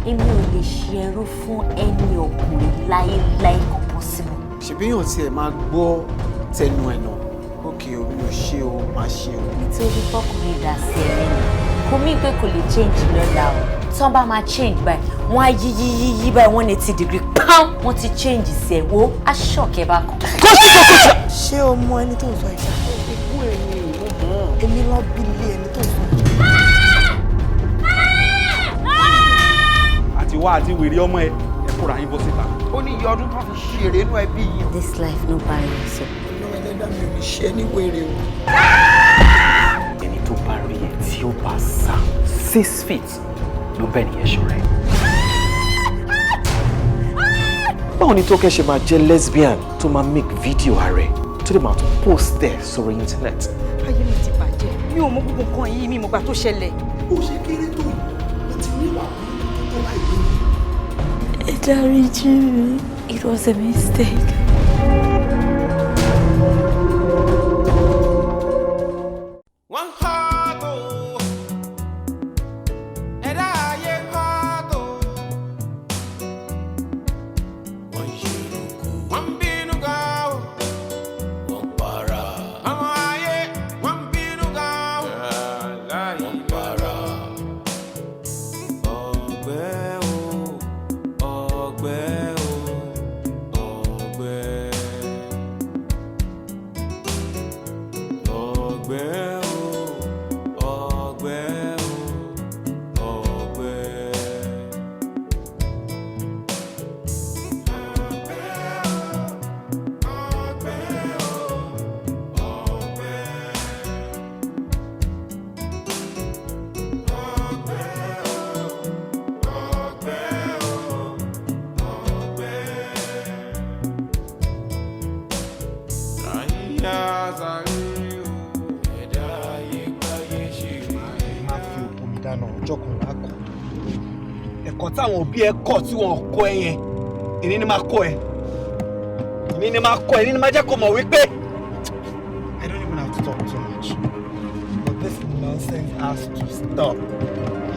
Èmi ò lè ṣe ẹrú fún ẹni ọkùnrin láéláé, kò possible. Ṣèbíyàn tiẹ̀ máa gbọ́ tẹnu ẹ̀ náà, ókè o, mi ò ṣe o, máa ṣe o. Nítorí fọkùnrin dà sí ẹ lẹ́nu kò mí pé kò lè change lọ́la o. Tí wọ́n bá máa change báyìí, wọ́n á yí yí yí yí báyìí, 180 degree pam, wọ́n ti change sí ẹ. Wo aṣọ́ọ̀kẹ́ bá kan. Ṣé o mọ ẹni tó ń sọ ìṣá? Ikú ẹ̀ ni mo mọ̀. Èmi lọ bí ilé ẹni tó ń sọ. Àti wá àti wèrè ọmọ ẹ, ẹ kóra yín bọ́ síta. Ó ní iye ọdún tó fi ṣeré inú ẹbí yìí. This life no balance o. Ọlọ́run ẹlẹ́dàá mi ò ní ṣe é ní wèrè o. Ẹni tó bá rí ẹ tí ó bá sá 6 feet ló bẹ́ẹ̀ nìyẹn ṣọ̀rẹ́. Báwo ni Tókẹ́ ṣe máa jẹ́ lesbian tó máa make video ààrẹ tó lè máa tún post ẹ̀ sórí internet? Ayé mi ti bàjẹ́, mi ò mọ gbogbo nǹkan yìí, mi ò mọ̀gbà tó ṣẹlẹ̀. Ó ṣe kéré tó yìí, ó ti ní ìwà burúkú tó láì lóyún. Ẹ dáríjì mi, it was a mistake. Wọ́n hot o, ẹ̀dá ayé hot o. Wọ́n ṣerúkú, wọ́n bínú gan o, wọ́n para. Ọmọ ayé wọ́n bínú gan o, wọ́n para. Ọgbẹ́ o, ọgbẹ́ o, ọgbẹ́. Ọgbẹ́ o, ọgbẹ́ o, ọgbẹ́. Ọgbẹ́ o, ọgbẹ́ o, ọgbẹ́. Ọgbẹ́ o, ọgbẹ́ o, ọgbẹ́. Àyíyá sáré o, ẹ̀dá ayé gbáyé ṣe rí. Má fi òkú mi dáná ọjọ́ kan wá kọ́ ẹ̀kọ́ táwọn òbí ẹ kọ́ tí wọ́n kọ́ ẹ yẹn. Èní ni máa kọ́ ẹ, èní ni máa kọ́ ẹ, èní ni máa jẹ́ kó mọ̀ wípé I don't even have to talk too much, but this nonsense has to stop.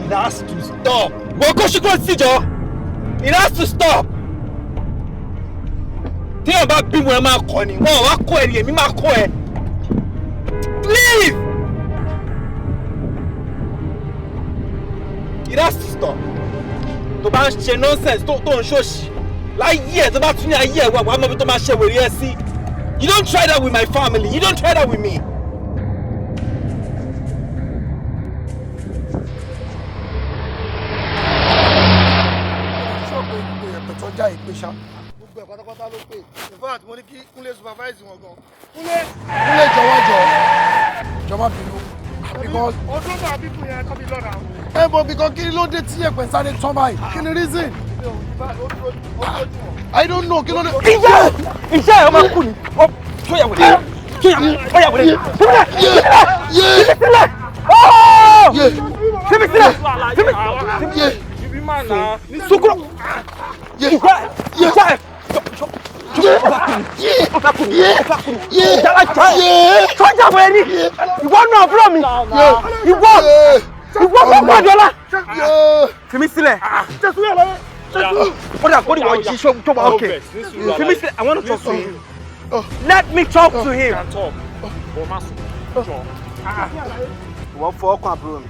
It has to stop. Wọ́n kó ṣùkúrò síjọ. It has to stop. Téèyàn bá bímọ, ẹ máa kọ́ ni. Wọ́n wá kọ́ ẹ ni, èmi máa kọ́ ẹ. Please. It has to stop. Tó bá ń ṣe nonsense, tó ń ṣòṣì láyé ẹ̀, tó bá tún ní ayé ẹ̀ wà, wàá mọ ibi tó máa ṣe wèrè ẹ sí. You don't try that with my family. You don't try that with me. Ṣọ́ pé gbogbo ẹ̀pẹ̀ tó já ìpè ṣá. Gbogbo ẹ̀ pátápátá ló pè. In fact, mo ní kí Kúnlé supervise wọn gan. Kúnlé. Kúnlé, jọ̀wọ́, jọ jọ, má bínú because Ọdún náà bíbù yẹn tó fi lọ́ra. Ẹ bọ̀, because kí ló dé tí ẹ̀pẹ̀ sáré tán báyìí? Kí ni reason? I don't know kí ló dé. Ìyá ìyá ẹ̀ ọmọ kù ni ó tó yà wẹ̀lẹ̀ tó yà ó yà wẹ̀lẹ̀. Sílẹ̀, sílẹ̀, sílẹ̀, ooo, fimi sílẹ̀, fimi Ibi máa nà. Sukuro ìyá ìyá ẹ̀ jala jala sọjà wẹ̀ ni ìwọ náà àbúrò mi, ìwọ fún Gbàdọ́lá, fimi sílẹ̀. Ó dà kó ní wọ́n jí tó wà ókè. Fimi sílẹ̀, I want to talk to him. Let me talk to him. Ìwọ fọ ọkàn àbúrò mi,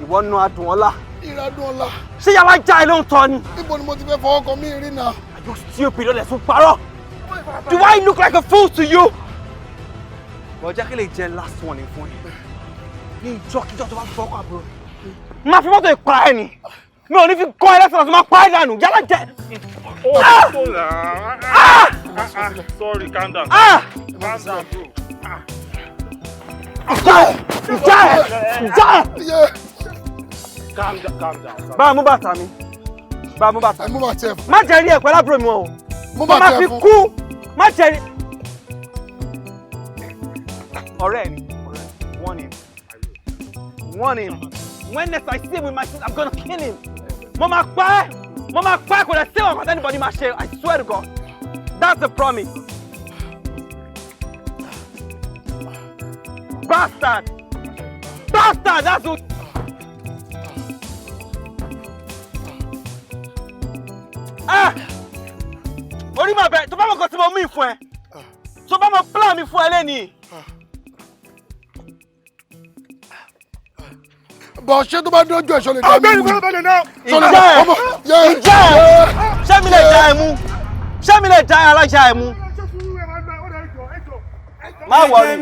ìwọ nu adùn ọlá. Ìradùn ọ̀la. Ṣé yàrá já ẹ ló ń tọ́ ni? Níbo ni mo ti fẹ́ fọwọ́ kan mí rí náà? You stupid, ó lè tún parọ́. Do I look like a fool to you? Bọ̀ jẹ́ kí lè jẹ́ last one fún ẹ. Ní ìjọ́kíjọ́ tó bá fọ ọkàn àbúrò mi, máa fi mọ́tò ìpa ẹ ni. Mi ò ní fi kọ́ ẹ lẹ́sìn àti máa pa ẹ dànù. Yálà jẹ́. Ó tó là á. Sorry, calm down. Ah! Calm down, bro. Ìjà ẹ̀! Ìjà ẹ̀! Ìjà ẹ̀! Calm down, calm down. Bá a mú bàtà mi. Bá a mú bàtà. Mú bàtà ẹ̀ fún. Má jẹ́ rí ẹ̀ pẹ̀lú àbúrò mi o. Mú bàtà Má ẹ̀ fi fún. kú. Má jẹ́ rí. Ọ̀rẹ́ mi, warn him. Warn him. When next I see him with my sister, I'm gonna kill him. Mo máa pa ẹ́. Mo máa pa ẹ́, kò dẹ̀ sí ọ̀kan anybody máa ṣe. I swear to God. That's the promise. Bastard! Bastard! That's what. Ah! Orí máa bẹ̀rẹ̀ tó bá mọ̀ nǹkan tí mo mí fún ẹ. Tó bá mọ̀ plan mi fún ẹ lẹ́nìí. Bọ̀ ṣé tó bá dójú ẹ̀ ṣo lè dá mi mú? Ìjẹ́ ẹ̀ ìjẹ́ ẹ̀ ṣé mi lè já ẹ mú? Ṣé mi lè já ẹ alájà ẹ mú? Má worry.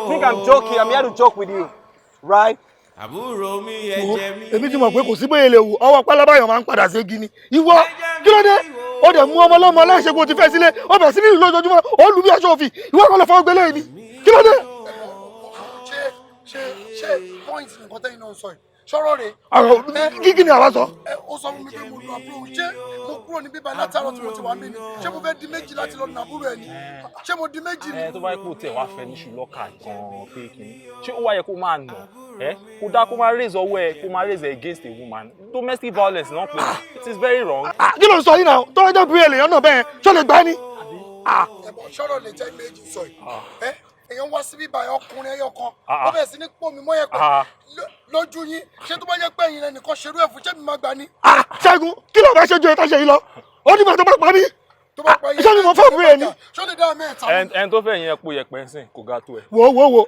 Think I'm joking. I'm here to joke with you, right? Àbúrò mi, ẹ̀jẹ̀ mi. Èmi ti mọ̀ pé kò sí bóyá lè wù ọwọ́ pálábáyọ̀ máa ń padà ségi ni. Ìwọ kí ló dé? Ó dẹ̀ mú ọmọ ọlọ́mọ aláìṣègùn ti fẹ́ sílé, ó bẹ̀rẹ̀ sí ní ìlú lójoojúmọ́, ó lù bí aṣọ òfì, ìwọ kan lọ fọwọ́ gbélé ni. Kí ló dé? Ṣé point nǹkan tẹ́yìn náà ń sọ yìí ṣọ́rọ̀ rẹ̀? Ọ̀rọ̀ kíkì ni àwa sọ. Ó sọ fún mi pé mo lu àbúrò, ṣé mo kúrò ní bíbá látàárọ̀ tí mo ti wà mí ni? Ṣé mo fẹ́ di méjì láti lọ nà àbúrò ẹ̀ ni? Ṣé mo di méjì ni? Ẹ tó bá yẹ kó tiẹ̀ wá fẹ́ níṣu lọ́kà gan-an pé kìíní, ṣé ó wá yẹ kó máa nà ẹ́ kó dá kó máa raise ọwọ́ ẹ, kó máa raise against a woman? Domestic violence náà pé it is very wrong. Kí ló ń sọ yìí náà? Tọ́lá jẹ́ bí èlèyàn náà bẹ́ẹ̀ ṣó lè gbá ni? Ẹ̀bọ̀n ṣọ́rọ̀ lè jẹ́ méjì sọ yìí. Èèyàn wá síbí báyìí, ọkùnrin ẹyọ kan, ó bẹ̀rẹ̀ sí ní pò mí mọ́yẹ̀ pẹ̀ lójú yín. Ṣé tó bá jẹ́ pé ẹ̀yin lẹ́nìkan ṣerú ẹ̀ fún, ṣé mi máa gbà ní? Ṣẹ́gun, kí ló bá ṣe ju ẹ̀ tá ṣe yìí lọ? Ó ní bàtọ́ bá pa mí. Ṣé mi mọ fún àbúrò ẹ̀ ni? Ṣó lè dá mẹ́ta? Ẹni tó fẹ́ yẹn po yẹpẹ̀ ń sìn kò ga tó ẹ̀. Wo wo wo,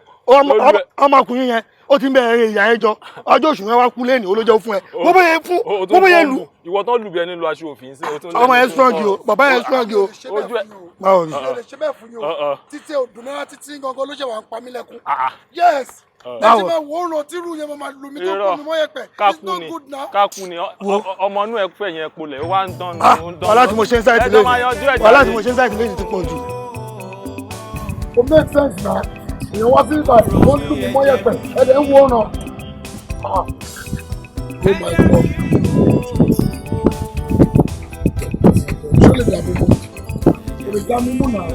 ọmọkùnrin yẹn ó ti ń bẹ̀rẹ̀ ìyá ẹ jọ, ọjọ́ oṣù yẹn wá kú lẹ́nu olójó fún ẹ. Bó bóyá fún, bó bóyá lù. Ìwọ tán lù bí ẹni lu aṣọ òfin sí. Ọmọ yẹn strong o, bàbá yẹn strong o. Ojú ẹ. Báwo ni? Ṣé lè ṣe bẹ́ẹ̀ fún yín o? Títí òdùnnára títí gangan ló ṣe wà ń pa mí lẹ́kún. Yes! Láti máa wò ó ràn tírú yẹn máa lù mí tó kún mi mọ́ yẹpẹ̀. It's not good now. Kákú ni ọmọ inú ẹ fẹ́ yẹn polẹ̀, ó wá ń dán. Wàhálà tí mo ṣe ń sáìtì lẹ́yìn. Wàhálà tí mo ṣe ń sáìtì lẹ́yìn ti pọ̀ jù. Kò make sense na. Èèyàn wá sí ìgbà ó ń lù mí mọ́ yẹpẹ̀, ẹ̀dẹ̀ ń wò ó ràn. Oh my God. Ṣé lè dà mí mú? Kò lè dá mi mú náà.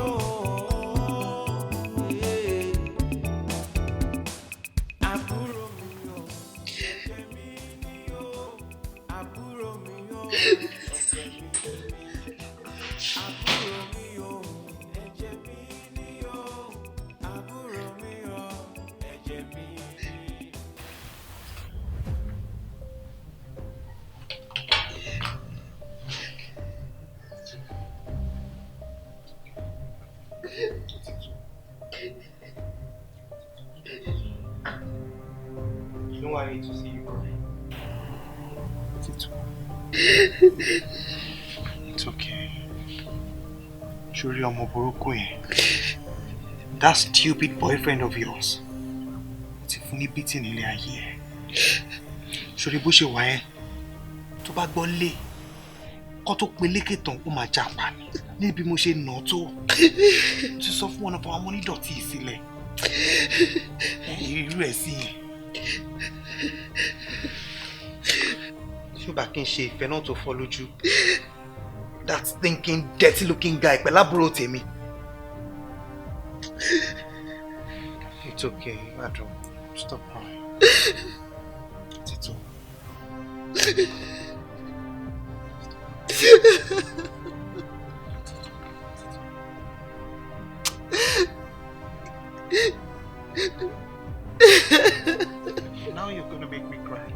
You know I hate to see you cry. It's okay. Ṣorí ọmọ burúkú yẹn, that stupid boyfriend of yours, ó ti fún ní bítì nílé ayé ẹ̀. Ṣorí bó ṣe wà yẹn, tó bá gbọ́ lé, kó tó pe lékè tán, ó máa japa ni. Níbi mo ṣe nà tó, ó ti sọ fún ọ̀nà fún àwọn onídọ̀tí ìsílẹ̀. Irú ẹ̀ sí yẹn. Tí ó bá kí n ṣe ìfẹ́ náà tó fọ́ lójú, that stinking dirty looking guy pẹ̀lú àbúrò tèmi. It's okay, Adùn. Stop crying. Tito. Now you're gonna make me cry.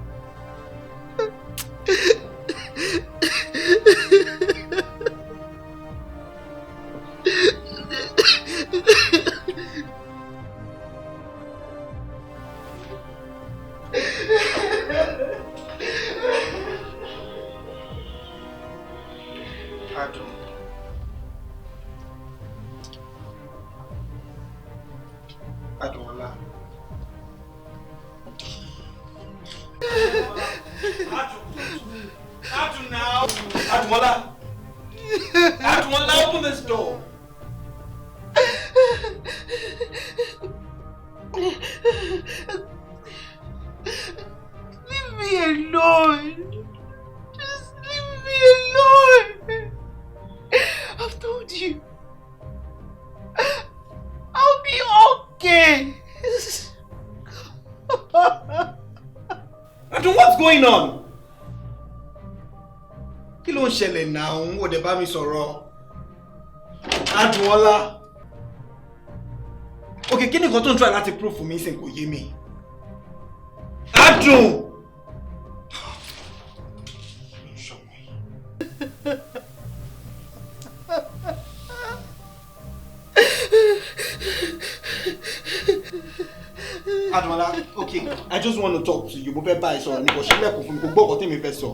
Adùn. Adùnọlá. Adùn now. Adùnọlá. Adùnọlá, open this door. Leave me alone. Just leave me alone. I've told going on? Kí ló ń ṣẹlẹ̀ náà? Ó dẹ̀ bá mi sọ̀rọ̀. Adùnọlá. Okay, kí ni nǹkan tó ń try láti prove fún mi sìn kò yé mi. Adùn! Adùnọlá, okay, I just want to talk to you. Mo fẹ́ bá ẹ sọ̀rọ̀ ní kò ṣílẹ̀kùn fún mi, kò gbọ́ ọ̀kọ́ tèmi fẹ́ sọ.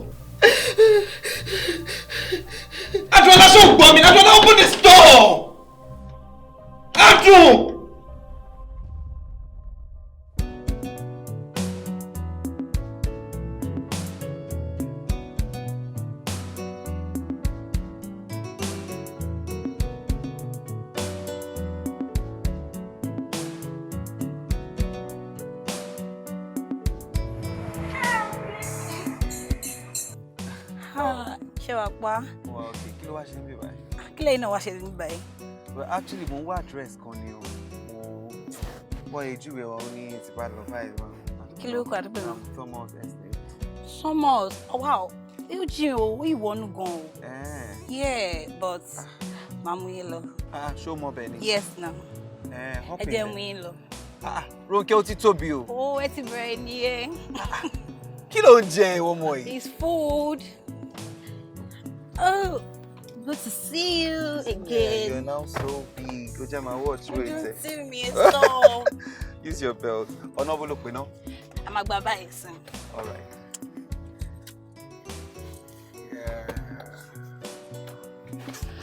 Adùnọlá, ṣé o gbọ́ mi? Adùnọlá, open this door! Adùn! Ṣé wàá pa? Wà, okay, kí ló wá ṣe ń bí báyìí? Kí lẹ́yìn náà wá ṣe ní báyìí? Well, actually, mo ń wá address kan ni o. Mo bọ́ ìjúwe wa, ó ní ti bá lọ báyìí wá. Kí ló kọ àdúgbò náà? Thomas Estate. Thomas, oh, wow, ó jìn o, ó ìwọ́nú gan o. Yeah, but màá mú yín lọ. Ah, ṣé o mọ bẹ́ẹ̀ ni? Yes na. Hop Ẹ in jẹ́ then. mú yín lọ. Ah, Ronke, ó ti tóbi o. Ó ẹ ti bẹ̀rẹ̀ nìyẹn. Kí ló ń jẹ ìwọ ọmọ yìí? It's food. Oh, good to see you Yeah, again. you're now so big. Ó jẹ́ máa watch weight Don't ẹ. see me stop. Use your belt. Ọ̀nà wo ló pè náà? A máa gba báyìí sìn. All right. Yeah.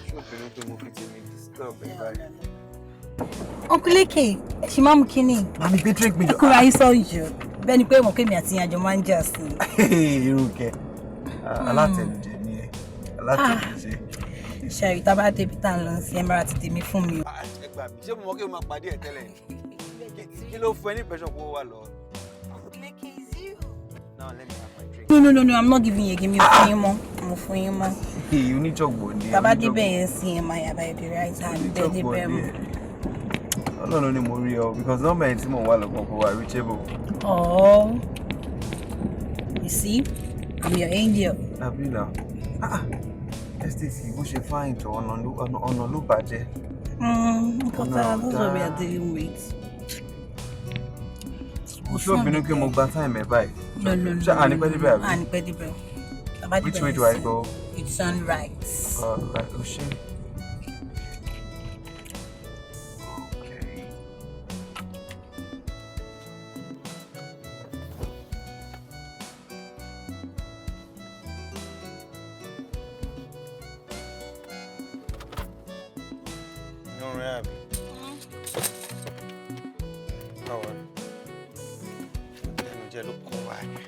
Ṣé obìnrin pé mo fi tèmi disturb ẹ báyìí? Uncle Eke, ẹ ṣì máa mú kínní. Màmí gbé drink mi Ẹ kúra yín sọ̀rọ̀ jù. Bẹ́ẹ̀ ni pé mọ̀ kémi àti ìyànjọ máa ń jà sí i. Irúkẹ́, alátẹnujẹ ni ẹ, alátẹnujẹ. Ṣẹ̀rí tá a bá débi tá à ń lọ sí ẹ máa ti tèmi fún mi o. Ẹ gbà mí, ṣé mo mọ̀ kí mo máa pàdé ẹ tẹ́lẹ̀ ni? Kí ló fún ẹ ní impression pé ó wà lọ? Now let me have my drink. No, no, no, no, I'm not giving you again. Mi ò fún yín mọ́. Mo fún yín mọ́. Oníjọ̀gbọ̀n ni ẹ. Tá a bá débẹ̀ yẹn sí ẹ máa yà by the right hand. Bẹ́ẹ̀ débẹ̀ mọ́. Ọlọ́run ni mo rí ọ because nọ́mbà yẹn tí mò ń wà lọ́gbọ̀n kò wà reachable. Oh, you see, I'm your angel. Àbí náà, ah, estate yìí bó ṣe fine tó, ọ̀nà ló bàjẹ́. Nǹkan tá a that's what we are dealing with. Mo ṣé obìnrin pé mo gba time ẹ̀ báyìí? No, no, no. Ṣé àní pẹ́ débẹ̀ àbí? Àní pẹ́ débẹ̀. Tá a bá Which débẹ̀ way do I nísìnyí, go? You turn right. Right, o ṣe. Ọ̀rẹ́ àbí? Báwo ni? Àtẹnujẹ ló kọ́ wa ni.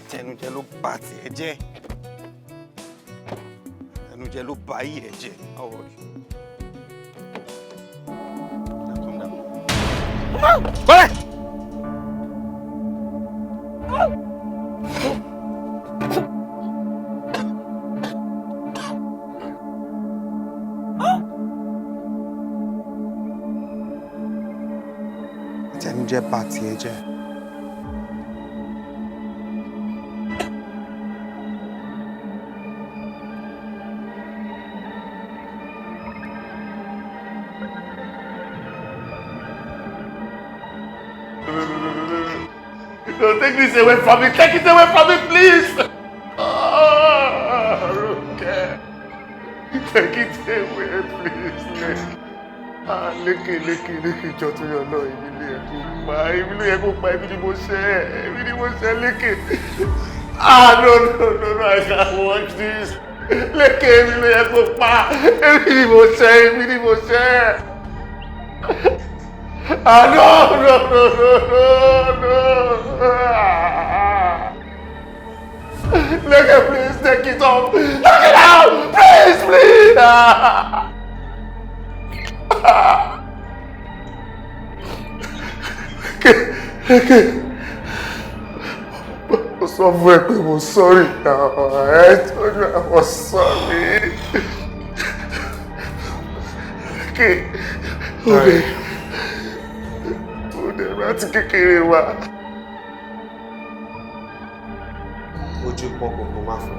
Àtẹnujẹ ló bà tiẹ̀ jẹ́. Àtẹnujẹ ló bà ayé ẹ jẹ́. Báwo ni? Now calm down. Bọ́lẹ̀! Àtẹnujẹ bà tiẹ̀ jẹ́. No, take this away from me. Take it away from me, please. Ah, Ronke. Take it away, please. Leke. Ah, Leke, Leke, Leke, jọ̀ọ́ torí Ọlọ́run, èmi ló yẹ kó pa, èmi ló yẹ kó pa, èmi ni mo ṣẹ̀, èmi ni mo ṣẹ̀, Leke. Ah, no, no, no, no, I can't watch this. Leke, èmi ló yẹ kó pa, èmi ni mo ṣẹ̀, èmi ni mo ṣẹ̀. Ah, no, no, no, no, no, no. Ah. Leke, please take it off. Take it out! Please, please! Ah. Ah. Leke, Leke. Mo sọ fún ẹ pé mo sorry now. I told you I was sorry. Leke, okay. Ó dẹ̀ láti kékeré wa. Ojú pọ́n kòkó má fọ́.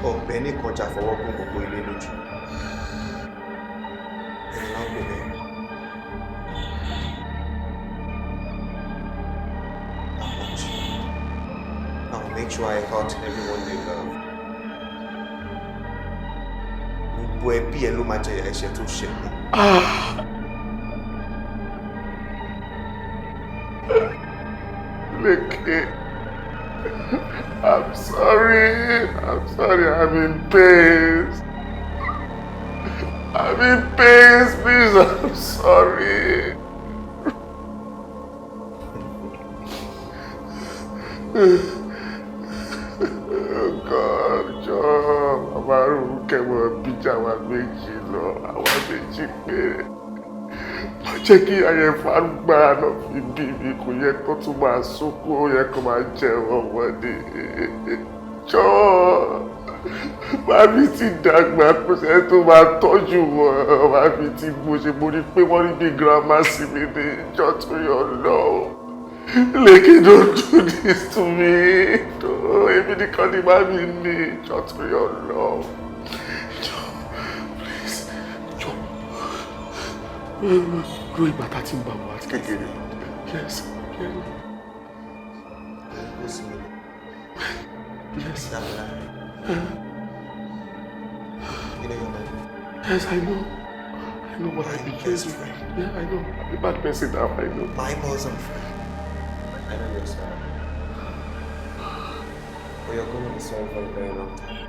Ọ̀bẹ nìkan jà fọwọ́ gún gbogbo ilé lójú. Ẹni náà pè bẹ́ẹ̀. I want you. I will make sure I hurt everyone you love. Gbogbo ẹbí ẹ ló máa jẹ ẹ̀ṣẹ̀ tó ṣẹ̀ mí. Leke, I'm sorry. I'm sorry. I'm in pain. I'm in pain. Please, I'm sorry. Oh God, jọ̀ọ́, màmá Rónkẹ́ mọ̀ bíjà wa méjì lọ, àwa méjì péré. Má jẹ́ kí ayẹ̀fà gbára náà fi bí mi, kò yẹ kó tún máa sunkún, ó yẹ kó máa jẹun ọmọdé. Jọ̀ọ́, màmí ti dàgbà, kò sẹ́ni tó máa tọ́jú wọn. Màmí ti bó ṣe mo ní pé wọ́n ní bí grandma sí mi ní ìjọ tó yọ lọ. Leke, don't do this to me. No, èmi nìkan ni màmí ní ìjọ tó yọ lọ. Jọ̀ọ́, please, jọ̀ọ́. Lórí bàtà tí ń bá wà àti kékeré. Yes. Ó sì mí. Yes. Damilare. You know your name? Yes, I know. I know what I became. Yeah, I know. I'm a bad person now, I know. My bosom friend. I know you're sorry. But you're going to be sorry for a very long time.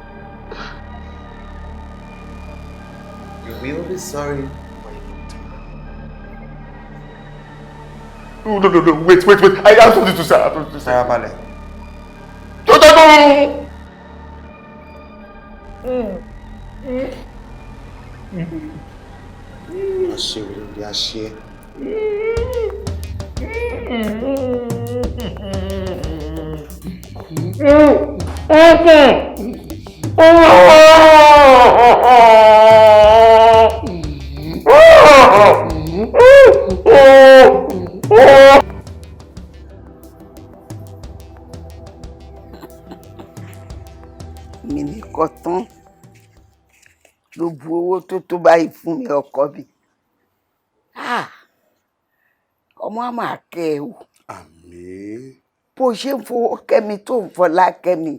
You will be sorry for a long time. No, no, no, no. Wait, wait, wait. I have something to say. I have something to say. Farabalẹ̀. No, no, no. Àṣírí ló àṣẹ. Mi nìkan tán ló bu owó tó tó báyìí fún mi, ọkọ mi. Ah, ọmọ á máa kẹ́ ẹ o. Àmín. Bó ṣe ń fowó kẹ́mi tó ń fọlá kẹ́mi,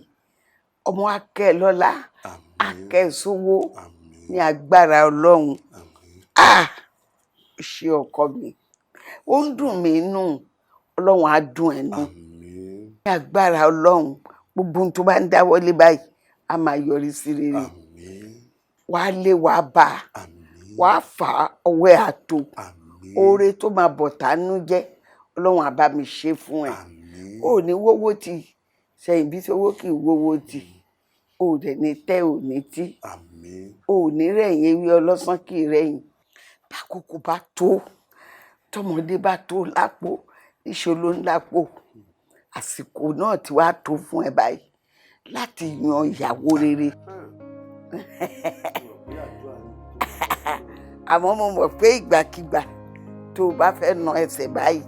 ọmọ á kẹ́ ẹ lọ́lá, á kẹ́ ẹ sówó ní agbára Ọlọ́run. Ah, ṣe ọkọ mi, ó ń dùn mí nù, Ọlọ́run á dùn ẹ́ nù ní agbára Ọlọ́run. Gbogbo ohun tó bá ń dáwọ́lé báyìí á máa yọrí sí rere. Wàá lé, wàá bá a, wàá fà á, ọwọ́ ẹ̀ àtò oore tó máa bọ̀ tánú jẹ́, Ọlọ́run á bá mi ṣe fún ẹ. Ò ní wówó tì sẹ́yìn bí owó kì í wówó tì. Ò dẹ̀ ní tẹ́, ò ní tí, ò ní rẹ̀yìn, ewé ọlọ́sàn kì í rẹ̀yìn. Bákòókò bá tó, tọmọdé bá tó lápò, níṣẹ́ ló ń lápò. Àsìkò náà tí wàá tó fún ẹ báyìí láti yan ìyàwó rere. Àmọ́ mo mọ̀ pé ìgbàkigbà tó o bá fẹ́ na ẹsẹ̀ báyìí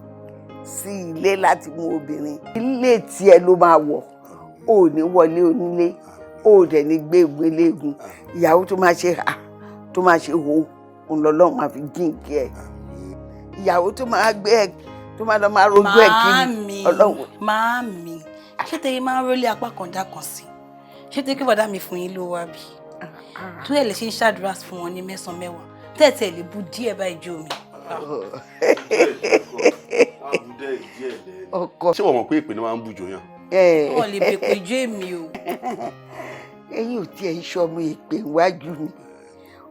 sí ilé láti mú obìnrin, ilé tiẹ̀ ló máa wọ̀. O ò ní wọlé onílé, o ò dẹ̀ ní gbé egun eléegun. Ìyàwó tó máa ṣe hà, tó máa ṣe hò, òun lọ́lọ́run máa fi jíǹkí ẹ̀. Ìyàwó tó máa gbé ẹ, tó máa lọ máa rojú ẹ kiri. Màámi, Ọlọ́run. Màámi, ṣé tẹ́yìn máa ń rólé apá kan dá kan sí? Ṣé tẹ́yìn kí bọ̀dá mi fún yín ló wá bí? Tó ẹ̀ lè ṣe ń ṣàdúrà fún wọn ní mẹ́sàn-án mẹ́wàá. Tẹ́ẹ̀tẹ́ lè bu díẹ̀ báyìí jó mi. Ọkọ. Ṣé wọ́n mọ̀ pé ìpè náà máa ń bùjọ yàn? Wọ́n lè bèpè jó èmi o. Ẹ̀yin ò tiẹ̀ ń ṣọmọ ìpè iwájú mi,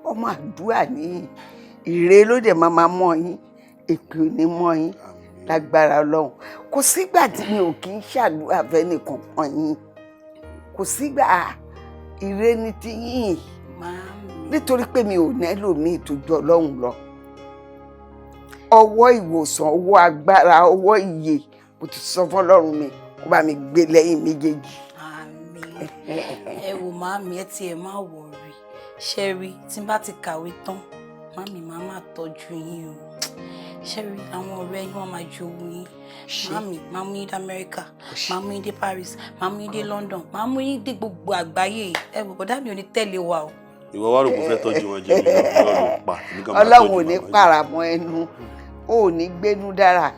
ọmọ àdúrà ní ìrè ló dẹ̀ máa mọ́ yín, èpè ò ní mọ́ yín lágbára Ọlọ́run. Kò sígbà tí mi ò kì í ṣàdúrà fẹ́nìkankan yín, kò sígbà. Ire ní ti yín, nítorí pé mi ò nílò mi ìtòjú Ọlọ́run lọ. Ọwọ́ ìwòsàn, ọwọ́ agbára, ọwọ́ ìyè, mo ti sọ fọ́lọ́run mi kó bá mi gbé lẹ́yìn méjèèjì. Ẹ wò màámi, ẹ tiẹ̀ má worry. Ṣẹ́rí, tí n bá ti kàwé tán, màámi, máa máa tọ́jú yín o. Ṣẹ́rí, àwọn ọ̀rẹ́ yín wọ́n máa jowú yín. Màámi, máa mú yín dé Amẹ́ríkà, máa mú yín dé Paris, máa mú yín dé London, máa mú yín dé gbogbo àgbáyé. Ẹ wò, bọ̀dá mi ò ní tẹ̀lé wa o. Ìwọ wá rò kó fẹ́ tọ́jú wọn jẹ mí lọ, ló pa èmi kan máa Ọlọ́run tọ́jú ò ní màmá yìí. pàràmọ́ ẹnu, ò ní gbénú dára.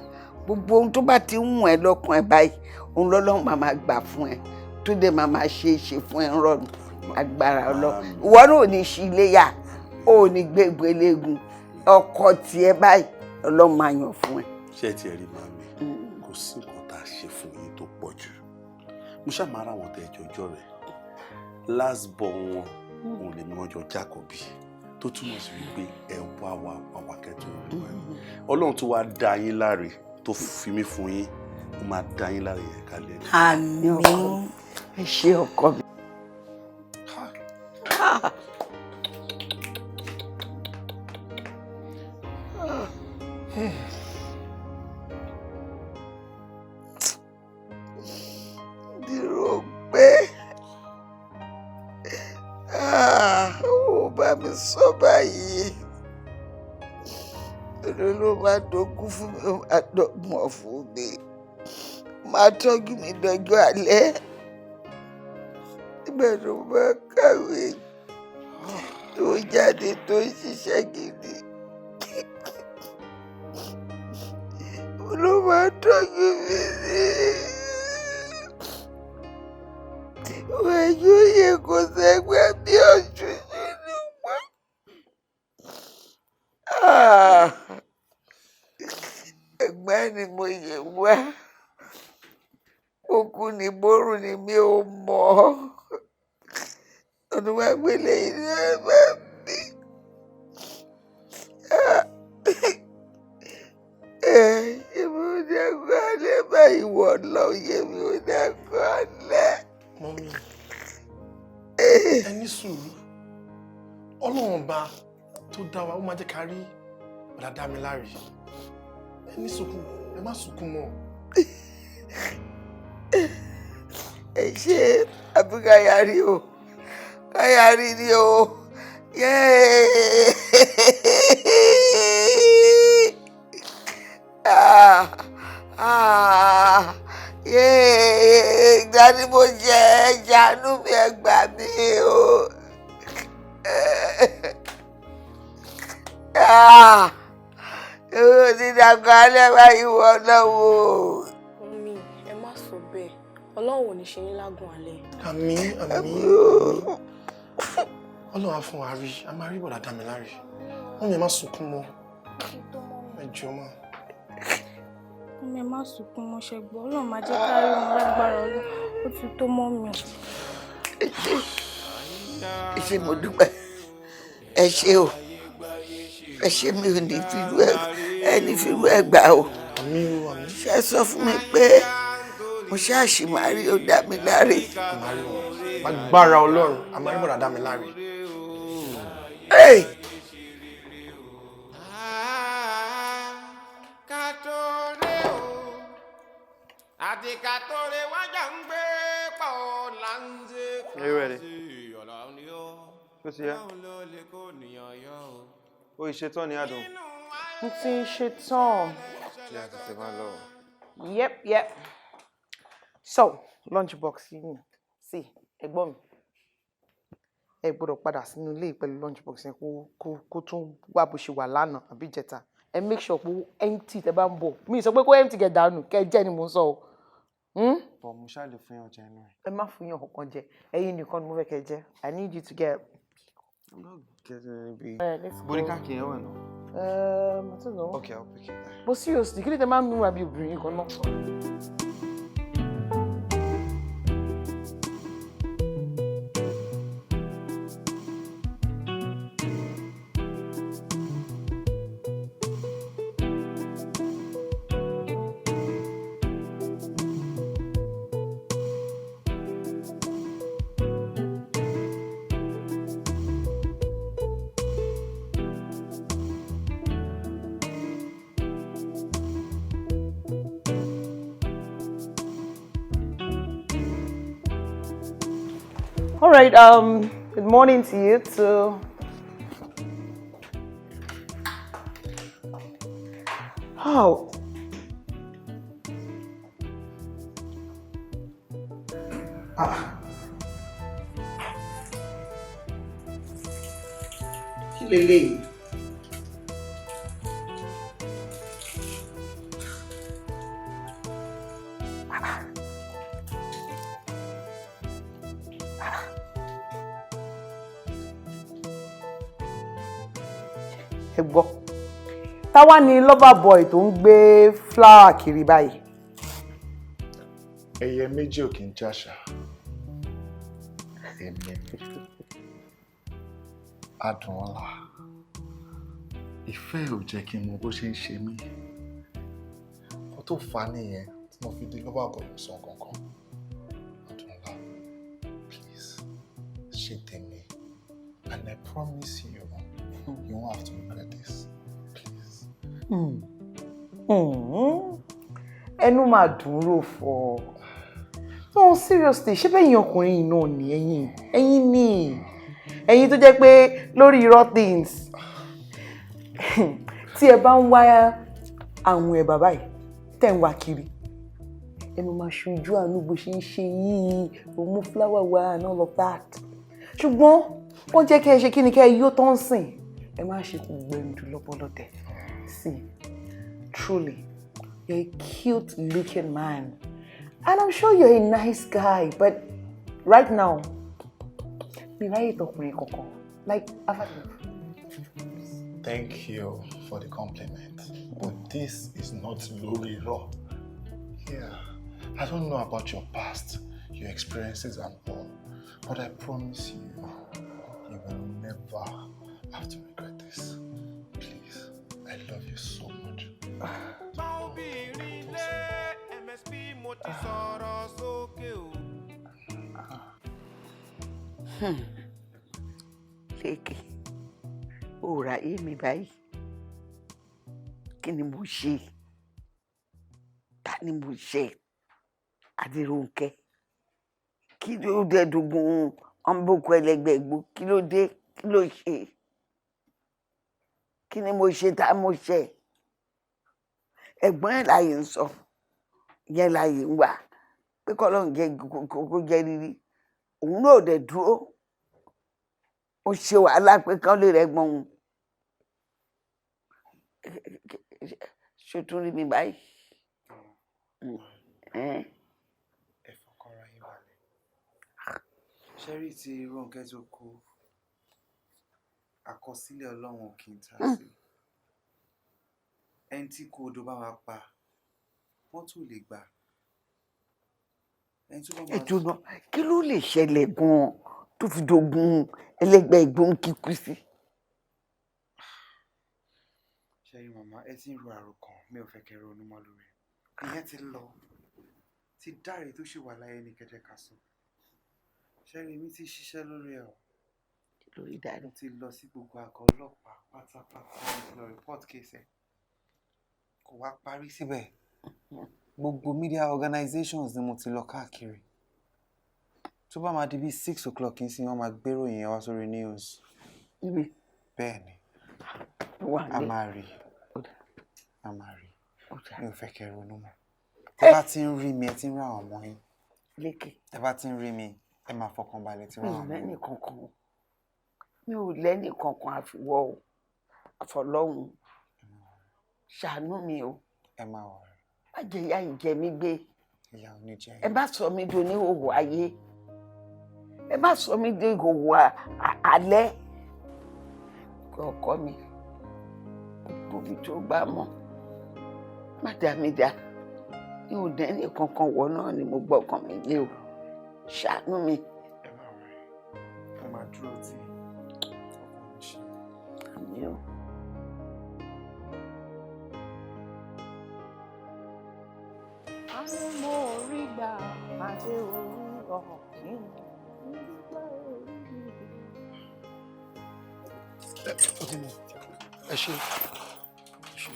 Gbogbo ohun tó bá ti ń wù ẹ́ lọ́kàn ẹ báyìí, òun lọ́lọ́run máa máa gbà fún ẹ, tó dé máa máa ṣe é ṣe fún ẹ ń rọrùn agbára Ọlọ́run. Ìwọ náà ò ní ṣí iléyà, ò ní gbé ìgbéléegun ọkọ tiẹ̀ báyìí, Ọlọ́run máa yàn fún ẹ. Ṣé ẹ tiẹ̀ rí màmí, kò sí nǹkan tá a ṣe fún yín tó pọ̀ jù. Mo ṣáà máa ra àwọn tẹ ẹjọ́jọ́ rẹ̀ last born wọn, òun lèmi wọn jọ jákòbí, tó túmọ̀ sí wípé ẹ wá wá wá wá kẹ́tọ́ rí wa ni. Ọlọ́run tó wá dá yín láre tó fi mí fún yín, ó máa dá yín láre yẹn kálẹ̀ ni. Àmín. Ẹ ṣé ọkọ mi. Dúró pé ó bá mi sọ báyìí, èló ló máa dógún fún mi, ó máa dọ́gbọ̀n fún mi, máa tọ́jú mi dọjọ́ alẹ́ nígbà tó bá kàwé tó jáde tó ń ṣiṣẹ́ gidi, ló máa tọ́jú mi sí. Wẹ̀jú yẹ kò sẹ́gbẹ́ bí òṣùṣù nípa. Ẹgbẹ́ ni mo yẹ wá. Òkú ni bórun ni mi ò mọ̀. Ọdún wa gbélé ilé ẹgbẹ́ mi. Ẹ ṣé mi ò dẹ́kun alẹ́ báyìí wọ̀ lọ, ṣé mi ò dẹ́kun alẹ́. Mummy, ẹ ní sùúrù. Ọlọ́run ọba tó dá wa, ó máa jẹ́ ká rí bọ̀dá Dámiláre. Ẹ ní sunkún, ẹ má sunkún mọ́. Ẹ ṣe àbí káyàrí o, káyàrí ni o. Yéé! Ah, ah, yéé! Ìgbà ni mo jẹ ṣàánú mi, ẹ gbà mí o. Ah, èmi ò ní dàgbà alẹ́ báyìí wọ lọ́wọ́. Mummy, ẹ má sọ bẹ́ẹ̀. Ọlọ́run ò ní ṣe yín lágùn alẹ́. Àmín, àmín, Ọlọ́run á fún wa rí, a máa rí bọ̀dá Dámiláre. Mummy, ẹ má sunkún mọ́. Ẹ jọ̀ọ́ mà. Mummy, ẹ má sunkún mọ́, ṣẹ gbọ́. Ọlọ́run máa jẹ́ ká rí wọn lágbára Ọlọ́run. Ó ti tó mummy. Ẹ ṣé, mo dúpẹ́. Ẹ ṣé o. Ẹ ṣé, mi ò ní fìlú ẹ, ẹ ní fìlú ẹ gbà o. Àmín o, àmín. Ṣé sọ fún mi pé mo ṣáàṣì máa rí ó Dámiláre. A máa rí wọn. Lágbára Ọlọ́run, a máa rí bọ̀dá Dámiláre. Hey! Àti kàtóré wájà ń gbé pọ̀ là ń ṣe. Are you ready? Ṣó ti yá? Ó ìṣetán ni Adùn. Mo ti ń ṣetán. Ṣé a tètè máa lọ? Yep. So, lunch box yìí ni. See, ẹ̀gbọ́n mi. Ẹ gbọ́dọ̀ padà sínú ilé pẹ̀lú lunch box yẹn kó tún wá bó ṣe wà lánàá àbí ìjẹta. Ẹ make sure pé ó empty tẹ bá ń bọ̀. Mi ì sọ pé kó empty kẹ̀ dànù, kẹ́ jẹ́ ni mò ń sọ o. Bọ̀ mo ṣáà lè fún yàn jẹ inú ẹ̀. Ẹ má fún yàn kankan jẹ. Ẹ̀yin nìkan ni mo fẹ́ kẹ́ jẹ. I need you to get. I'm not getting any big. Let's go. Bó ní káàkiri yẹn wà náà. I don't know. Okay, I'll pick it there. But seriously, kí ló dé máa ń múra bí obìnrin kan náà? All right, good morning to you too. How? Ah. Kí leléyìí? Ẹ gbọ́, táwa ni lover boy tó ń gbé flower kiri báyìí? Ẹyẹ méjì ò kì í jàṣà. Èmi ni Adùnọlá. Ìfẹ́ ò jẹ́ kí n mọ bó ṣe ń ṣe mí. Kó tó fà á nìyẹn tí mo fi di lover boy sàn kankan. Adùnọlá, please, ṣe tèmi. And I promise you, you won't have to regret this. Please. Ẹnu máa dùn rò fọ. No, seriously, ṣé bẹ́ẹ̀ yín ọkùnrin yìí náà ni ẹ̀yin? Ẹ̀yin ni. Ẹ̀yin tó jẹ́ pé lórí irọ́ things. Tí ẹ bá ń wá àwọn ẹ̀bà báyìí, tẹ̀ ń wá kiri. Ẹ máa máa ṣojú àánú bó ṣe ń ṣe yìí, ó mú flower wá and all of that. Ṣùgbọ́n wọ́n jẹ́ kí ẹ ṣe kí ni kí ẹ yó tán sìn. Ẹ má ṣe kò gbẹ̀ǹdù lọ́pọ̀lọpọ̀. See, truly, you're a cute looking man. And I'm sure you're a nice guy, but right now, mi ráyè tọkùnrin kankan. Like, I've had enough. Thank you for the compliment, but this is not lórí irọ́. Yeah, I don't know about your past, your experiences and all, but I promise you, you will never have to regret this. Please, I love you so much. Obìnrin lé MSP, mo ti sọ̀rọ̀ sókè o. Lékè, ó ra ayé mi báyìí. Kí ni mo ṣe? Ta ni mo ṣe? Adérónkẹ́, kí ló dé dogun ọ̀nbọ̀kọ ẹlẹgbẹ̀gbò? Kí ló dé? Kí ló ṣe? Kí ni mo ṣe? Tá mo ṣe? Ẹ̀gbọ́n ẹ̀ láàyè ń sọ yẹn, láàyè ń wà pé kọ́lọ́n jẹ́ kó jẹ́ rírí. Òun náà ò dẹ̀ dúró, ó ṣe wàhálà pé kán lè rẹ́gbọ́n òun. Ṣó tún rí mi báyìí? Ẹ fọkànra yín balẹ̀. Ṣẹ́rí ti Rónkẹ́ tó kú, àkọsílẹ̀ Ọlọ́run ò kì í ta sí. Ẹni tí kú odò bá máa pa, mọ́tò lè gbà. Ẹni tó bá máa Ẹ̀dùnà, kí ló lè ṣẹlẹ̀ gan-an tó fi dogun ẹlẹ́gbẹ́ ìgbóhùn kíkú sí? Ṣẹ́rí màmá, ẹ ti ń ro àròkàn, mi ò fẹ́ kẹ́ ronú mọ́ lórí ẹ̀. Ìyẹn ti lọ. Ti Dáre tó ṣì wà láyé ní kẹjẹ ká sọ. Ṣẹ́rí, mi ti ṣiṣẹ́ lórí ẹ̀ o. Lórí Dáre? Mo ti lọ sí gbogbo àgọ́ ọlọ́pàá pátápátá, mo ti lọ report case ẹ̀. Kò wá parí síbẹ̀. Gbogbo media organizations ni mo ti lọ káàkiri. Tó bá máa di bíi 6 o'clock nísìnyí, wọ́n máa gbéròyìn yẹn wá sórí news. Níbi? Bẹ́ẹ̀ ni. Wà A ní. máa rí. A máa rí. Mi ò fẹ́ kẹ́ ronú mọ́. Tẹ́ bá ti ń rí mi, ẹ ti ń rí àwọn ọmọ yín. Lékè. Tẹ́ bá ti ń rí mi, ẹ máa fọkàn balẹ̀ tí Mi wọ́n ò àwọn ọmọ lẹ́nì yín. kankan, mi ò lẹ́nì kankan àfiwọ́ o, àfọlọ́hún. Ṣàánú mi o. Ẹ má worry. Má jẹ́ ìyá yìí jẹ mí gbé. Ìyá ò ní jẹ Ẹ má sọ mí di oníhòòhò ayé, ẹ má sọ mí di ìhòòhò alẹ́. Kí ọkọ mi gbogbo ibi tó bá mọ̀, má dá mi dá. Mi ò dẹ́nì kankan, wọ náà ni mo gbọ́kàn mi lé o. Ṣàánú mi. Ẹ má worry. Mo máa dúró tí ọkọ mi ṣe. Àmín o. Àánú mo rí gbà àti orí ọ̀kìn. Ó ti mọ̀. Ẹ ṣe, ẹ ṣe.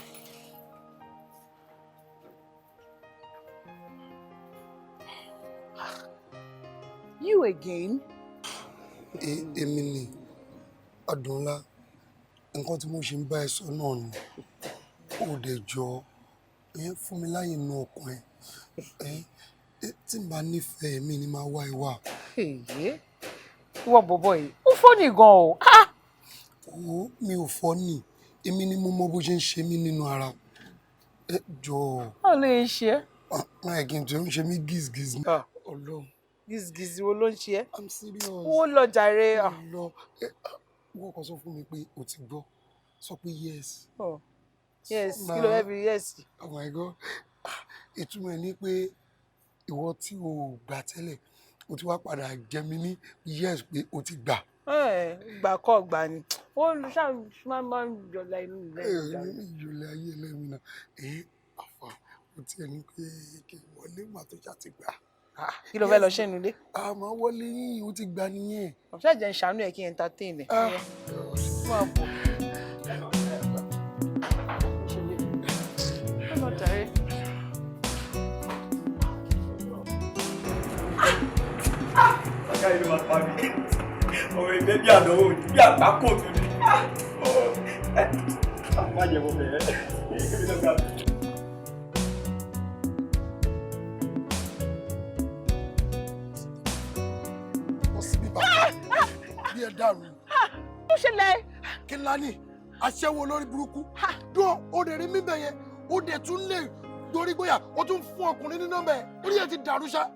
You again? Èmi ni Adùnọlá. Nǹkan tí mo ṣe ń bá ẹ sọ náà ni ó dẹ̀ jọ. Ẹ fún mi láyè inú ọkàn ẹ. Ẹ tí n bá nífẹ̀ẹ́ mi ni máa wá ẹ wá. Èyí ìwọ bọ̀bọ̀ yìí ó fọ́nì gan o. Wo, mi ò fọ́ nì, èmi ni mo mọ bó ṣe ń ṣe mí nínú ara. Ẹ jọ̀ọ́. Báwo ló ń ṣe é? Máa kí n tó ń ṣe mí gíṣgíṣ. Ọlọ́run. Gíṣgíṣ wo ló ń ṣe é? I'm serious. Ó lọ jàre. Lọ wọ́n kàn sọ fún mi pé o ti gbọ́, sọ pé yes. Oh, yes, kí ló fẹ́ fi yes? Oh my God. Ìtumọ̀ ẹ̀ ni pé ìwọ tí o ò gbà tẹ́lẹ̀, o ti wá padà jẹ mí ní yes pé o ti gbà. Gbà kọ́ gbà ni. Ó ṣáà máa ń yọ̀lá inú rẹ̀. Ìyọ̀lẹ̀ ayé ẹlẹ́mi náà. Ẹ àfà, o tiẹ̀ ní pé kí n wọlé mà tó ṣáà ti gbà. Kí ló fẹ́ lọ ṣe nílé? Àmọ́ wọlé yín, o ti gbà nìyẹn. Ọ̀ṣẹ́ jẹ́ ń ṣàánú ẹ̀ kí n entertain ẹ̀. Máa bọ̀. Ó lọ jàre. Ọ̀gá yìí ló máa pa mí. Ọ̀rọ̀ ìgbẹ́ bí àdánwò bí àgbákò tún ni. Má jẹ́ mo bẹ̀rẹ̀. Èmi ló gbà mí. Bí ẹ dàrú. Ó ṣẹlẹ̀. Kí ńlá ni aṣẹ́wó olórí burúkú dùn ó lè rí mímẹ yẹn, ó dẹ̀ tún lè dorí gbóyà, ó tún fún ọkùnrin ní nọ́mbà ẹ̀, orí ẹ̀ ti dàrú ṣá.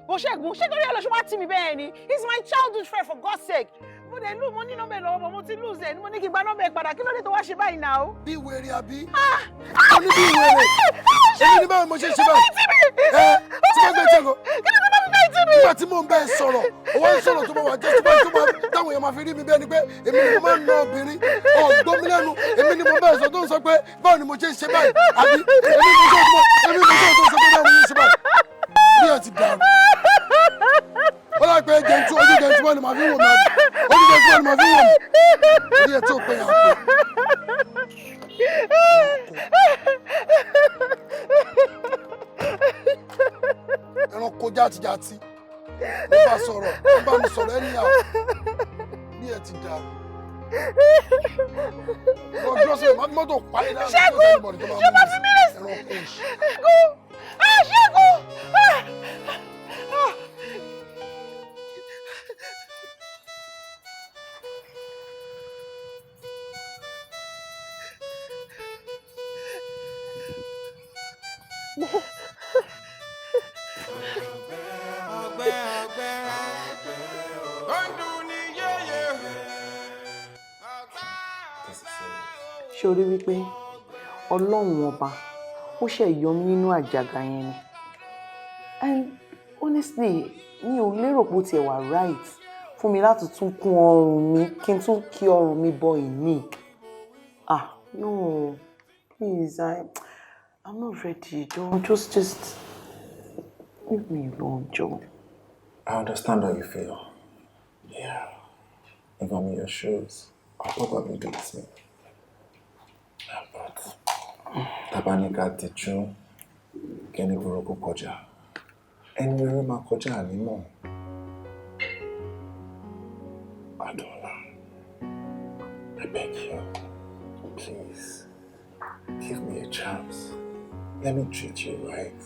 Bó Ṣẹ́gun, ṣé torí ẹ lọ ṣe wá tì mí bẹ́ẹ̀ ni? He's my childhood friend, for God's sake. Mo dẹ̀ lù mo ní nọ́mbà ẹ̀ lọ́wọ́, bọ̀ mo ti lose ẹ̀ ni mo ní kí n gba nọ́mbà ẹ̀ padà. Kí ló dé tó wá ṣe báyìí náà? Bí wèrè àbí? Mo ní bí wèrè. Èmi ní báwo mo ṣe ṣe báyìí? Ẹ tí mo gbé Ṣẹ́gun. Kí ló dé tó bá fi bẹ́ẹ̀ tì mí? Nígbà tí mò ń bá ẹ sọ̀rọ̀, ó wá ń sọ̀rọ̀ tó máa wà jẹ́ tó máa tó máa táwọn èèyàn máa fi rí mi bẹ́ẹ̀ ni pé èmi ni mo máa ń na obìnrin, ọ̀gbọ́n mi lẹ́nu, èmi ni mo bá ẹ sọ tó ń sọ pé báwo ni mo ṣe ń ṣe báyìí, àbí èmi ni mo sọ tó ń sọ pé báwo ni mo ṣe ń ṣe báyìí. Bí ẹ ti dàrú. Ó dà pé jẹ̀ntú ojú jẹ̀ntú wọn ni màá fi wò mí àbí ojú jẹ̀ntú wọn ni màá fi wò mí. Orí ẹ̀ tó pé yà pé. Ẹranko játijàti. Mo bá sọ̀rọ̀, mo bá mi sọ̀rọ̀ ẹni à. Bí ẹ ti dàrú. Lọ dúró sí ìmọ̀ mọ́tò parí náà. Ṣẹ́gun! Ṣé bá fi mí lè Ẹranko òṣì. Ṣẹ́gun! Ah, Ṣẹ́gun! Ah! Ah! Ọgbẹ́ ọgbẹ́ ó ń dùn ní yéye. Ṣé o rí wípé Ọlọ́run ọba ó ṣe yọ mí nínú àjàgà yẹn ni? And honestly, mi ò lérò pé ó tiẹ̀ wà right fún mi láti tún kún ọrùn mi, kí n tún kí ọrùn mi bọ ìmí. Ah, no, please, I'm not ready. Don't just leave me alone, Joe. I understand how you feel. Yeah. If I'm in your shoes, I'll probably do the same. But tabanika dijú kẹ́ni burúkú kọjá. Ẹni rere máa kọjá ànímọ̀. Adola, I beg you, please, give me a chance. Let me treat you right.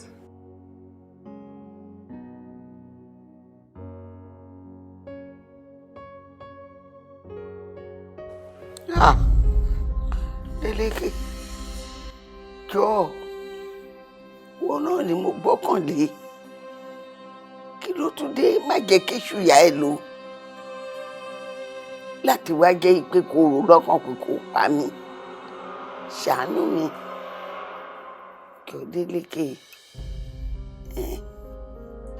Ah, Délékè, jọ̀ọ́, wọn náà ni mo gbọ́kànlé. Kí ló tún dé? Má jẹ́ kéṣù yá ẹ lò láti wá jẹ́ pé kò rò lọ́kàn pé kò pa mí. Ṣàánú mi, jọ̀ọ́ Délékè.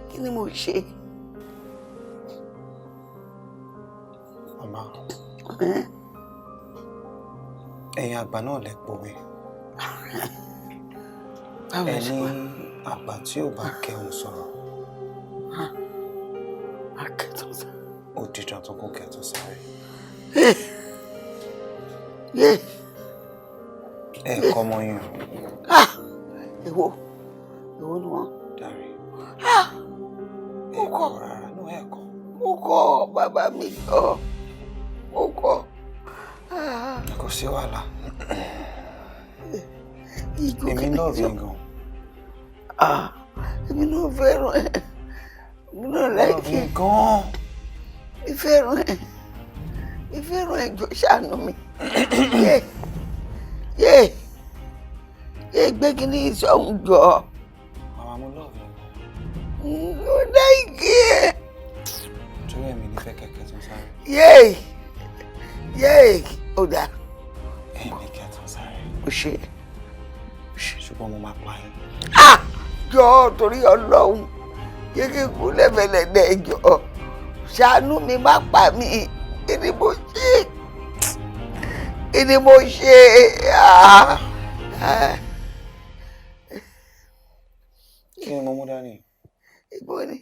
Kí ni mo ṣe? Màmá, ẹ̀yin àgbà náà lẹ pòwe. Ẹ ní àgbà tí ò bá kẹun sọ̀rọ̀, ó di dandan kó kẹtàn sáré. Ẹ kọ́ ọmọ yín o. Èwo èwo ni wọn? Dárí. Mo kọ̀. Mo kọ̀, bàbá mi kọ̀. Mo kọ̀. Kò sí wàhálà. Èmi love yín gan. Ah, èmi náà fẹ́ràn ẹ. Èmi náà like ẹ. Gan. Mi fẹ́ràn ẹ. Mi fẹ́ràn ẹ, jọ̀ọ́ ṣàánú mi. Yé yé yé, gbé kíní ìsọ̀hún jọ. Màmá, mo love yín. Mo like ẹ. Torí ẹ̀mí ní fẹ́ kẹ̀kẹ́ tó ń sáré. Yé yé, ó dáa. Ẹ̀mí kẹ́ tó ń sáré. Ó ṣe. Ṣùgbọ́n mo máa pa yín. Ah! Jọ̀ọ́, torí Ọlọ́run, yé kí n kú lẹ́fẹ̀lẹ́dẹ̀, jọ̀ọ́ ṣàánú mi, má pa mí. Kí ni mo ṣe? Kí ni mo ṣe? Ah! Ah! Kí ni mo mú dání? Ìbọn ni,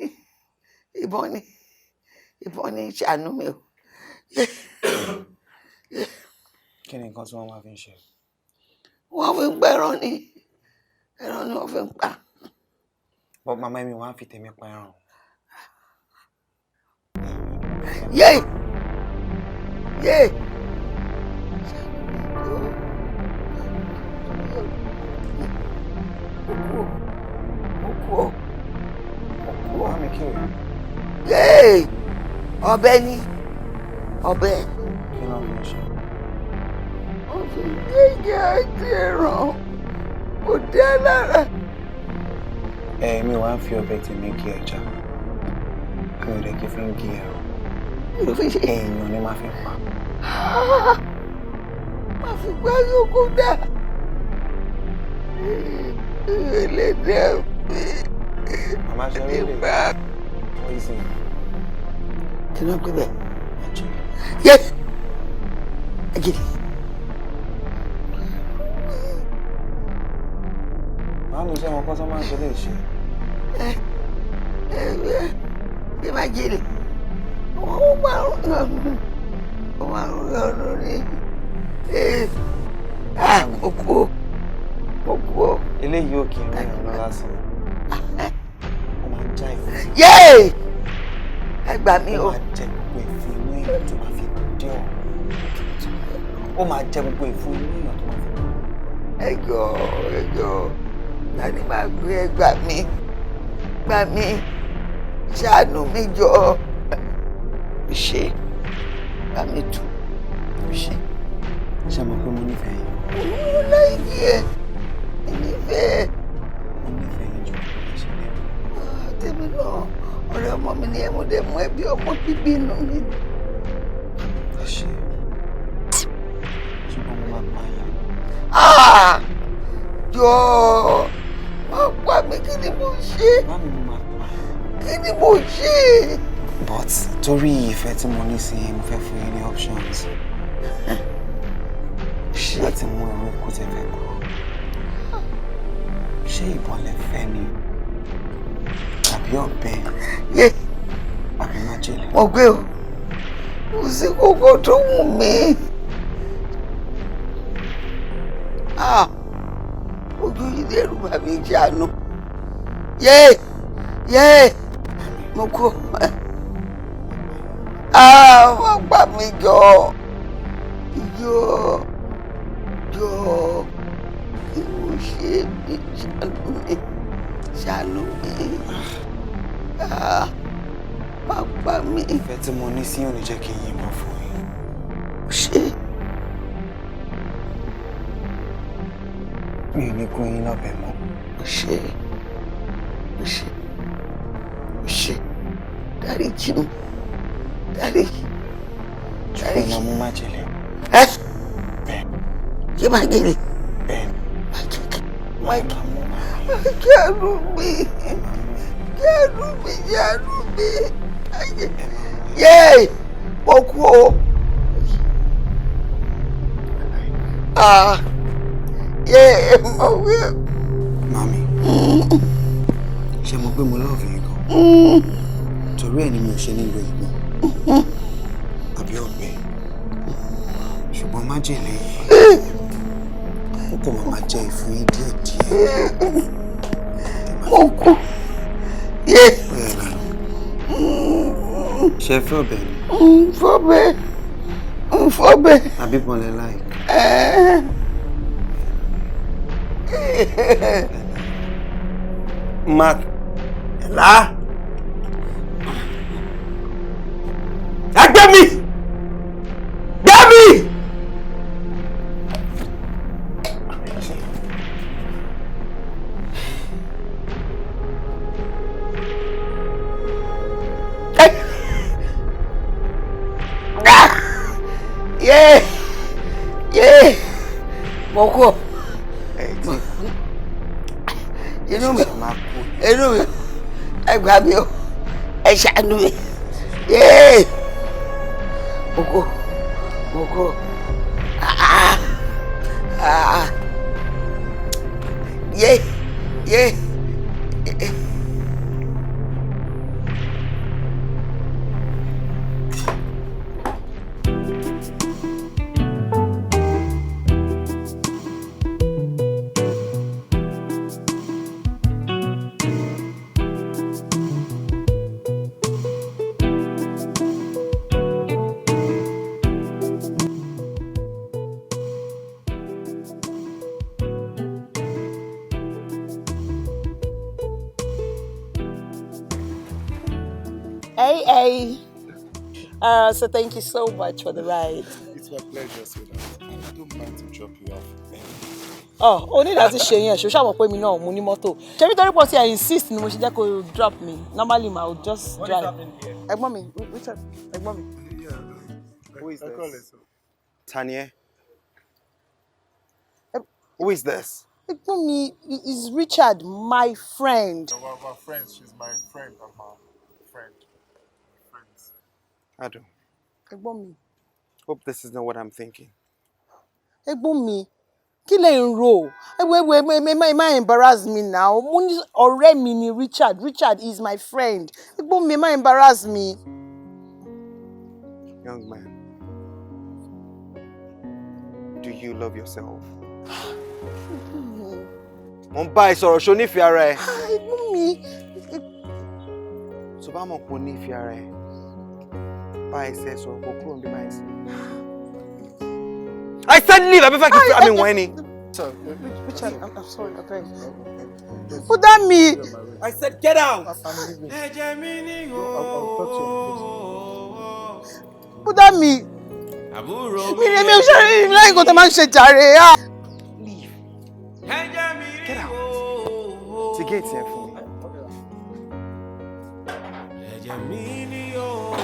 ìbọn ni, ìbọn ni, ṣàánú mi o. Kí ni nǹkan tí wọ́n máa fi ń ṣe? Wọ́n fi ń pẹran ni, ẹran ni wọ́n fi ń pa. But màmá mi wá ń fi tèmi pa ẹran. Yé yé. Mo kú o, mo kú o, mo kú o. Màmí, kí o? Yé, ọ̀bẹ ni, ọ̀bẹ. Kí ló ń fi ṣe? Wọ́n fi gégé àti ẹran, kò dá lára. Ẹ mi wá ń fi ọ̀bẹ tèmi gé ẹja. Mi ò dẹ̀ kí fi ń gé ẹran. Kí ló fi ṣe? Èèyàn ni màá fi pa. Má fi gbá yòókù dá. Ẹlẹ́dàá mi. Màmá, ṣe rí lè poison. Kí ló ń pè bẹ́ẹ̀? Yé! Ẹ̀jẹ̀. Màmí, ṣé wọn kọ́ tó máa ń ṣe lè ṣe? Ẹ ẹ bí máa jèrè. Wọ́n máa ń yọnu. Wọ́n máa ń yọnu ní. Ah, mo kú o. Mo kú o. Eléyìí ò kì í rìn ọ̀nà lásán. Ó máa ń já ìfún. Yé! Ẹ gbà mí o. Ó máa jẹ gbogbo ìfun inú èèyàn tó máa fi dé ọ̀run. Ó máa jẹ gbogbo ìfun inú èèyàn tó máa fi dé ọ̀run. Ẹ jọ̀ọ́, ẹ jọ̀ọ́, tani máa gbé? Ẹ gbà mí, gbà mí, ṣàánú mi jọ̀ọ́. Ṣe bá mi tù ṣe. Ṣé mo pé mo nífẹ̀ẹ́ yín? Mo like ẹ, nífẹ̀ẹ́. Mo nífẹ̀ẹ́ yín ju bí mo ṣe lérò. Tèmi náà, ọ̀rẹ́ ọmọ mi ni ẹ, mo dẹ̀ mú ẹbí ọmọ bíbí inú mi. Ẹ ṣe, ṣùgbọ́n mo máa pa yín. Ah! Jọ̀ọ́, má pa mí, kí ni mo ṣe? Màmí, mo máa pa yín. Kí ni mo ṣe? But torí ìfẹ́ tí mo ní sí yín, mo fẹ́ fún yín ní options láti mú irú ikú tẹ́ fẹ́ kú. Ṣé ìbọn lẹ fẹ́ ni, tàbí ọ̀bẹ, àbí májèlé? Mo gbé o, kò sí kókó tó wù mí. Ah! Ojú yìí dẹ́rù bà mí, ṣàánú. Yé yé, mo kú. Ah! Wọ́n pa mí, jọ jọ jọ, kí mo ṣe mí? Ṣàánú mi, ṣàánú mi. Ah! Má pa mí. Ìfẹ́ tí mo ní sí yín ò ní jẹ́ kí n yìnbọn fún yín. Ṣé Mi ò ní gún yín lọ́bẹ mọ́. Ṣe ṣe ṣe, dáríjì mi, dáríjì. Ṣùgbọ́n mo mú májèlé. Ẹ Bẹ́ẹ̀. Ṣé májèlé? Bẹ́ẹ̀. Májèlé, májèlé, ṣàánú mi, ṣàánú mi, ṣàánú mi. Yéè, mo kú o. Ah, yéè, mo wí. Màmí, ṣé mo pé mo love yín gan? Torí ẹ̀ ni mi ò ṣe nílò ìbọn àbí ọ̀bẹ. Ṣùgbọ́n májèlé yìí, ó kò máa jẹ ìfun yín díẹ̀díẹ̀. Mo kú. Yéè. Ṣé ẹ fẹ́ ọ̀bẹ ni? Ń fọ́bẹ, ń fọ́bẹ. Àbí bọ́lẹ̀ like? Má Ella. Ẹgbẹ́ mi! Gbé mi! Yé! Yé! Mo kú. Inú mi, inú mi, ẹ gbà mí o, ẹ ṣàánú mi. Yé! Mo kú, mo kú. Ah! Ah! Yé! Yé! Hey, hey. So thank you so much for the ride. It's my pleasure, sweetheart. And I don't mind to drop you off. Oh, o ní láti ṣe yẹn, ṣó ṣàmọ̀ pé mi náà mo ní mọ́tò. Ṣé nítorí pé tí I insist ni mo ṣe jẹ́ kó drop me. Normally, I would just What is drive. happening here? Ẹ̀gbọ́n mi, Richard, ẹ̀gbọ́n mi. Who is this? Tanya? Who is this? Ẹ̀gbọ́n mi is Richard, my friend. We're friends. She's my friend. I'm her friend. Friends. Adu, Ẹ̀gbọ́n mi. hope this is not what I'm thinking. Ẹ̀gbọ́n mi, kí lẹ̀ ń rò? Ẹ wo, ẹ wo, ẹ má embarrass me now. Mo ní ọ̀rẹ́ mi ni Richard. Richard is my friend. Ẹ̀gbọ́n mi, ẹ má embarrass me. Young man, do you love yourself? Ẹ̀gbọ́n mi. Mo ń bá ẹ sọ̀rọ̀, ṣo nífẹ̀ẹ́ ara ẹ? Ẹ̀gbọ́n mi. Tó bá mọ̀ pé o nífẹ̀ẹ́ ara ẹ, bá ẹsẹ̀ sọ̀rọ̀ kó kúrò níbi báyìí sí. I said leave, àbí fẹ́ kí n fi àmì wọ̀n ẹ́ ni. Richard, I'm sorry, abeg. Bùdá mi. I said get out. Ẹ̀jẹ̀ mi ni o. Bùdá mi. Àbúrò Mi ni mi ò ṣe láì kó tẹ máa ń ṣe jàre. Ah. Ẹ̀jẹ̀ mi ni o. Ti géètì ẹ fún mi. Ẹ̀jẹ̀ mi ni o.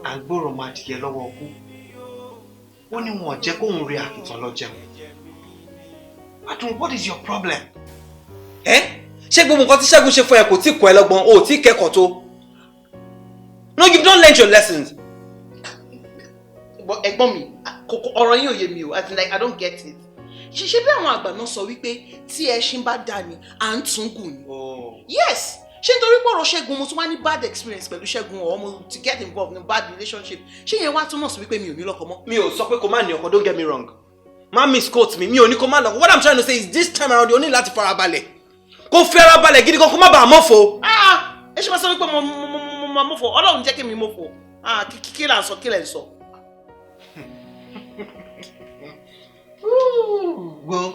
Àgbòrò máa dìyẹ lọ́wọ́ ọkú. Ó ní wọn ò jẹ́ kóun rí àkìtàn lọ jẹun. Adùn, what is your problem? Ẹ ṣé gbogbo nǹkan tí Ṣẹ́gun ṣe fún ẹ kò tí kọ́ ẹ lọ́gbọ́n, o ò tí kẹ́kọ̀ọ́ tó. No, you've not learned your lessons. But ẹ̀gbọ́n mi, kòkò ọ̀rọ̀ yín ò yé mi o, as in like I don't get it. Ṣe bí àwọn àgbà náà sọ wípé tí ẹṣin bá dà ní, à ń tún gùn ni. Yes, ṣé nítorí pé ọ̀rọ̀ Ṣẹ́gun mo tún wá ní bad experience pẹ̀lú Ṣẹ́gun or mo to get involved in bad relationship, ṣé yẹn wá túmọ̀ sí wípé mi ò ní lọ́kọ mọ́? Mi ò sọ pé kó má ní ọkọ, don't get me wrong. Má misquote mi, mi ò ní kó má lọ́kọ. What I'm trying to say is this time around, you ní láti farabalẹ̀. Kó fi ara balẹ̀ gidi gan, kó má bàa mọ́fo. Ah, ẹ ṣe máa sọ wípé mo máa mọ́fo, Ọlọ́run jẹ́ kí mi mọ́fo. Ah, kí là ń sọ, kí lẹ̀ ń sọ? Well,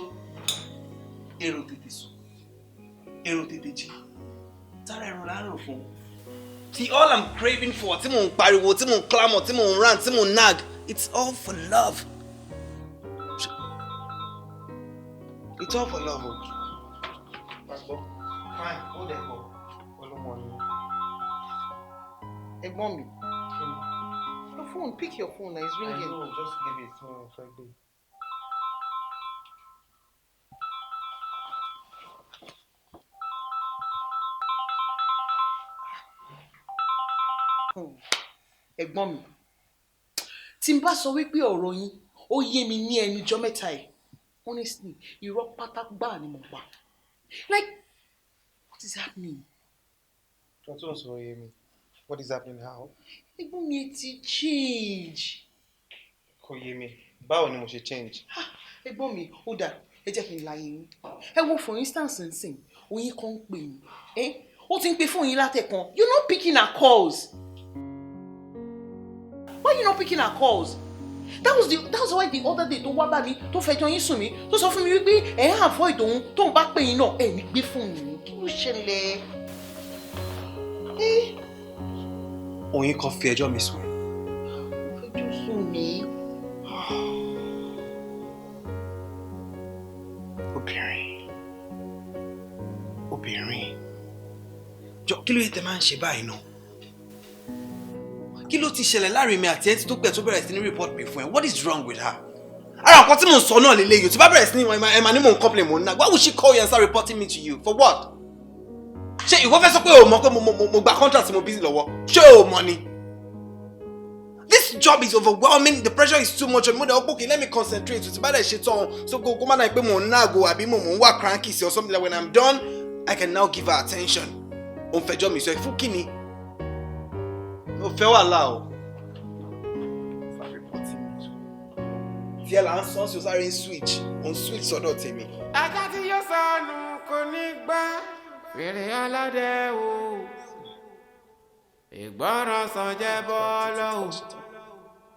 èrò tètè sùn, èrò tètè jí, tára ẹ̀rọ là ń rò fún. See, all I'm craving for, tí mò ń pariwo, tí mò ń clamor, tí mò ń rant, tí mò ń nag, it's all for love. It's all for love o. Gbàgbọ́, fine, ó dẹ̀ gbọ́, ọlọ́mọ ni. Ẹ̀gbọ́n mi. Your phone, pick your phone, it's ringing. I know, just leave it, mo fẹ́ gbé. Ẹ̀gbọ́n mi, tí n bá sọ wípé ọ̀rọ̀ yín ó yé mi ní ẹnu ọjọ́ mẹ́ta yìí, honestly, irọ́ pátá gbáà ni mo pa. Like, what is happening? Tó ń sọ yé mi. What is happening how? Ẹ̀gbọ́n mi, ẹ ti change. Kò yé mi. Báwo ni mo ṣe change? Ẹ̀gbọ́n mi, ó dà, ẹ jẹ́ kí n la yín. Ẹ wo for instance nsìn, oyin kan ń pè mí. Ó ti ń pe fóònù yín látẹ̀kan. You're not picking her calls. Why you not picking her calls? That's why the other day tó wá bá mi, tó fẹjọ́ yín sùn mí, tó sọ fún mi wípé ẹ̀ ń avoid òun, tóun bá pè yín náà ẹ̀ ní gbé fóònù yín. Kí ló ṣẹlẹ̀? Ẹ́. Oyin kan fi ẹjọ́ mi sùn ẹ́. Fẹjọ́ sùn mí. Obìnrin, obìnrin, jọ, kí ló yẹ tẹ máa ń ṣe báyìí náà? Kí ló ti ṣẹlẹ̀ láàrin mi àti ẹ tí tó pẹ̀ tó bẹ̀rẹ̀ sí ní report mi fún ẹ? What is wrong with her? Ara nǹkan tí mò ń sọ náà lélẹ́yìí, tí bá bẹ̀rẹ̀ sí ní ẹ máa ní mò ń complain, mò ń nag. Why would she call you and start reporting me to you? For what? Ṣé ìwọ fẹ́ sọ pé o mọ̀ pé mo gba contract tí mo busy lọ́wọ́? Ṣé o mọ̀ ni? This job is overwhelming, the pressure is too much on me. Okay, let me concentrate. Tí bá dẹ̀ ṣe tán, so kó má dà pé mò ń nag o àbí mò ń wà cranky sí or something, like when I'm done, I can now give her attention. Ó ń fẹjọ́ mi sọ ẹ fún kíni? Mo fẹ́ wàhálà o. Start reporting me. Tí ẹ là ń sọ sí o, sáré ń switch, ò ń switch sọ́dọ̀ tèmi. Ajá tí yóò sọnù kò ní gbọ́ fèrè ọlọ́dẹ o. Ìgbọràn sàn jẹ́ bọ́ọ̀lọ́ o.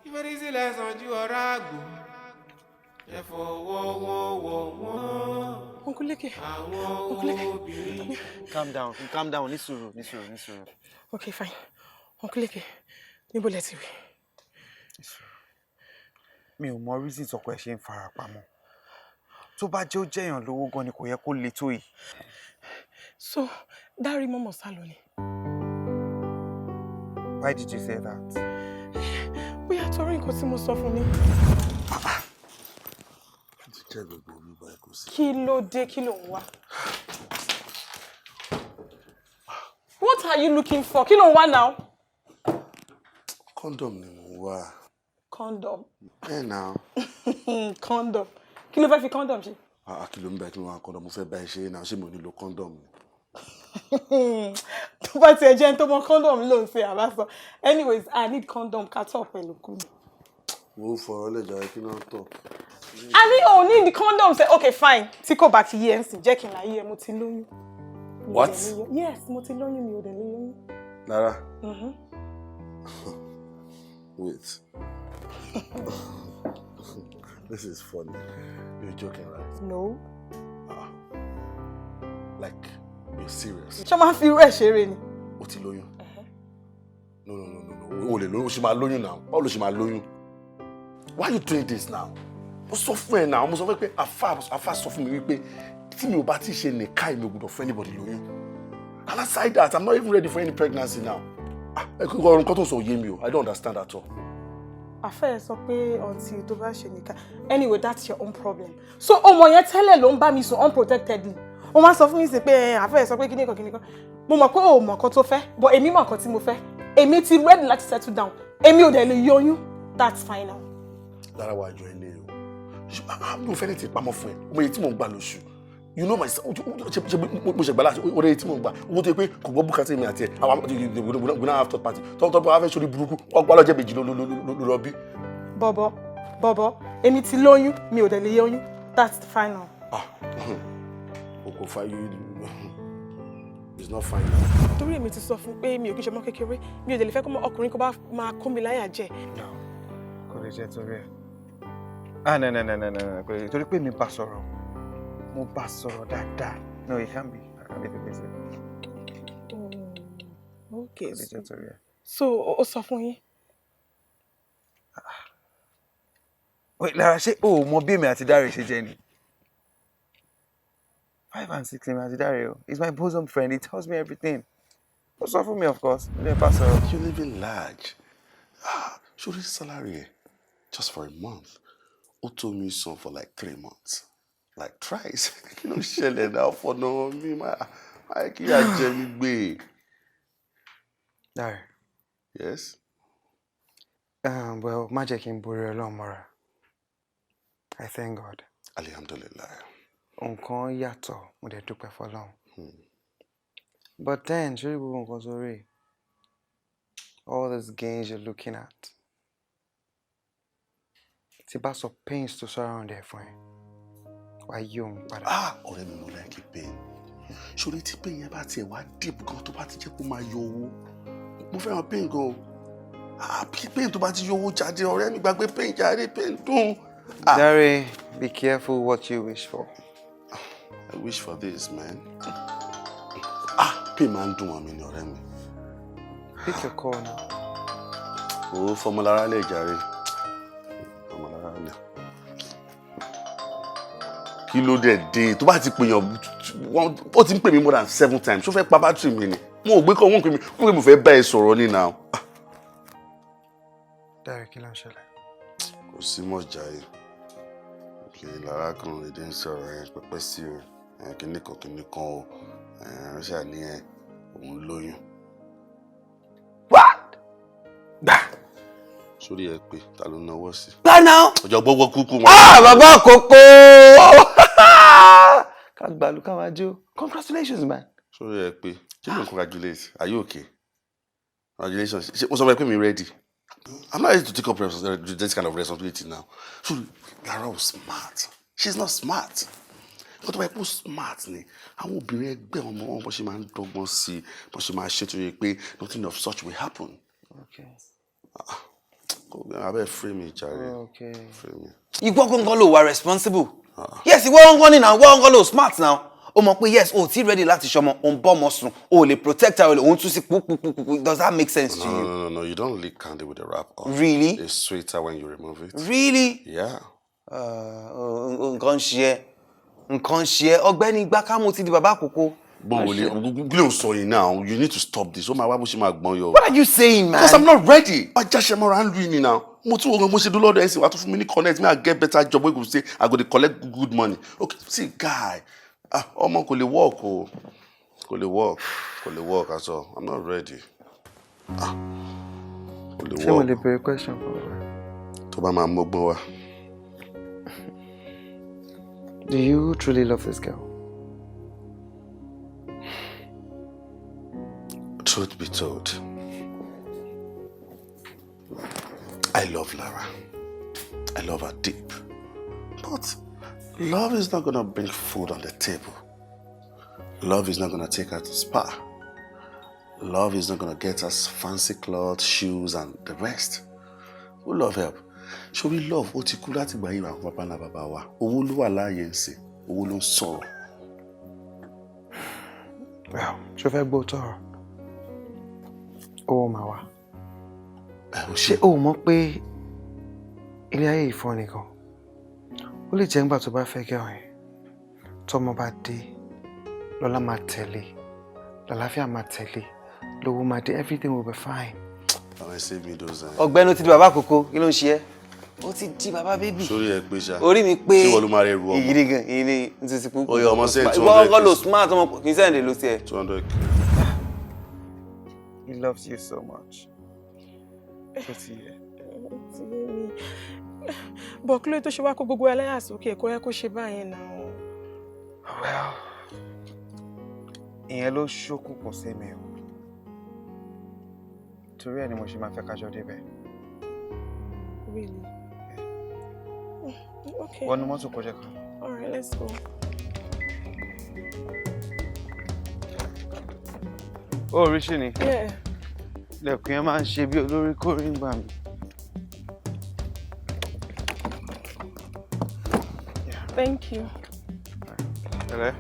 Ìfẹ́rísílẹ̀ sàn ju ọ̀rá àgbò. Ẹ fọwọ́wọ́wọ́ wọ́n. Uncle Leke. Àwọn Uncle Leke. obìnrin. Calm down, calm down, ní sùúrù, ní sùúrù, ní sùúrù. Okay, fine. Uncle Leke, níbo lẹ ti rí? Mi ò mọ reason tọkọ ẹ ṣe ń fara pamọ́. Tó bá jẹ́ ó jẹ́yàn lówó gan ni, kò yẹ kó le tó yìí. So, Dárí mọ́mọ́ sá lọ ni? Why did you say that? Bóyá torí nǹkan tí mo sọ fún ni. Ti jẹ́ gbogbo omi báyìí, kò sí. Kí ló dé? Kí ló ń wá? What are you looking for? Kí ló ń wá now? Condom ni mò ń wá. Condom. Ẹ náà. Condom. Kí ló fẹ́ fi condom ṣe? Ah, kí ló ń bẹ? Kí ló wá condom? Mo fẹ́ bá ẹ ṣe é náà, ṣé mi ò ní lo condom ni? Tó bá tiẹ̀ jẹ́ ẹni tó mọ condom ló ń ṣe àbá sọ. Anyways, I need condom ká tọ̀ pẹ̀lú kú. Wo, fọ̀rọ̀ lẹ́jà, kí náà tọ̀. A ní òun need condom ṣe. Okay, fine. Tí kò bá ti yé ẹ ń sìn, jẹ́ kí n láyé ẹ, mo ti lóyún. Mi ò What? dẹ̀ lóyún. Yes, mo ti lóyún, mi ò dẹ̀ lóyún. Lára, wait. This is funny. You're joking, right? No. Like, you're serious? Ṣé o máa ń fi irú ẹ̀ ṣeré ni? O ti lóyún? No, no, no, no, no. O lè lóyún, o ṣe máa lóyún now. Báwo ló ṣe máa lóyún? Why are you doing this now? Mo sọ fún ẹ náà, mo sọ fún ẹ pé àfà sọ fún mi wípé tí mi ò bá ti ṣe nìka, mi ò gbọdọ̀ fún anybody lóyún. And aside that, I'm not even ready for any pregnancy now. Ah, ẹ kò nǹkan tó ń sọ ò yé mi o. I don't understand at all. Àfẹ́ ẹ sọ pé until tó bá ṣe nìkan. Anyway, that's your own problem. So ọmọ yẹn tẹ́lẹ̀ ló ń bá mi sùn unprotectedly. Ó máa ń sọ fún mi sí pé ẹ, àfẹ́ ẹ sọ pé kíní kan kíní kan. Mo mọ̀ pé o ò mọ̀ nǹkan tó fẹ́, but èmi mọ̀ nǹkan tí mo fẹ́. Èmi ti ready láti settle down. Èmi ò dẹ̀ lè yọyún. That's final. Lára wa àjọ ilé o. Mi ò fẹ́ ní ti pamọ́ fún ẹ. Ọmọ yìí tí mò ń gbà lóṣù. You know my ṣe mo ṣe gbà láti orí tí mò ń gbà. Owó tó yẹ pé kò gbọ́ bùkátà mi àti ẹ̀. Àwọn we now have third party. Tọ́ bá fẹ́ sórí burúkú, ọgbà lọ́jọ́ méjì ló lọ bí. Bọ̀bọ̀, bọ̀bọ̀, èmi ti lóyún, mi ò dẹ̀ lè yọyún. That's final. O kò fa you, it's not fine now. Torí èmi ti sọ fún pé mi ò kí ń ṣe ọmọ kékeré, mi ò dẹ̀ lè fẹ́ kó mọ ọkùnrin kó bá máa kó mi láyà jẹ. Kò lè jẹ́ torí ẹ̀. Ah, no, no, no, no, no, no, kò lè torí pé mi bá sọ̀rọ̀. Mo bá sọ̀rọ̀ dáadáa. No, it can't be. It can't be the reason. Okay. Kò lè jẹ́ torí ẹ̀. So ó sọ fún yín? Wait, Lára, ṣé o ò mọ bí èmi àti Dáre ṣe jẹ́ ni? Five and six èmi àti Dáre o. He's my bosom friend. He tells me everything. Ó sọ fún mi, of course. Ó lè bá sọ̀rọ̀. You living large. Ah, ṣorí salary ẹ just for a month, ó tó mi san for like 3 months. Like thrice. Kí ló ṣẹlẹ̀ náà? Fọ̀nà mi máa kí ìyá jẹ mi gbé. Dáre. Yes. Well, má jẹ́ kí n borí Ọlọ́run mọ́ra. I thank God. Alhamdulillah. Nǹkan yàtọ̀, mo dẹ̀ dúpẹ́ f'Ọlọ́run. But then, ṣé gbogbo nǹkan tó rí? All those gains you're looking at. Tí bá sọ pains tó surround ẹ̀ fún ẹ, wàá yí òun padà. Ah, ọ̀rẹ́ mi, mo like pain. Ṣorí tí pain yẹn bá tiẹ̀ wá deep gan, tó bá ti jẹ́ kó máa yọ owó. Mo fẹ́ràn pain gan o. Ah, pain tó bá ti yọ owó jáde, ọ̀rẹ́ mi, gbàgbé pain jáde, pain dùn. Dare, be careful what you wish for. I wish for this, man. Ah, pain máa ń dùn mọ́ mi ni, ọ̀rẹ́ mi. Pick your call now. Owó fọmọlára lè jàre. Fọmọlára lè. Kí ló dé dé tó bá ti pèèyàn, ó ti ń pè mí more than seven times. Ṣó fẹ́ pa battery mi ni? Mo ò gbé kọ́, wọ́n pè mí, wọ́n pè mí, mo fẹ́ bá ẹ sọ̀rọ̀ ní now. Dare, kí ló ń ṣẹlẹ̀? Kò sí mọ̀ jàre. Kí lára kan lè dé ń sọ̀rọ̀ ẹ pẹ́pẹ́ sí o. Kíní kan kíní kan o. Ránṣẹ́ ní ẹ, òun lóyún. What? Gbà! Sórí ẹ pé ta ló náwó sí? Gbà náà! Ọjọ́ gbọ́gbọ́ kúkú wọn. Ah, bàbá àkókò! Ká gbàlú ká máa jó. Congratulations, man. Sórí ẹ pé kí ló ń congratulate? Are you okay? Congratulations. Ṣé mo sọ fún ẹ pé mi ready? I'm not ready to take up this kind of responsibility now. So Lara was smart. She's not smart. Nǹkan tó bá yẹ kó smart ni, àwọn obìnrin ẹgbẹ́ ọmọ wọn, bó ṣe máa ń dọ́gbọ́n sí i, bó ṣe máa ṣe tó yẹ pé nothing of such will happen. Okay. Kò abẹ́ free mi jàre. Okay. Free mi. Ìwọ gangan ló wà responsible. Yes, ìwọ gangan ni now, ìwọ gangan ló smart now. O mọ̀ pé yes, o ti ready láti ṣọmọ, o ń bọ́ ọmọ sùn, o lè protect her, o ń tún sí pupupupu. Does that make sense to No, you? no, no, no, you don't lick candy with the wrap off. Really? It's sweeter when you remove it. Really? Yeah. Nǹkan ń ṣe ẹ́, nǹkan ń ṣe ẹ́, ọ̀gbẹ́ni Gbákámù ti di bàbá àkókò. Gbọ́n wòlé, kí ló ń sọ yìí now? You need to stop this. Ó máa wá bó ṣe máa gbọ́n yọ. What are you saying, man? Because I'm not ready. Wá jáṣẹ́ mọ́ra ń lu ìní now. Mo tún wọ́n mo ṣe dúró lọ́dọ̀ ẹ̀sìn, wàá tún fún mi ní connect, me I get better job wey go say I go dey collect good money. Okay, see guy, ah, ọmọ kò lè work o. Kò lè work, kò lè work at all. I'm not ready. Ah, kò lè Ṣé mo work. lè béèrè question kan lọ́wọ́? Tó bá máa mọ́gbọ́n wá. Do you truly love this girl? Truth be told, I love Lara. I love her deep. But love is not gonna bring food on the table. Love is not gonna take her to spa. Love is not gonna get us fancy clothes, shoes, and the rest. Who love help? Ṣé we love ó ti kú láti gbà yí àwọn bàbá ńlá bàbá wa? Owó ló wà láàyè ń sìn, owó ló ń sọ̀rọ̀. Well, ṣo fẹ́ gbọ́ tọrọ? Owó máa wà. Ṣé o mọ̀ pé ilé ayé ìfọ́ nìkan? Ó lè jẹ́ nígbà tó bá fẹ́ girl yẹn. Tọ́mọ bá dé, lọ́lá máa tẹ̀lé, làlàáfíà máa tẹ̀lé, lówó máa dé, everything will be fine. Àwọn ẹsẹ̀ mi dòzà. Ọ̀gbẹ́ni, ó ti di bàbá àkókò, kí ló ń ṣe ẹ́? Ó ti di bàbá baby. Sórí ẹ pé ṣá. Orí mi pé. Ṣé wọ́n ló máa rẹ ru ọmọ? Ìgidi gan, ìgidi n ti ti kú. Ó yẹ ọmọ sẹ́yìn Ìwọ 200. ọkọ lo smart ọmọ kì í sẹ́yìn lè lo tiẹ̀. 200. He loves you so much. Ṣé ti yẹ? Ti yé mi, bọ̀ kí ló tó ṣe wá kó gbogbo ẹlẹ́yà sókè? Kó yẹ kó ṣe báyẹn náà. Well, ìyẹn ló ṣókùnkùn sí mi o. Torí ẹ̀ ni mo ṣe máa fẹ́ kájọ débẹ̀. Really? Okay. Wọnú mọ́tò kọjá kan. All right, let's go. Ó rí sí ni. Yeah. Lẹ̀kùn yẹn máa ń ṣe bí olórí kórè ń gbà mí. Thank you. Pẹ̀lẹ́.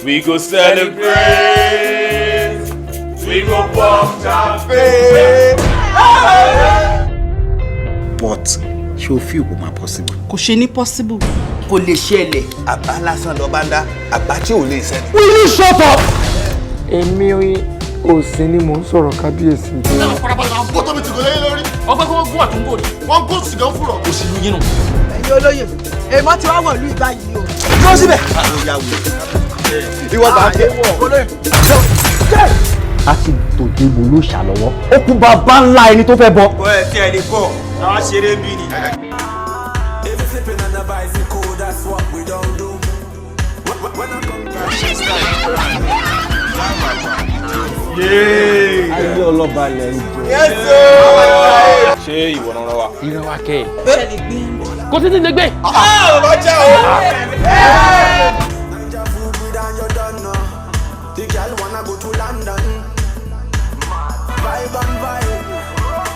We go celebrate. We go pop champagne. But Ṣé o feel kó máa possible? Kò ṣe ní possible. Kò lè ṣẹlẹ̀. Àbá lásán lọ bá ń dá, àbá tí ò lè ṣẹlẹ̀. Will you shut up? Èmi ò sí ni mò ń sọ̀rọ̀, kábíyèsí. Farabalẹ̀, àwọn bó tóbi tìgò lẹ́yìn lórí. Ọgbẹ́ kí wọ́n gún àtúngò ni. Wọ́n gún sìgá ń fúrọ̀. Kò sí lu yín nù. Ẹ̀yin olóyè, èèmọ̀ ti wá wọ̀lú ìgbà yìí o. Dúró síbẹ̀. Ìwọ bá dé. A ti tòde bò ló ṣàlọ́wọ́. Ó kú bàbá ńlá ẹni tó fẹ́ bọ. Ó ẹ tí ẹ lè kọ́, àwọn ṣeré bí ni. If you slipping on the bicycle, that's what we don't do. When I come back, she's like, Ayé ọlọ́ba lẹ̀ ń jẹ. Ṣé ìwọ náà wa? Ìran wa kẹ́ ẹ̀. Kò sí ti lè gbé. Bàbá jẹ́ o. The girl wanna go to London. Vibe and vibe.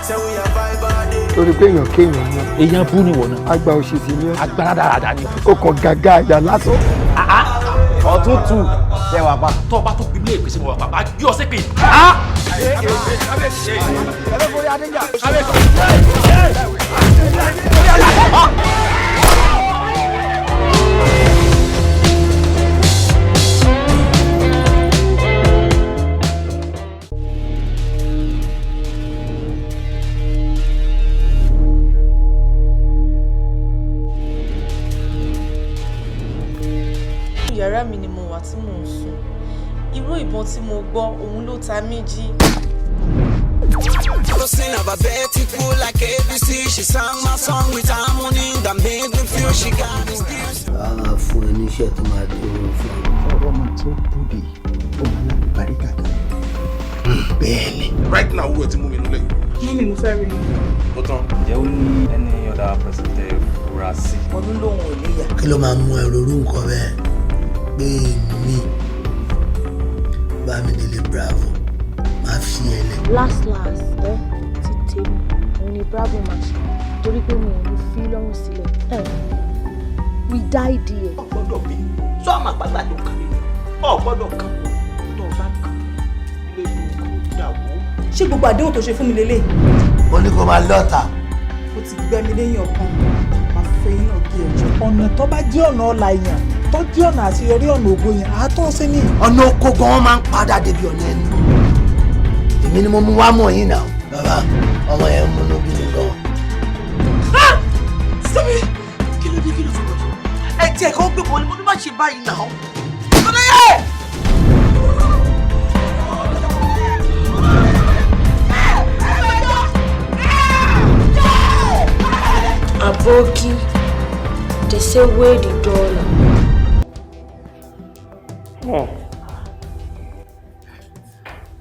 Say we a vibe all day. Torí pé èèyàn kéèyàn ni. Èèyàn bú ni wọ̀ náà. Àgbà òṣìṣì ni ọ́. Agbára dáradára ni. Ó kàn gàgà àyà lásán. Ọ̀tún tù ṣẹwà pa. Tọ́ ọba tó gbìmí èpè sí mo wà bàbá gbé ọ sépè. Yàrá mi ni mo wà tí mò ń sùn. Irú ìbọn tí mo gbọ́, òun ló ta mí jí. Listen of a Betty cool like ABC. She sang my song with harmony that made me feel she got me skills. A máa fún ẹ níṣẹ́ tó máa dúró fún ẹ. Ọ̀rọ̀ máa tó bòde, ó máa láti parí kàkà. Bẹ́ẹ̀ ni. Right now, owó ẹ ti mú mi nulẹ̀. Mummy, mo fẹ́ rí i. Ó tán. Ǹjẹ́ ó ní any other person tẹ́ fura sí? Ọdún lòun ò níyà. Kí ló máa mú ẹ ronú nǹkan bẹ́ẹ̀ pé mi, Bámidélé Bravo, máa fi ẹ lẹ̀? Last last ẹ ti tèmi òun ni Bravo máa ṣe, torí pé mi ò ní fi lọ́rùn sílẹ̀ ẹ. We die there. Ọ gbọ́dọ̀ bí sọ àmà pàgbà tó kàn mí, ọ gbọ́dọ̀ kàn tó bá kàn ilé ìlú kó dà wó. Ṣé gbogbo àdéhùn tó ṣe fún mi lélẹ̀? Ó ní kó máa lọ́ta. Ó ti gbẹ́ mi lẹ́yìn ọkàn, máa fẹ́ yín náà gé ẹjọ́. Ọ̀nà tó bá jẹ́ ọ̀nà ọ̀la èèyàn, tó jẹ́ ọ̀nà àṣeyọrí, ọ̀nà ògo yẹn, àátọ́ sí ni. Ọ̀nà oko gan wọn máa ń padà débi ọ̀nà ẹnu. Èmi ni mo mú wá mọ̀ yín náà. Bàbá ọmọ yẹn ń múnú bí mi gan. Sẹ́mi, kí ló dé, kí ló fún mi? Ẹ tiẹ̀ kọ́ gbé bọ̀ ni mo ní má ṣe báyìí náà. Olóyè! Aboki, they say where the dollar.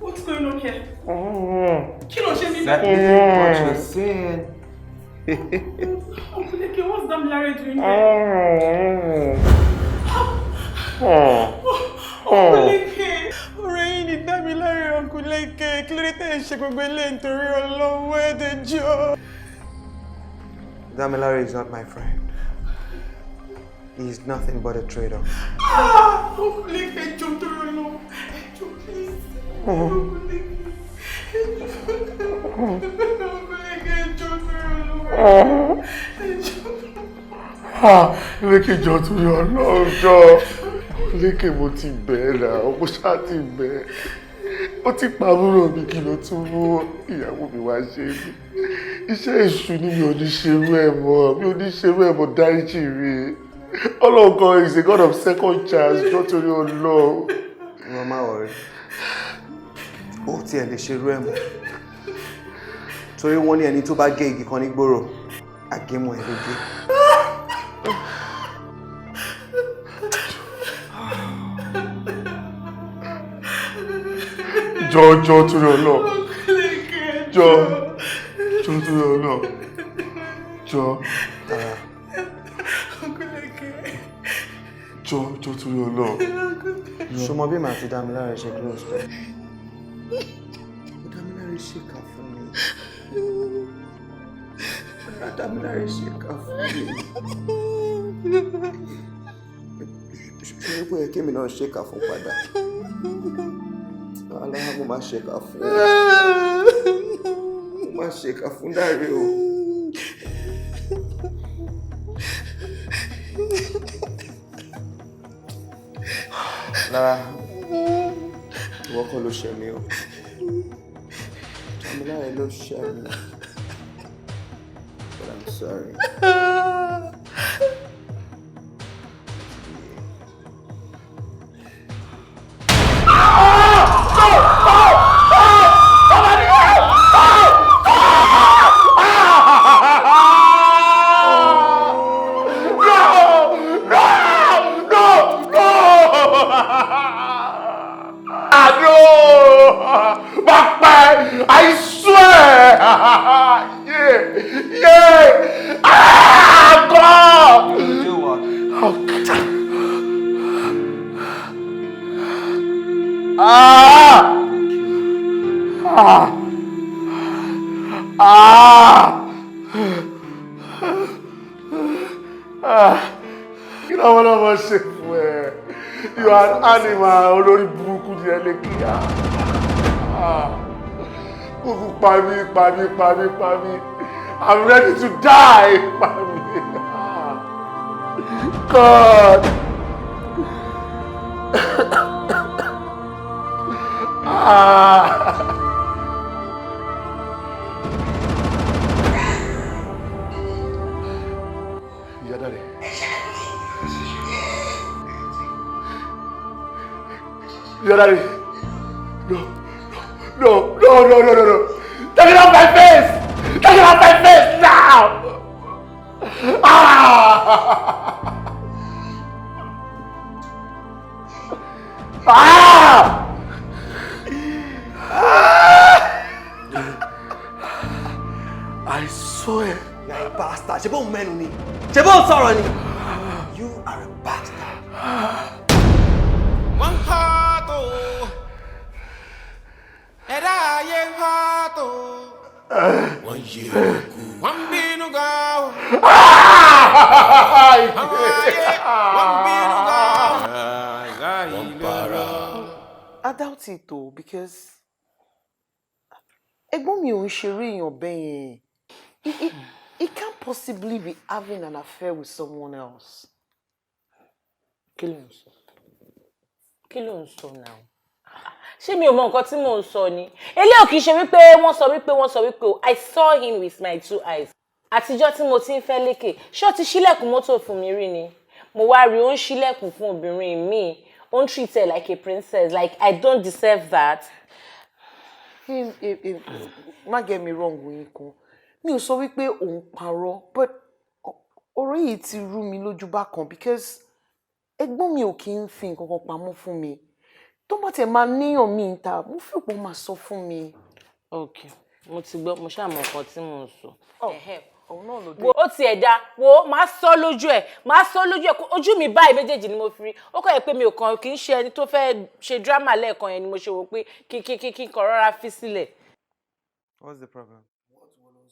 What's going on here? Kí ló ṣe mí That bẹ́ẹ̀? isn't what you're saying. Uncle Leke, what's Damilare doing here? Uncle Leke. Ọ̀rẹ́ yìí ni Dámiláre, Uncle Leke. Kí ló dé tẹ̀ ń ṣe gbogbo ilé nítorí ọlọ́wọ́ ẹ̀dẹ̀jọ́? Damilare is not my friend. He is nothing but a traitor. Ah, Uncle Leke, jọ̀ọ́ torí Ọlọ́run. Jọ̀ọ́, please. Uncle Leke. Uncle Leke, jọ̀ọ́ torí Ọlọ́run. Jọ̀ọ́. Lékè, jọ torí Ọlọ́run, jọ. Lékè, mo ti bẹ̀ ẹ́ náà, mo ṣáà ti bẹ̀ ẹ́. Ó ti pa àbúrò mi, kí ló tún mú ìyàwó mi wá ṣe mí? Iṣẹ́ èṣù ni, mi ò ní ṣerú ẹ̀ mọ́, mi ò ní ṣerú ẹ̀ mọ́, dáríjì mi. Ọlọ́run kan is a God of second chance, jọ torí Ọlọ́run. Wọ́n má worry. Ó tiẹ̀ lè ṣerú ẹ̀ mọ́. Torí wọ́n ní ẹni tó bá gé igi kan nígboro, àgémọ̀ ẹ̀ ló gé. Jọ, jọ torí Ọlọ́run. Jọ, jọ torí Ọlọ́run. Jọ. Jọ, jọ torí Ọlọ́run. Ṣọmọ bí màá ti Dámiláre ṣe close tó. Dámiláre ṣèkà fún mi. Dámiláre ṣèkà fún mi. Ṣé ó yẹ kémi náà ṣèkà fún padà? Aláha, mo máa ṣèkà fún. Mo máa ṣèkà fún Dáre o. Lára, ìwọ kọ́ ló ṣe mí o. Dámiláre ló ṣe mí. But I'm sorry. I swear! Yeah! Yeah! Ah, God! You do what? Oh, God. Ah! Ah! Ah! Ah! You know what I'm gonna say? You are an animal, olórí burúkú ni ẹ lè kíyà. Ah! Kúkú pa mí, pa mí, pa mí, pa mí. I'm ready to die. Pa mí. Ah. God. Ah. Ìyá Dáre. Ìyá Dáre. No. No, no, no, no, no, no. Take it off my face! Take it off my face now! Ah! Ah! I swear. You are a bastard. Ṣé bó ń mẹ́nu ni? Ṣé bó ń sọ̀rọ̀ ni? You are a bastard. Wọ́n há tó. Ẹ̀dá ayé ń há tó. Wọ́n yẹ kú. Wọ́n bínú gan o. Àwọn ayé wọ́n bínú gan o. Wọ́n para. I doubt it though, because ẹ̀gbọ́n mi ò ń ṣeré èèyàn bẹ́ẹ̀ yẹn. He can't possibly be having an affair with someone else. Kí ló ń sọ? Kí ló ń sọ náà? Ṣé mi ò mọ nǹkan tí mò ń sọ ni? Eléyìí ò kì í ṣe wípé wọ́n sọ wípé wọ́n sọ wípé o. I saw him with my two eyes. Àtijọ́ tí mo ti ń fẹ́ Lékè, ṣé ó ti ṣílẹ̀kùn mọ́tò fún mi rí ni? Mo wá rí ó ń ṣílẹ̀kùn fún obìnrin mi. Ó ń treat her like a princess, like I don't deserve that. Má get me wrong, Oyinkan. Mi ò sọ wípé òun parọ́, but ọ̀rọ̀ yìí ti rú mi lójú bákan because ẹ̀gbọ́n mi ò kí ń fi nǹkan kan pamọ́ fún mi. Tó bá tiẹ̀ máa níyàn mi ń ta, mo fi òpó máa sọ fún mi. Ok, mo ti gbọ́, mo ṣáà mọ nǹkan tí mò ń sọ. Òun náà ló dé. Wo ó tiẹ̀ da, wo máa sọ lójú ẹ̀, máa sọ lójú ẹ̀, ojú mi báyìí méjèèjì ni mo fi rí. Ó kàn yẹ pé mi ò kàn kì í ṣe ẹni tó fẹ́ ṣe drama lẹ́ẹ̀kan yẹn ni mo ṣe wò pé kí kí kí kí n kàn rọra fi sílẹ̀. What's the problem?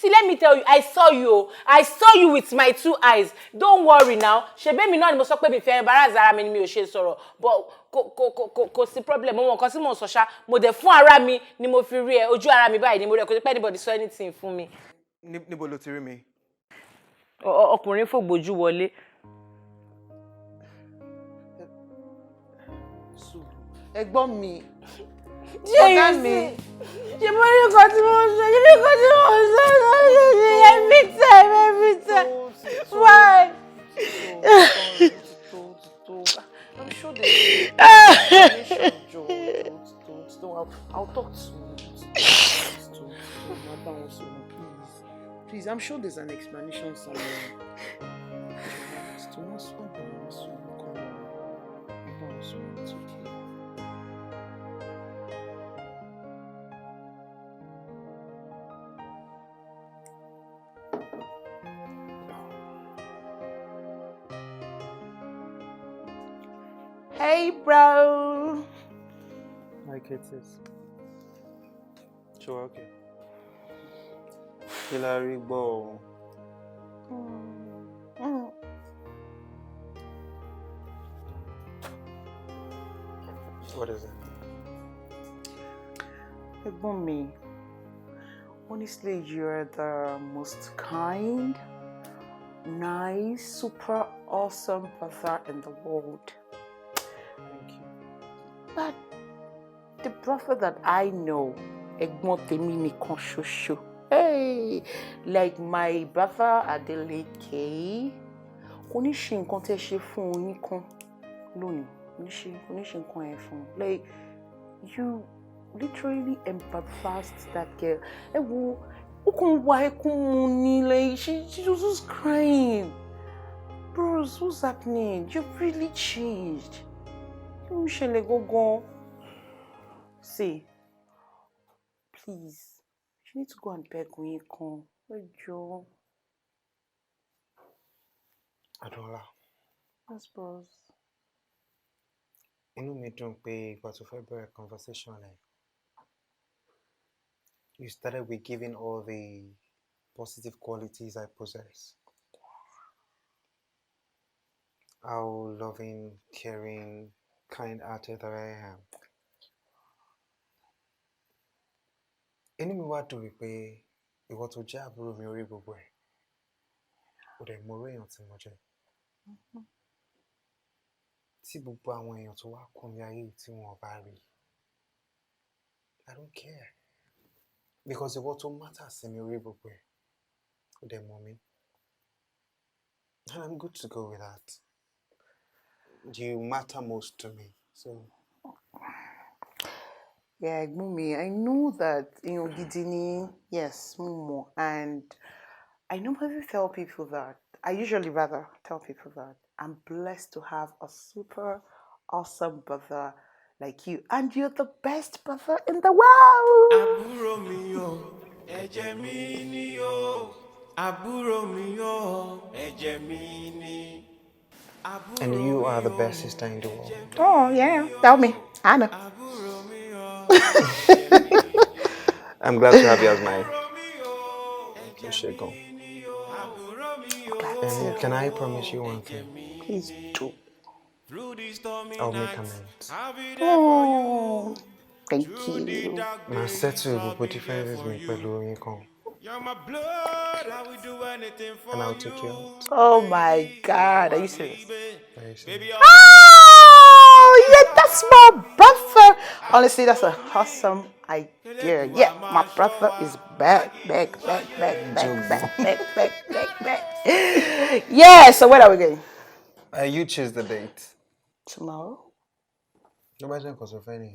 See, let me tell you, I saw you. I saw you with my two eyes. Don't worry now. Ṣebí mi náà ni mo sọ pé mi fẹ́ embarrass ara mi ni mi ò ṣe sọ̀rọ̀. But kò kò kò kò kò sí problem. Mo mọ nǹkan tí mò ń sọ ṣá. Mo dẹ̀ fún ara mi ni mo fi rí ẹ. Ojú ara mi báyìí ni mo rí ẹ. Kò sí pé anybody sọ anything fún mi. Níbo ló ti rí mi? Ọkùnrin fògbójú wọlé. Ẹ̀gbọ́n mi. Ṣé Bọ̀dá you mi. see? Ṣé mo rí nǹkan tí mo ń sọ? Ṣé mo rí nǹkan tí mo ń sọ? Every time, every time. Why? I'm sure there's an explanation, Joe. I'll talk to Madam also, please. Please, I'm sure there's an explanation somewhere. It's okay. Hey, bro. Hi, Katis. Sure, okay. Kí la rí gbọ́ o? What is it? Ẹ̀gbọ́n mi, honestly, you're the most kind, nice, super awesome brother in the world. Thank you. But the brother that I know, ẹ̀gbọ́n tèmi nìkan ṣoṣo. Hey, like my brother Adeleke, kò ní ṣe nǹkan tẹ́ ṣe fún un nìkan lónìí, kò ní ṣe nǹkan yẹn fún un. Like, you literally embarrassed that girl. Ẹ wo, ó kàn wá ẹkún mu ni, like she was just crying. Bros, what's happening? You've really changed. Kí ló ń ṣẹlẹ̀ gangan? See, please, you need to go and beg Oyinkan. Ẹ jọ̀ọ́. Adúnọlá, Yes, bros. Inú mi dùn pé ìgbà tó fẹ́ bẹ̀rẹ̀ conversation ẹ̀, you started with giving all the positive qualities I possess. How loving, caring, kind-hearted that I am. Inú mi wá dùn wípé ìwọ tó jẹ́ àbúrò mi orí gbogbo ẹ̀, ó dẹ̀ mọ irú èèyàn tí mo jẹ́. Tí gbogbo àwọn èèyàn tó wá kún ní ayé yìí tí wọn ò bá rí, I don't care. Because ìwọ tó matter sí mi orí gbogbo ẹ̀, ó dẹ̀ mọ̀ mí. And I'm good to go with that. You matter most to me. So Yeah, ẹ̀gbọ́n mi, I know that èèyàn gidi ni, yes, mo mọ̀, and I normally tell people that, I usually rather tell people that I'm blessed to have a super awesome brother like you, and you're the best brother in the world. Àbúrò mi o, ẹ̀jẹ̀ mi ni o. Àbúrò mi o, ẹ̀jẹ̀ mi ni. And you are the best sister in the world. Oh, yeah, tell me. I know. I'm glad to have you as my Ṣé. And can I promise you one thing? Please do. I'll make amends. Oh, thank you. Màá settle gbogbo differences mi pẹ̀lú Oyinkan. And I'll take you out. Oh my God, are you serious? Very serious. Oh, yeah, that's my brother. Honestly, that's an awesome idea. Yeah, my brother is back, back, back, back, back, back, back, back, back, back. Yeah, so where are we going? You choose the date. Tomorrow. Ló bá jẹ́ nǹkan tó fẹ́ nìyẹn.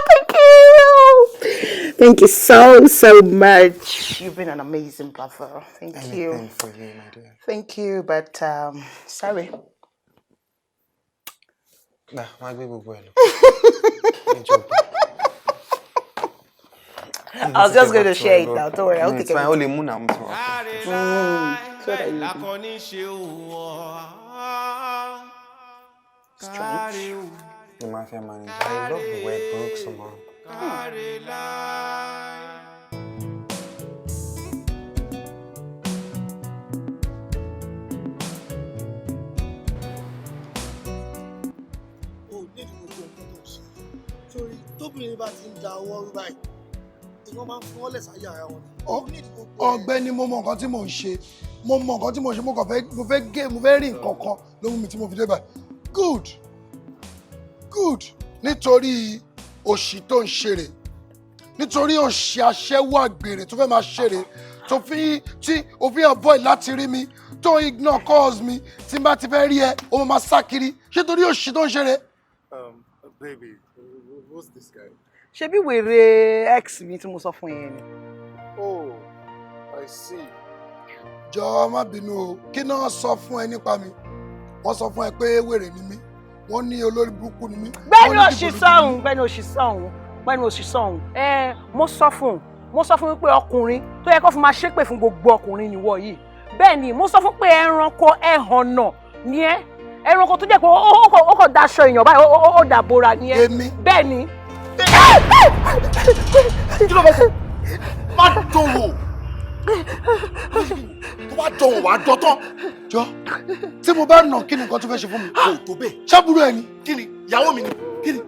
Thank you. Thank you so, so much. You've been an amazing brother. Thank you. Anything for you, my dear. Thank you, but sorry. Gbà, má gbé gbogbo ẹ̀ lọ. Níjọba. I was just going to share it now. Don't worry, I'll No, take it's fine. it. Ó lè mú náà mú tí wọ́n. So that you Lakọni ṣe òwò. Strange. The mafia manager. I love the word broke somehow. Káre láì. O ní gbogbo nǹkan tó ń ṣe sórí tóbìnrin bá ti ń da ọwọ́ rú báyìí, ìwọ́n máa ń fún ọ́lẹ̀ sáyà ara wọn ni. Ó ní gbogbo ẹ̀. Ọ̀gbẹ́ni, mo mọ nǹkan tí mò ń ṣe, mo mọ nǹkan tí mò ń ṣe. Mo kàn fẹ́, mo fẹ́ gé, mo fẹ́ rí nǹkan kan ló mú mi tí mo fi dé báyìí. Good, good. Nítorí òṣì tó ń ṣeré, nítorí òṣì aṣẹ́wó àgbèrè tó fẹ́ máa ṣeré, tó fi tí o fi avoid láti rí mi, tó ignore calls mi, tí n bá ti fẹ́ rí ẹ, o máa sá kiri. Ṣé torí òṣì tó ń ṣeré. Baby, who's this guy? Ṣebí wèrè ex mi tí mo sọ fún yẹn ni. Oh, I see. Jọ̀ọ́, má bínú o. Kí náà sọ fún ẹ nípa mi? Wọ́n sọ fún ẹ pé wèrè ni mí, wọ́n ní olórí burúkú ni mí. Gbẹ́nu Wọ́n ní òṣì dìbòlùdì ni mí. sọ̀hún, gbẹ́nu òṣì sọ̀hún, gbẹ́nu òṣì sọ̀hún. Ẹ mo sọ fún wípé ọkùnrin tó yẹ kó fi máa ṣépè fún gbogbo ọkùnrin nìwọ yìí. Bẹ́ẹ̀ ni mo sọ fún pé ẹranko ẹhànnà ni ẹ́, ẹranko tó jẹ́ pé ó kàn daṣọ èèyàn báyìí, ó dàbora ni ẹ́. Èmi? Bẹ́ẹ̀ ni. Kí ló fẹ́ ṣe? Má dánwò. Tó bá dánwò, wàá dán tán. Jọ, tí mo bá nà, kí ni nǹkan tó fẹ́ ṣe fún mi? Kò tó bẹ́ẹ̀. Ṣábùrú ẹ ni. Kí ni ìyàwó mi ni? Kí ni?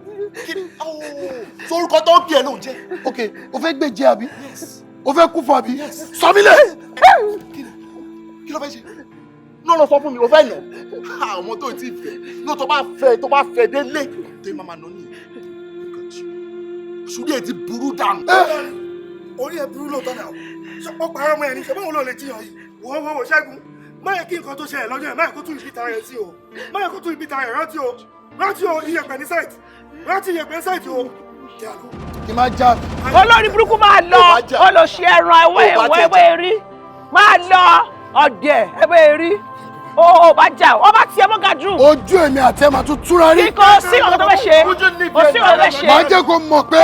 Kí ni? Sorúkọ tó ń bí ẹ ló ń jẹ́. Ok, o fẹ́ gbèjẹ àbí? O fẹ́ kú fún àbí? Sọ mí lẹ̀. Kí ló fẹ́ ṣe? No, sọ fún mi, o fẹ́ nà. Ọmọ tó ti fẹ́. No, tó bá fẹ́ délé. Tó máa nà nìyẹn. Ṣùgbọ́n ẹ ti burú dànù. Orí ẹ burú lóòótọ́ náà. Ṣé ó parọ́ mọ́ ẹ ní? Ṣé báwo ló lè jiyàn yìí? Wò Ṣẹ́gun. Má yẹ kí nǹkan tó ṣẹlẹ̀ lọ́jọ́ yẹn, má yẹ kó tún ibi tara ẹ sí o. Má yẹ kó tún ibi tara ẹ rántí o. Rántí o, iyẹ̀pẹ̀ ní site. Rántí iyẹ̀pẹ̀ ní site o. Kí máa já mi. Olórí burúkú máa lọ, olóṣì ẹran ẹwẹ́ rí. Máa lọ ọ̀dẹ̀ ẹwẹ́ rí. O bá jà, o bá tiẹ̀ mọ́ gàdú. Ojú èmi àti ẹ̀ máa tún túra rí. Kò sí ọ̀gá tó fẹ́ ṣe. Kò sí ọ̀gá tó fẹ́ ṣe. Màá jẹ́ kó mọ̀ pé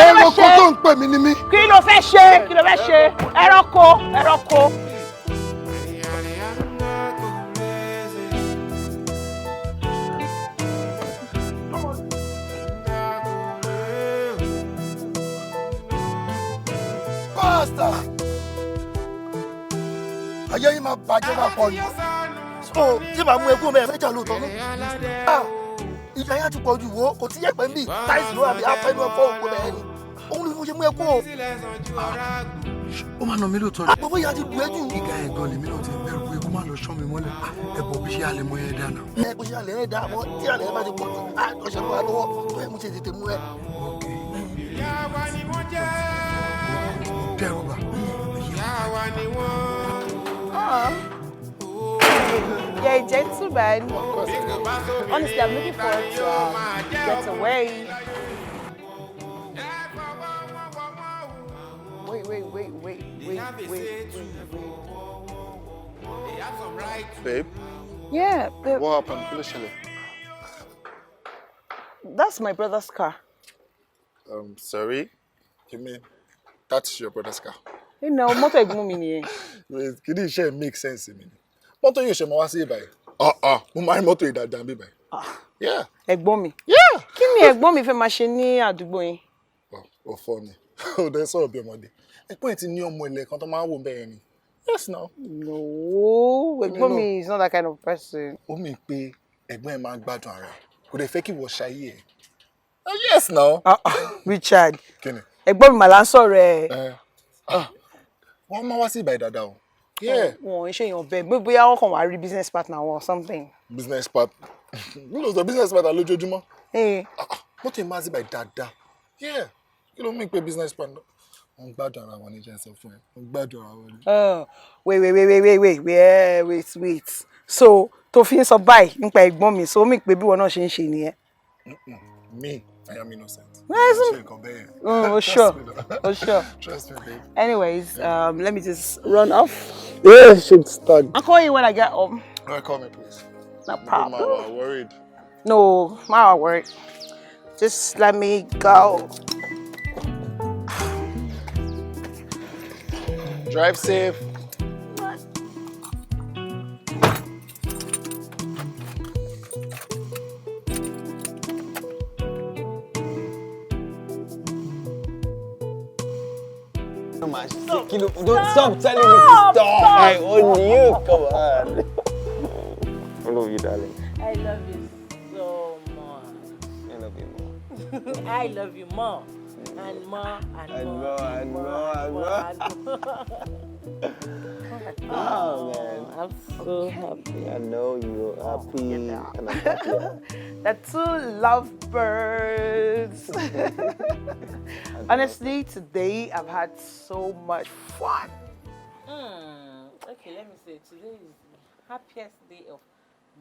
ẹranko tó ń pè mí ni mí. Kí ló fẹ́ ṣe? Kí ló fẹ́ ṣe? Ẹranko, ẹranko. Basta! Ayé yìí máa bàjẹ́ máa pọ̀ jù. So, tí màá mú ẹkún mẹ́rin mẹ́ta lóòótọ́ ní. Ìjà yẹn ti pọ̀ jù wo, kò tí yẹ̀pẹ̀ ń bì, táìsì ló wà bí afẹ́nu ẹ̀fọ́ òkú bẹ́ẹ̀ ni. Òun ló fi ṣe mú ẹkún o. Ó máa nà mí lóòótọ́ ni. Àpò bóyá ti dùn ẹ́ jù. Gíga ẹ̀ gan lèmi náà ti bẹ̀rù pé kó má lọ ṣán mi mọ́lẹ̀. Ẹ̀bọ̀ bí ṣe alẹ́ mọ́ yẹn dáná. Ẹ bó ṣe alẹ́ yẹn dá àmọ́ tí alẹ́ yẹn bá ti pọ̀ jù, ọ̀ṣẹ̀ mú wa lọ́wọ́ tó yẹ mú ṣe tètè mú ẹ. Ìyá wa ni wọ́n jẹ́. Dẹ́rù bà. Ìyá wa ni wọ́n. You're a gentleman. Honestly, I'm looking forward to get away. Wait. Babe? Yeah, babe. What happened? Kí ló ṣẹlẹ̀? That's my brother's car. Sorry? You mean that's your brother's car? You know, mọ́tò ẹ̀gbọ́n mi nìyẹn. Wait, kí ni iṣẹ́ make sense mi ni? Mọ́tò yóò ṣe máa wá sí ìbàyẹ̀. Mo máa ń mọ́tò ìdàdà bí ìbàyẹ̀. Yeah. Ẹ̀gbọ́n mi. Yeah. Kí ni ẹ̀gbọ́n mi fẹ́ máa ṣe ní àdúgbò yín? Ó fọ́ ni. Ó dẹ́ sọ̀rọ̀ bí ọmọdé. Ẹ̀gbọ́n ẹ̀ ti ní ọmọ ilẹ̀ kan tó máa ń wò bẹ́ẹ̀ ni. Yes now. No, ẹ̀gbọ́n mi is not that kind of person. Ó mì pé ẹ̀gbọ́n ẹ̀ máa ń gbádùn ara ẹ̀. Kò dẹ̀ fẹ́ kí wọ́n ṣayé ẹ̀. Yes now. Richard. Kí ni? Ẹ̀gbọ́n mi màlá ń sọ̀rọ̀ ẹ̀. Wọ́n máa wá sí ìbàyẹ̀ dáadáa o. Wọn ò ṣe èèyàn bẹ́ẹ̀ bóyá wọ́n kàn wá rí business partner wọn or something. Business partner? Mi ló sọ business partner lójoojúmọ́. Mọ́tò yìí máa sí ìbàyẹ̀ dáadáa. Kí ló mú pé business partner? Wọ́n gbádùn ara wọn ní jẹ́ sọ fún ẹ. Wọ́n gbádùn ara wọn ní. Wait. So tó fi ń sọ báyìí nípa ẹ̀gbọ́n mi, so ó mì pé bí wọn náà ṣe ń ṣe nìyẹn. Me, I am innocent. Oh, sure. Oh, sure. Trust me, babe. Anyways, let me just run off. Yeah, should start. I'll call you when I get home. All right, call me, please. No problem. I'm worried. No, I'm worried. Just let me go. Drive safe. Don't stop telling me to stop. I own you. Come on. I love you, darling. I love you so much. I love you more. I love you more. And more and, and more and more and more. And more. Oh, man. I'm so happy. I know you're happy. And I'm happy. The two lovebirds. Honestly, today I've had so much fun. Okay, let me say, today is the happiest day of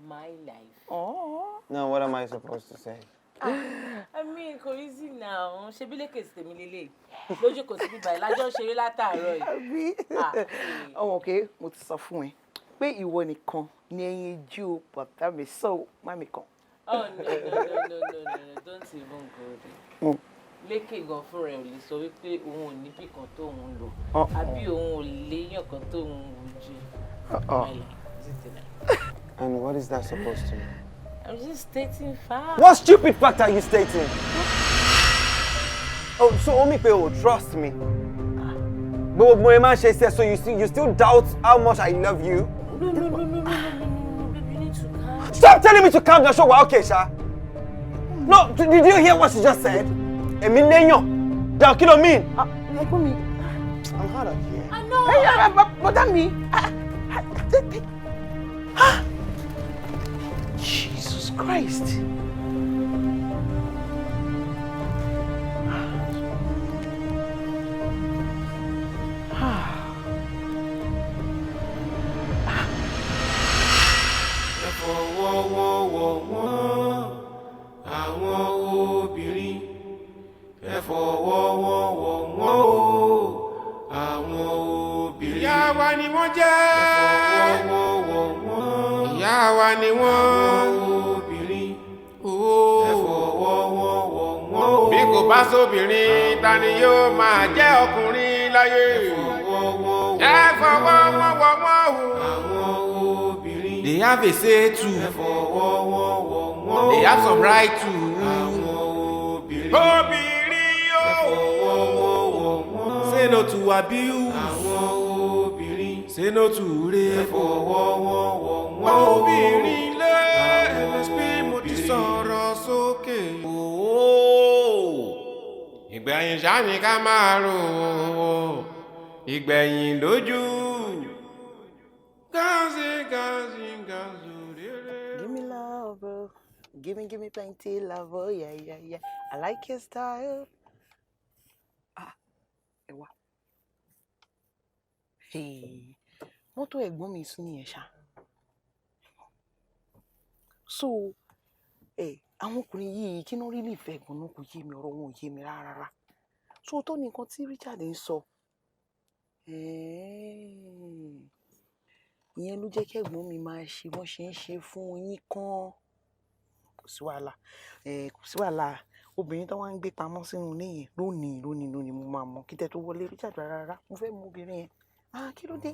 my life. Oh. Now, what am I supposed to say? I mean, kò easy now. Ṣebí lékè sí tèmi lélẹ̀. Lójú kò sí bíbá ẹ̀ lájọ́ ṣeré látàárọ̀ yìí. Ọmọ òkè, mo ti sọ fún ẹ pé ìwọ nìkan ni ẹyin jú bàtà mi so má mi kàn. Oh, no, don't even go there. Lékè gan fúnra ẹ̀ ò lè sọ wípé òun ò níbì kan tóun lò àbí òun ò léyàn kan tóun wò jù. And what is that supposed to mean? I'm just stating facts. What stupid fact are you stating? Oh, so Omipe will trust me. But so you still doubt how much I love you? No, babe, you need to calm down. Stop telling me to calm down. Sure, okay, Sha. No, did you hear what she just said? Èmi léyàn. Down, kí ló mean? I'm hard of here. I know. Hey, bọ́dá mi. Ah! Jesus Christ. Ẹ fọwọ́wọ́wọ́ wọ́n àwọn obìnrin, ẹ fọwọ́wọ́wọ́ wọ́n o, àwọn obìnrin. Ìyá wa ni wọ́n jẹ́. Ẹ fọwọ́wọ́wọ́ wọ́n. Ìyá wa ni wọ́n. Àwọn obìnrin. Ẹ fọwọ́wọ́wọ́ wọ́n o. Bí kò bá sóbìnrin, ta ni yóò máa jẹ́ ọkùnrin láyé? Ẹ fọwọ́wọ́wọ́ wọ́n o. Àwọn obìnrin. They have a say too. Ẹ fọwọ́wọ́wọ́ wọ́n o. They have some right too. Àwọn obìnrin. Obìnrin yóò. Ẹ fọwọ́wọ́wọ́ wọ́n. Say no to abuse. Àwọn obìnrin. Say no to rape. Ẹ fọwọ́wọ́wọ́ wọ́n o. Obìnrin lé. MSP mo ti sọ̀rọ̀ sókè. Ìgbẹ̀yìn ṣáà ni ká máa rò ó. Ìgbẹ̀yìn lójú. Gáàsì gáàsì gáàsì rere. Give me love, oh. Give me plenty love, oh yeah, yeah, yeah. I like your style. Ah, ẹ wá. Hey, mọ́tò ẹ̀gbọ́n mi sún nìyẹn ṣá. So, àwọn ọkùnrin yìí kí ló rí lè fẹ́ gan náà, kò yé mi, ọ̀rọ̀ wọn ò yé mi rárá. So, tó ní nǹkan tí Richard ń sọ. Ìyẹn ló jẹ́ kí ẹ̀gbọ́n mi máa ṣe bọ́n ṣe ń ṣe fún yín kan. Kò sí wàhálà, kò sí wàhálà. Obìnrin tó wá ń gbé pamọ́ sínú ilé yẹn lónìí lónìí lónìí, mo máa mọ̀ kí tẹ́ tó wọlé Richard rárá. Mo fẹ́ mú obìnrin yẹn. Ah, kí ló dé?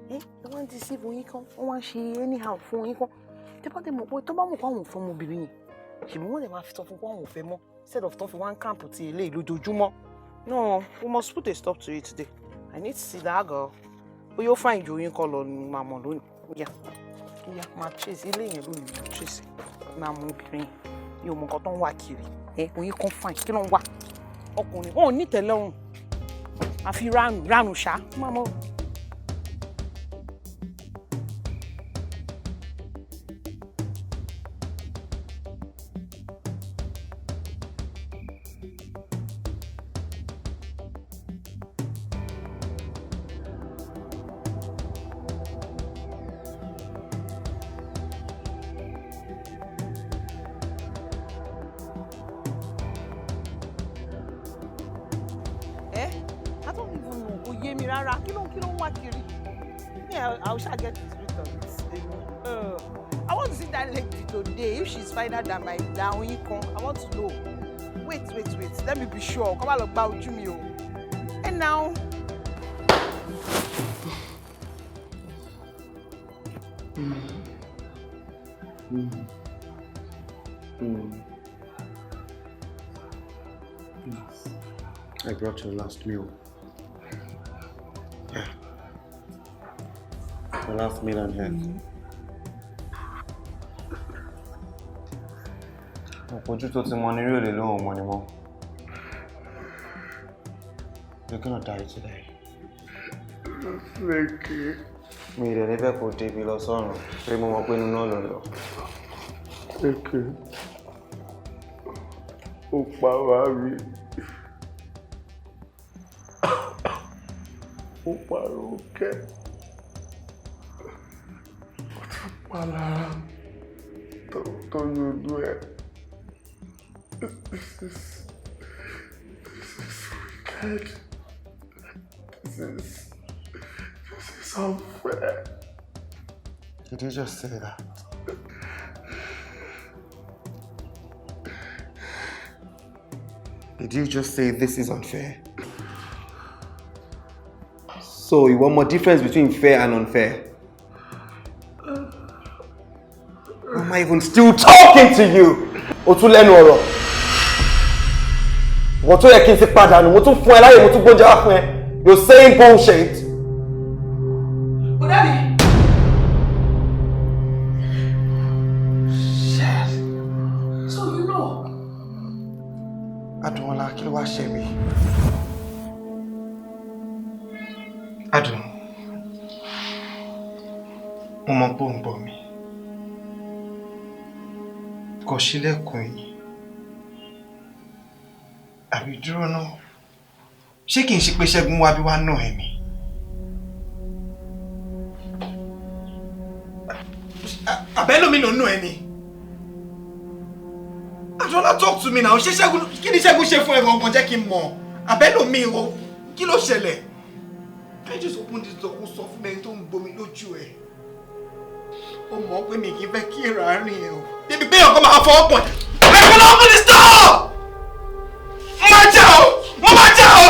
Ẹ wá ń deceive yín kan, wọ́n wá ń ṣe anyhow fún yín kan. Tẹ́ bá dé mọ̀ pé tó bá mọ̀ pé àwọn ò fẹ́ ọmọbìnrin yẹn, ṣùgbọ́n wọ́n lè máa sọ fún pé àwọn ò fẹ́ mọ́ instead of tán fi wá ń camp ti eléyìí lójoojúmọ́. No, we must put a stop to it today. I need to see that girl. Bóyá ó fine ju yín kọ́ lọ ni màá mọ̀ lónìí. Ó yá, ó yá, máa trace ilé yẹn lónìí, máa trace. Máa mú obìnrin yẹn. Mi ò mọ nǹkan tó ń wá kiri. Ẹ oyin kan fine, kí ló ń wá? Ọkùnrin, wọn ò ní ìtẹ́lọ́rùn. Àfi ránù, ránù ṣá. Má mọ̀. I don't even know. Kò yé mi rárá. Kí ló ń wá kiri? Me, I shall get to the root of it. I want to see that lady today. If she's finer than my than Oyinkan, I want to know. Wait, wait, wait. Let me be sure. Kó má lọ gba ojú mi o. And now. I brought your last meal. Yeah. The last meal on earth. Ojú tó ti mọ ní rí òde lóhùn mọ́ ni mọ́. You're gonna die today. Leke. Mi ìdẹ̀ nífẹ̀ẹ́ kò débi lọ sọ́run pé mo mọ̀ pé inú náà ló lọ. Leke. Ó pa wá mi. Ó pa Rónkẹ́. Ó tún pa lára tó yọjú ẹ̀. This is wicked. This is unfair. Did you just say that? Did you just say this is unfair? So you want more difference between fair and unfair? Why am I even still talking to you? O tún lẹ́nu ọ̀rọ̀. Wọ́n tó yẹ kí n ti padà nù, mo tún fún ẹ láyè, mo tún gbóúnjẹ wá fún ẹ. You're saying bullshit. Bọ̀dá mi. Shit. So you know. Adùnọlá, kí ló wá ṣe mí? Adùn, mo mọ mọ̀ pé ò ń gbọ́ mi. Kò ṣílẹ̀kùn yìí. Àbí dúró náà. Ṣé kìí ṣe pé Ṣẹ́gun wá bí wá nà ẹ́ ni? Àbẹ́lómi ló nà ẹ́ ni? Adọ́lá, talk to me now. Ṣé Ṣẹ́gun, kí ni Ṣẹ́gun ṣe fún ẹ gangan? Jẹ́ kí n mọ̀. Àbẹ́lómi o, kí ló ṣẹlẹ̀? Can you just open this door, kó sọ fún mi ẹni tó ń gbomi lójú ẹ̀? Ó mọ̀ pé mi kì í fẹ́ kí èrò àárín ẹ̀ o. Débi pé ọkọ máa fọwọ́ pọ̀. Ẹ kọ́ lọ open this door! Mo máa jà o! Mo máa jà o!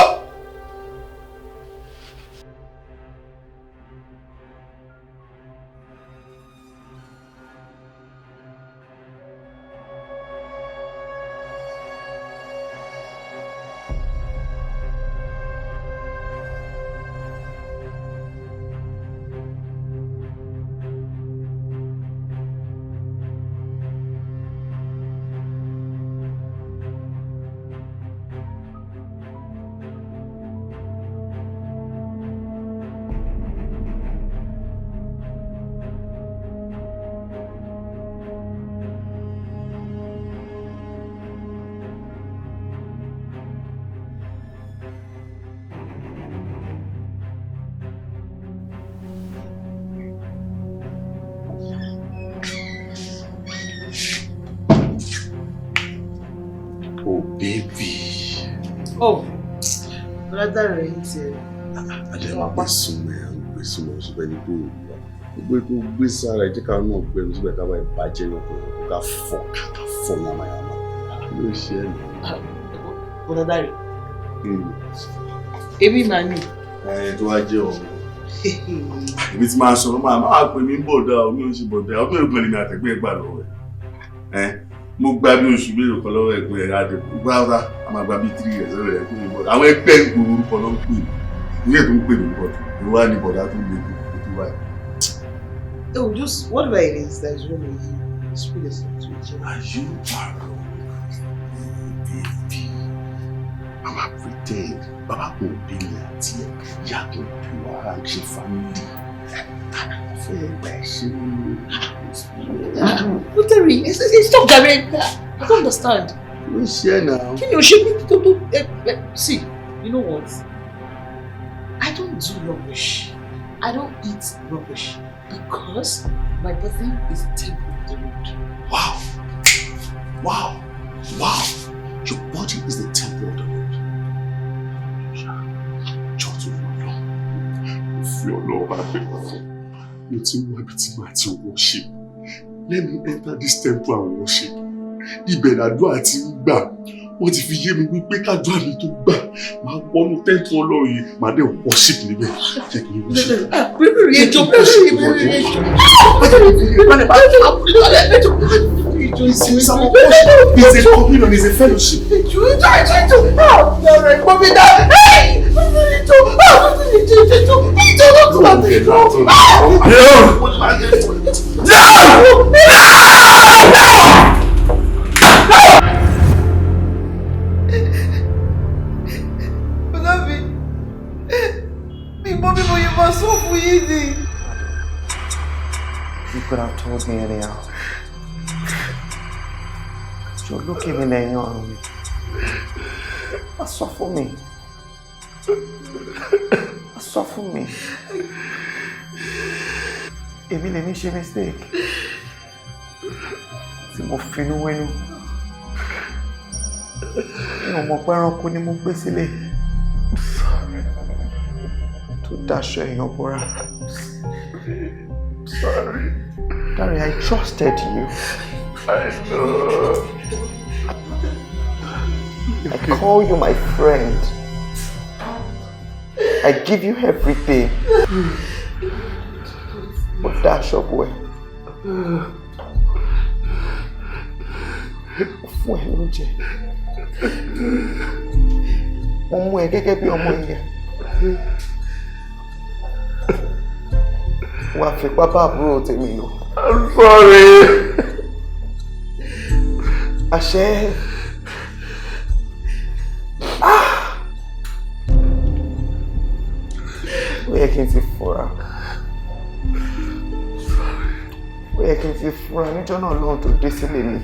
Oh, baby. Oh, brother rẹ̀ ń tiẹ̀. Adé ń gbé súnmọ́ ẹ̀, ń gbé súnmọ́ ṣùgbọ́n ẹni tó wà. Gbogbo ètò gbé sára ẹ̀ jẹ́ ká náà gbẹnu síbẹ̀ ká bá ẹ bàjẹ́ lọ́kùnrin kó ká fọ́ ká fọ́ yamayama. Kí ló ṣe é nù? Brother rẹ̀. Èmi màá ní. Ẹ tó wá jẹ́ ọ̀rọ̀. Èmi ti máa sọ̀rọ̀ máa pè mí bọ̀dá omi ò ṣe bọ̀dá ọdún ègbọ̀n lèmi àtẹ̀gbẹ́ gbà lọ́wọ́ ẹ̀. Mo gba bí oṣù mélòó kan lọ́wọ́ ẹ̀gbọ́n ẹ̀ adé gbára a máa gba bí 3 years lọ́wọ́ ẹ̀ kúrò bọ̀dá. Àwọn ẹgbẹ́ ń gbòòrò orúkọ ló ń pè mí. Ilé tó ń pè mí bọ̀dá ló wá ní bọ̀dá tó lè tó tó wáyé. Oh, just whatever it is that is wrong with you, just put yourself to each other. Are you wrong? Baby, Mama pretend. Bàbá kò bí mi àti ẹ̀, ìyá kò bí wa, à ń ṣe family. Fẹ́ gbà ẹ́ ṣe But Terry, stop Gary. I don't understand. Ló ṣe é náà. Kí ni o ṣe mí tó tó see, you know what? I don't do rubbish. I don't eat rubbish because my body is the temple of the Lord. Wow. Wow. Wow. Your body is the temple of the Lord. Jọ tó lọ lọ. Mo fi Ọlọ́run bá bẹ̀ wọ́n. Mo ti wá ibi tí màá ti worship. Let me enter this temple and worship. Ibẹ̀ làdúrà ti ń gbà. Wọ́n ti fi yé mi wípé kádùá mi tó gbà. Màá wọnú temple Ọlọ́run yìí, màá dẹ̀ worship níbẹ̀. Jẹ́ kí n worship. Ejò, ejò, It's a communion, it's a fellowship. Ejò, ejò, ejò, ejò. Ọ̀rọ̀ ẹ̀gbọ́n mi dá. Ejò, ejò, ejò, ejò, ejò, ejò. Bọ́dá mi, mi mọ bí mo yẹ máa sọ fún yín ni. You could have told me anyhow. Jọ lókè mi lẹ́yìn ọ̀run mi. Má sọ fún mi. Má sọ fún mi. Èmi lèmi ṣe mistake. Tí mo finú wẹ́nu. Mi ò mọ̀ pé ẹranko ni mo gbé sílé. Tó daṣọ èèyàn bora. Sorry. Darry, I trusted you. I know. I call you my friend. I give you everything. Mo daṣọ bo ẹ. Mo fún ẹ lóúnjẹ. Mo mú ẹ gẹ́gẹ́ bí ọmọ ìyá. Wàá fipá bá àbúrò tèmi lò. I'm sorry. Àṣẹ. Ah! Ó yẹ kí n ti fura. Ó yẹ kí n ti fúnra níjọ́ náà lọ́hùn tó dé sílé mi.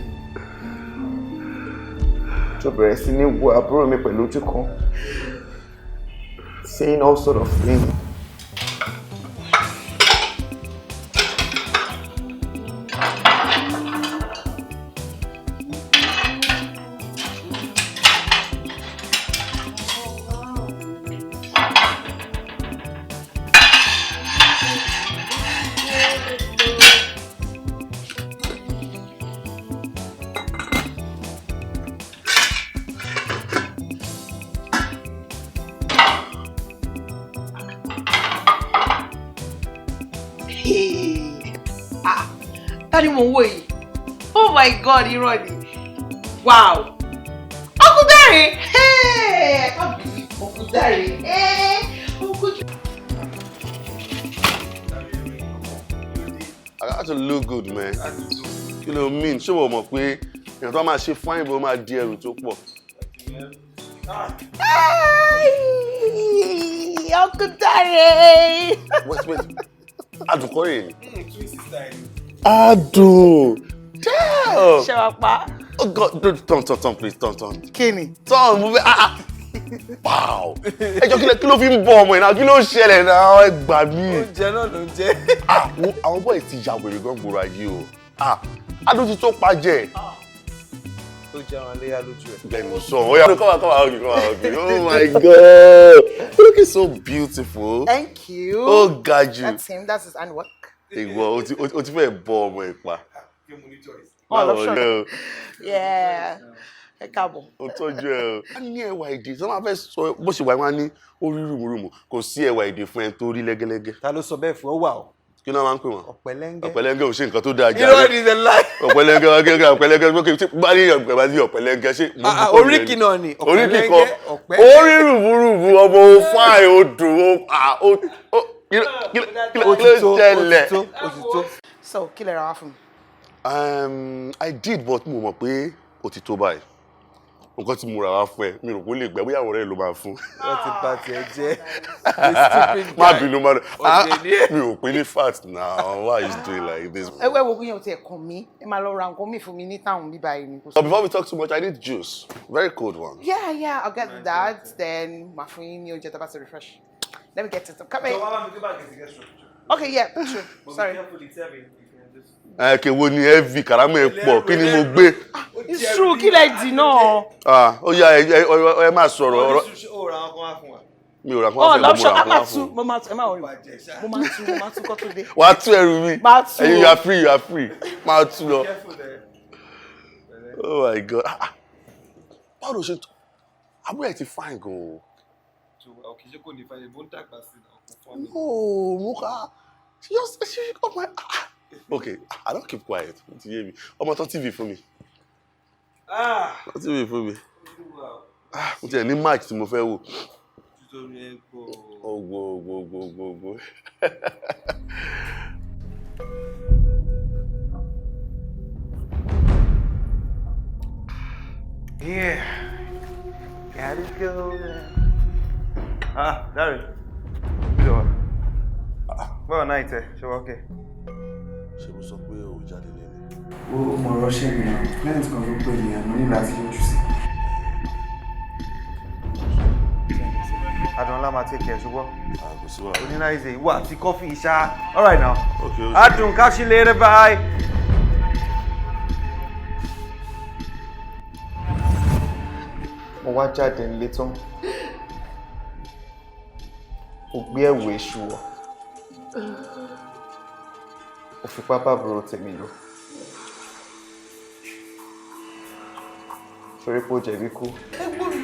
Tó bẹ̀rẹ̀ sí ní wo àbúrò mi pẹ̀lú ojú kan. Saying all sort of things. Ah, ta ni mò ń wò yìí? Oh my God, irọ́ ni. Wow. Uncle Dare! Hey, I can't believe Uncle Dare. Hey, Uncle I got to look good, man. Kí ló mean? Ṣé o mọ̀ pé èèyàn tó máa ṣe fine bó máa di ẹrù tó pọ̀? Hey, Uncle Dare! Wait, wait. Adùn kọ́ rèé ni. Adùn! Damn! Ṣé wàá pa? Oh God, don't turn, turn, turn, please, turn, turn. Kí ni? Turn, mo fẹ́, ah, ah. Wow! Ẹ jọ kí ló fi ń bọ ọmọ yìí náà? Kí ló ń ṣẹlẹ̀ náà? Ẹ gbà mí. Oúnjẹ náà ló ń jẹ. Ah, àwọn boys ti ya wèrè gan gbòòrò ayé o. Ah, Adùn ti tó pa jẹ. Ó jẹ́ àwọn aléyá lójú ẹ̀. Bẹ́ẹ̀ni sọ, ó yá. Come on, come on, come on, come on. Oh my God! You looking so beautiful. Thank you. Ó ga jù. That's him, that's his handwork. Ìwọ, o ti fẹ́ bọ ọmọ ẹ̀ pa. Oh, Báwo ni o? Yeah. Ẹ káàbọ̀. Ó tọ́jú ẹ o. A ní ẹwà èdè tí wọ́n máa fẹ́ sọ bó ṣe wà wọ́n á ní ó rí rùmùrùmù, kò sí ẹwà èdè fún ẹ tó rí lẹ́gẹ́lẹ́gẹ́. Ta ló sọ bẹ́ẹ̀ fún ọ wà o? Kí ló máa ń pè wọ́n? Ọ̀pẹ̀lẹ́ngẹ́. Ọ̀pẹ̀lẹ́ngẹ́ ò ṣe nǹkan tó dáa jàre. Irọ́ ni the lie. Ọ̀pẹ̀lẹ́ngẹ́ ọ̀gẹ́gẹ́ ọ̀pẹ̀lẹ́ngẹ́ tí bá ní ọ̀pẹ̀ bá ní ọ̀pẹ̀lẹ́ngẹ́ ṣé. Ah, ah, oríkì náà ni Oríkì kọ́. ọ̀pẹ̀lẹ́ngẹ́. Orí rùmùrùmù ọmọ o fáì o dùn o à o o kí ló ṣẹlẹ̀? Ó ti tó. So, kí lẹ ra wá fún mi? I did, but mo mọ̀ pé ó ti tó báyìí. Nǹkan tí mo rà wá fún ẹ, mi rò pé ó lè gbẹ, bóyá àwọn ọ̀rẹ́ ẹ ló máa fún. Wọ́n ti bà tiẹ̀ jẹ́. The stupid guy. Má bínú, má bínú. Ọ̀dẹ̀ ni ẹ́. Mi ò pé ní fat now, why you doing like this? Ẹ wẹ́ wo kí yẹn ò tiẹ̀ kàn mí. Ẹ máa lọ ra nǹkan míì fún mi ní táwọn bíbá yìí ni. But before we talk too much, I need juice. Very cold one. Yeah, I'll get that. Then màá fún yín ní oúnjẹ tó bá ti refresh. Let me get it. Come here. Okay, yeah, true. Sorry. Ẹ kè wo ni heavy karama ẹ pọ̀, kí ni mo gbé? It's true, kí lẹ dì náà? Ah, ó yá ẹ ẹ má sọ̀rọ̀ ọ̀rọ̀. Ó ra ọkàn wá fún wa. Mi ò rà kán Oh, wá fún ẹ, love mo shop. rà A kán máa wá tú, fún. mo máa tú, ẹ má worry. Mo máa tú kó tó dé. Wàá tú ẹrù mi. Máa tú Ẹyin o. you are free, you are free. Máa tú lọ. Oh my God. Ah, ah. Báwo ló ṣe tó? Àbúrò ẹ̀ ti fine gan o. No, Muka. She just she got my ah. Okay, I don't keep quiet. Ó ti yé mi. Ọmọ tán TV fún mi. Tán TV fún mi. Ah, mo tiẹ̀ ní match tí mo fẹ́ wò. Ogbo ogbo ogbo ogbo ogbo. Yeah. Gotta go. Ah, Dare. Kí ló wà? Báwo náà ìtẹ̀? Ṣé wọ́n okay? Ṣé mo sọ pé o jáde lẹ́nu? Ó mọ ọ̀rọ̀ ṣe mi náà, client kan ló pè mí àná ní láti yọjú sí. Adùnọlá máa take care ṣùgbọ́n. Kò sí wàhálà. Onínáìsè ìwà àti kọ́fì ṣá. All right now. Okay, okay. Adùn catch you later, bye. Mo wá jáde nílé tán. Ó gbé ẹ̀wù èṣù wọ̀. Ó fipá bá àbúrò tèmi lò. Torí pé ó jẹ̀bi kú. Ẹ̀gbọ́n mi,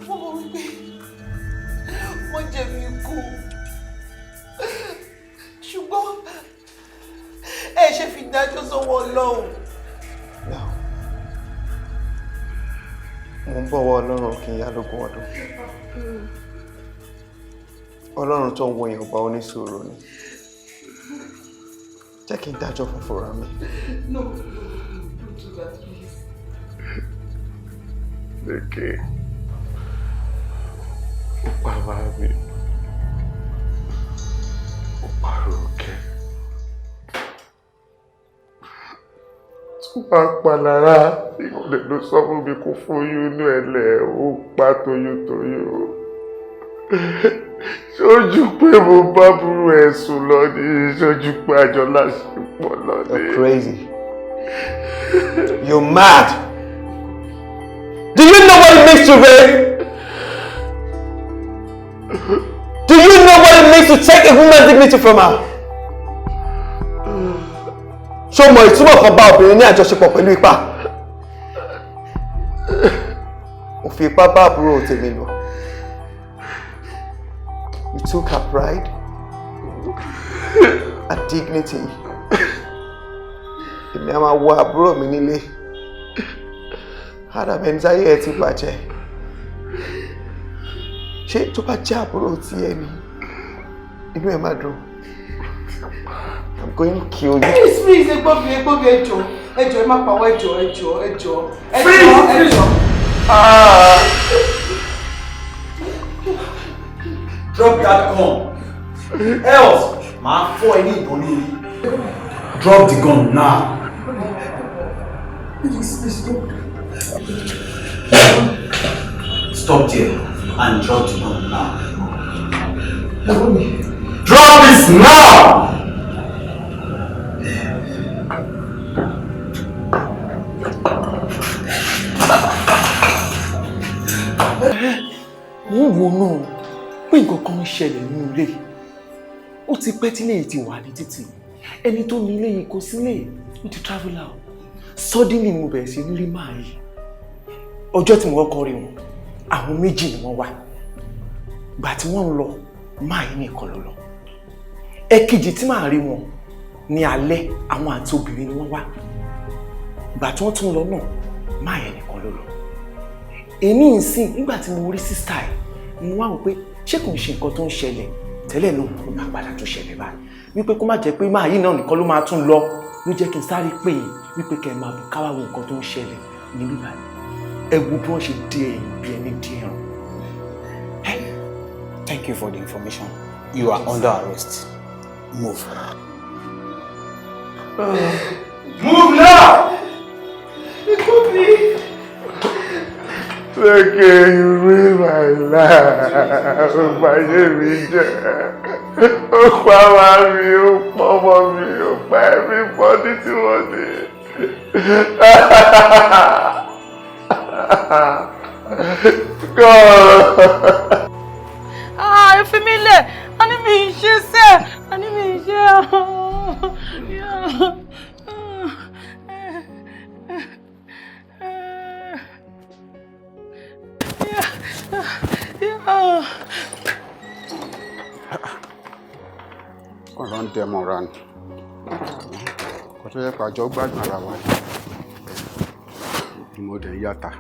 mo mọ̀ wípé wọ́n jẹ̀bi ikú. Ṣùgbọ́n ẹ ṣe fi dájọ́ sọ́wọ́ Ọlọ́run. Mo ń bọ̀wọ́ Ọlọ́run kì í yá lógún ọdún. Ọlọ́run tó ń wo èèyàn ọba onísùúrù ni. Jẹ́ kí n dájọ́ fún fúnra mi. No, no, don't do that, please. Lékè. Ó pa bàbá mi. Ó pa Rónkẹ́. Wá palára, ìkọlẹ̀ ló sọ fún mi kó fóyún inú ẹ̀ lẹ̀, ó pa toyúntoyún. Ṣojú pé mo bá burú ẹ̀ sùn lọ ní, ṣojú pé àjọ láṣepọ̀ lọ ní. You're crazy. You're mad. Do you know what it means to rape? Do you know what it means to take a woman's dignity from her? Ṣé o mọ ìtumọ̀ kan bá obìnrin ní àjọṣepọ̀ pẹ̀lú ipá? Ó fi ipá bá àbúrò tèmi lò. You took her pride, her dignity. Èmi á máa wọ àbúrò mi nílé. Àdàbẹ̀ntáyé ẹ ti bàjẹ́. Ṣé tó bá jẹ́ àbúrò tí ẹ ní, inú ẹ máa dùn. I'm going to kill you. Please, please, ẹ̀gbọ́n mi, ẹ̀gbọ́n mi, ẹ jọ̀ọ́, ẹ jọ̀ọ́, ẹ má pa wá, ẹ jọ̀ọ́, ẹ jọ̀ọ́, ẹ jọ̀ọ́, ẹ jọ̀ọ́, ẹ jọ̀ọ́. Drop that gun. Else, màá fọ́ ẹ ní ìbọn ní orí. Drop the gun now. Please, please, don't. Stop there and drop the gun now. Ẹ̀gbọ́n mi. Drop this now! Mo ń wo náà pé nǹkan kan ń ṣẹlẹ̀ nínú ilé yìí. Ó ti pẹ́ tí ilé yìí ti wà ní títì. Ẹni tó ní ilé yìí kò sílé, ó ti travel out. Suddenly mo bẹ̀rẹ̀ sí ní rí máa yìí. Ọjọ́ tí mo kọ́kọ́ rí wọn, àwọn méjì ni wọ́n wá. Gbà tí wọ́n ń lọ, máa yìí nìkan ló lọ. Ẹ̀kejì tí màá rí wọn ní alẹ́, àwọn àti obìnrin ni wọ́n wá. Gbà tí wọ́n tún lọ náà, máa yẹn nìkan ló lọ. Èmi ń sìn nígbà tí mo rí sísá ẹ̀, mo wá wò pé ṣé kò ń ṣe nǹkan tó ń ṣẹlẹ̀ tẹ́lẹ̀ náà ló máa padà tún ṣẹlẹ̀ báyìí, wípé kó má jẹ́ pé máa yìí náà nìkan ló máa tún lọ, ló jẹ́ kí n sáré pè é wípé kẹ́ ẹ máa bọ̀ káwá wo nǹkan tó ń ṣẹlẹ̀ níbí báyìí. Ẹ wo bí wọ́n ṣe dé ẹ̀yìn bí ẹni dé ẹran. Thank you for the information. You are under arrest. Move. Move now! Ẹ̀gbọ́n mi. Lékè, you ruin my life. Ó bà ayé mi jẹ́. Ó pa wá mi, ó pa ọmọ mi, ó pa everybody tí wọ́n ní. God. Ah, ẹ fi mí lẹ̀, a ní mi ì ṣe sẹ́, a ní mi ì ṣe. Ọ̀rọ̀ ń dẹmọ̀ra ni kò tó yẹ pàjọ gbádùn ara wa ni mo dẹ̀ ń yàtà.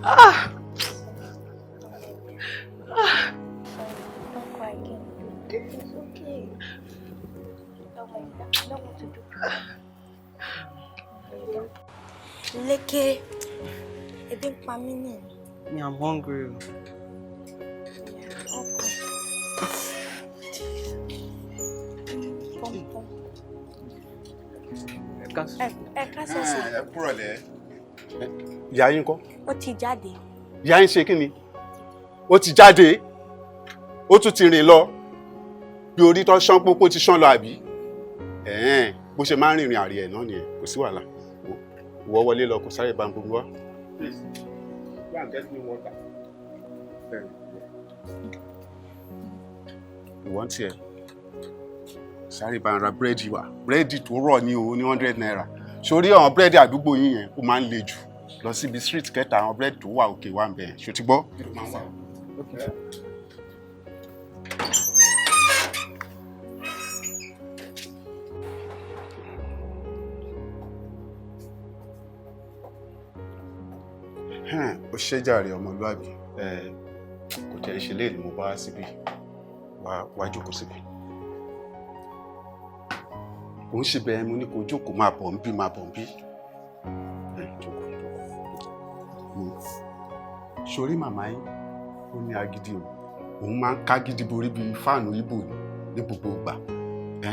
Ah! Ah! Don't cry again. It's okay. Don't worry. I don't want to do. Lékè, ebi ń pa mí nì. Me, I'm hungry. Ọkọ. Pọ̀npọ̀n. Ẹ káàsán sir. Ẹ kúrọ̀ lẹ́. Ìyá yín kọ́? Ó ti jáde. Ìyá yín ṣe kí ni? Ó ti jáde. Ó tún ti rìn lọ. Bí orí tó ṣán pópó ti ṣán lọ àbí? Ẹ̀ẹ́n, bó ṣe máa ń rìnrìn àrè ẹ̀ náà nìyẹn, kò sí wàhálà. Ìwọ wọlé lọ, kò sáré bá ń gbogbo wá. Please, go and get me water. Ìwọ ń tiẹ̀ sáré bá ń ra búrẹ́dì wá. Búrẹ́dì tó rọ̀ ní o ní ₦100. Sórí àwọn búrẹ́dì àdúgbò yín yẹn, ó máa ń le jù. Lọ síbi street kẹta, àwọn búrẹ́dì tó wà òkè wà ń bẹ̀ yẹn. Ṣó ti gbọ́? Ó ṣe jàre ọmọlúàbí. Ẹ kò jẹ́ ṣe léèlú mo bá wá síbí, wá wá jókòó síbí. Kò ń ṣe bẹ́ẹ̀, mo ní kó jókòó, máa bọ̀ ń bí, máa bọ̀ ń bí. Ẹ jókòó, jókòó. Sórí màmá yín, ó ní agídí o. Òun máa ń ká gidi borí bíi fáànù ibo ni ní gbogbo ìgbà. Ẹ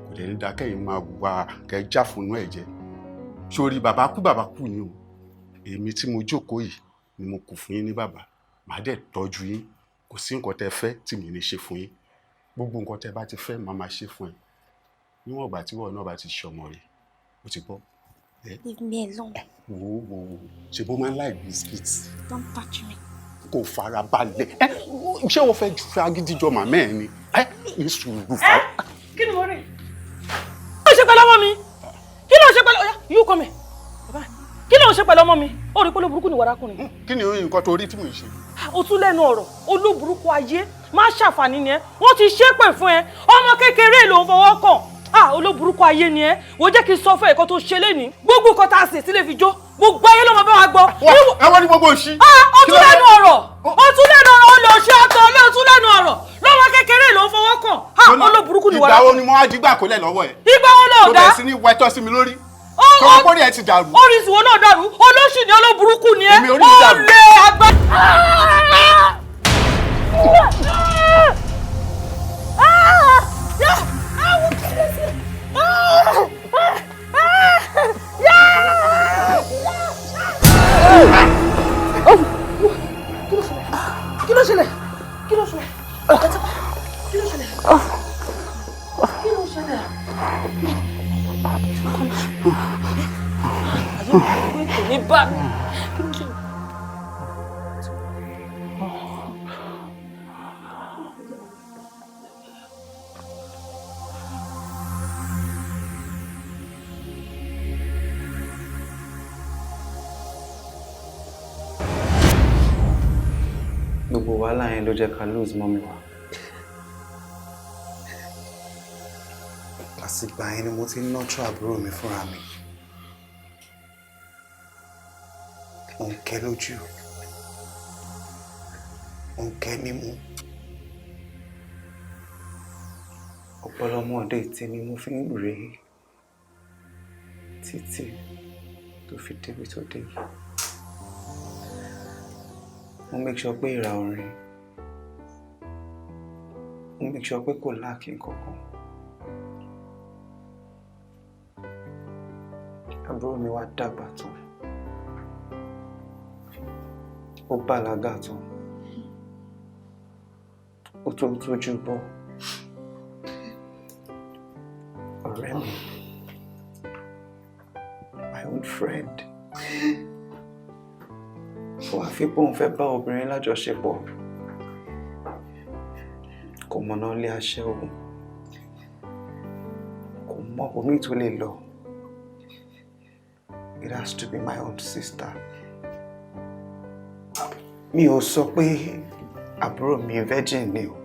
kò dẹ̀ ní dákẹ́ yìí, máa wà kẹ́ jáfùnú ẹ̀ jẹ. Sórí bàbá kú, bàbá kú ni o. Èmi tí mo jókòó yìí ni mo kù fún yín ní bàbá. Màá dẹ̀ tọ́jú yín. Kò sí nǹkan tẹ́ fẹ́ tí mi ní ṣe fún yín. Gbogbo nǹkan tẹ́ bá ti fẹ́, màá máa ṣe fún ẹ níwọ̀n ìgbà tí wọ́n náà bá ti ṣọmọ rẹ̀. Ó ti gbọ́ ẹ. Leave me alone. Wò wò wò, ṣe bó máa ń like biscuits. Don't touch me. Kò fara balẹ̀. Ẹ ṣé wọ́n fẹ́ fi agídí jọ màmá ẹ ni? Ẹ ní sùúrù fara. Kí ni mo rí? Kí ló ń ṣe pẹ̀lú ọmọ mi? Kí ló ń ṣe pẹ̀lú? Ọ̀yá, you come here. Bàbá, kí ló ń ṣe pẹ̀lú ọmọ mi? Ó rí pé olóburúkú ni wàrákùnrin. Kí ni nǹkan tó rí tí mò ń ṣe? O tún lẹ́nu ọ̀rọ̀, olóburúkú ayé, má ṣàǹfààní ni ẹ. Wọ́n ti ṣépè fún ẹ. Ọmọ kékeré ló ń fọwọ́ kàn. Ah, olóburúkú ayé ni ẹ. Wò, jẹ́ kí n sọ fún ẹ̀kọ́ tó ṣe lénìí. Gbogbo nǹkan tá a sè sílé fi jó. Gbogbo ayé ló máa bá wa gbọ́. Ẹ wọ́n ní gbogbo òṣì. Ah, o tún lẹ́nu ọ̀rọ̀. O tún lẹ́nu ọ̀rọ̀, olóṣì ọ̀tọ̀, o tún lẹ́nu ọ̀rọ̀. Lọ́mọ kékeré ló ń fọwọ́ kàn. Ah, olóburúkú ni Ìgbà wàrà. wo ni mo á jí gbà kólẹ̀ lọ́wọ́ ẹ̀? Ìgbà wo ló Tó dá? bẹ̀rẹ̀ sí ní wẹ́tọ́ sí mi lórí. Tọwọ́ pórí ẹ̀ ti dàrú. Orísun wo náà dàrú? Olóṣì ni, olóburúkú ni ẹ. Èmi orí mi dàrú. Ó lè àgbà. Kí ló ṣẹlẹ̀? Kí ló ṣẹlẹ̀? Kí ló ṣẹlẹ̀? Kí ló ṣẹlẹ̀? Kò ní bá mi. Kí ló ṣẹlẹ̀? Gbogbo wàhálà yẹn ló jẹ́ ká lose mummy wa. Àtìgbà yẹn ni mo ti ń nurture àbúrò mi fúnra mi. Mo ń kẹ́ lójú, mo ń kẹ́ nímú. Ọ̀pọ̀lọmọdé tèmi mo fi ń rèé títí tó fi débi tó dé yìí. Mo make sure pé ìrà orin, mo make sure pé kò lack nǹkankan. Àbúrò mi wá dàgbà tán, ó bàlágà tán, ó tó tójú bọ́. Ọ̀rẹ́ mi, my own friend, ó wá fi pé òun fẹ́ bá obìnrin lájọṣepọ̀. Kò mọ̀nà ilé aṣẹ́wó, kò mọ ibòmíì tó lè lọ. It has to be my own sister. Mi ò sọ pé àbúrò mi virgin ni o,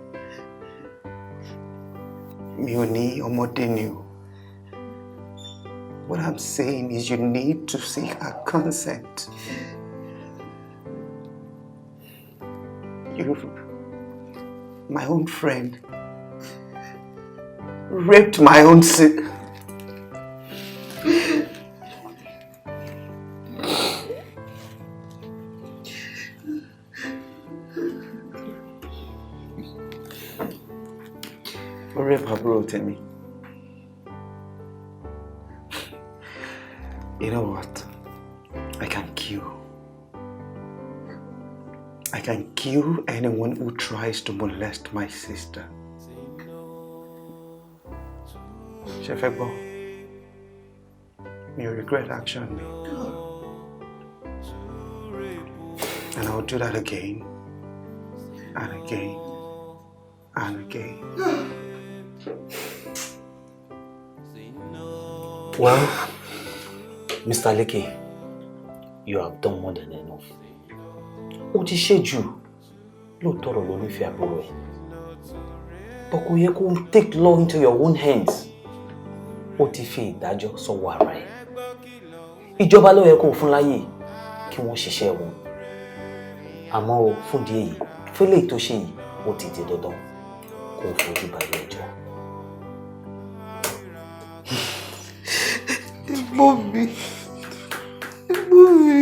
mi ò ní ọmọdé ni o. What I'm saying is you need to seek her consent. You, my own friend, raped my own sister. Ó rape àbúrò tèmi. You know what? I can kill. I can kill anyone who tries to molest my sister. Ṣé fẹ́ gbọ́? Mi ò regret action mi. And I'll do that again and again and again. Well, Mr. Leke, you have done more than enough. Ó ti ṣe jù. Lóòótọ́ ọ̀rọ̀ ló nífẹ̀ẹ́ àbúrò ẹ̀. But kò yẹ kó take law into your own hands. Ó ti fi ìdájọ́ sọ́wọ́ ara ẹ̀. Ìjọba ló yẹ kó fún láyè kí wọ́n ṣiṣẹ́ wọn. Àmọ́ o, fún ìdí èyí, fẹ́lẹ̀ tó ṣe yìí, ó ti di dandan kó o fojú ba ilé ẹjọ́. Ẹ̀gbọ́n mi, ẹ̀gbọ́n mi,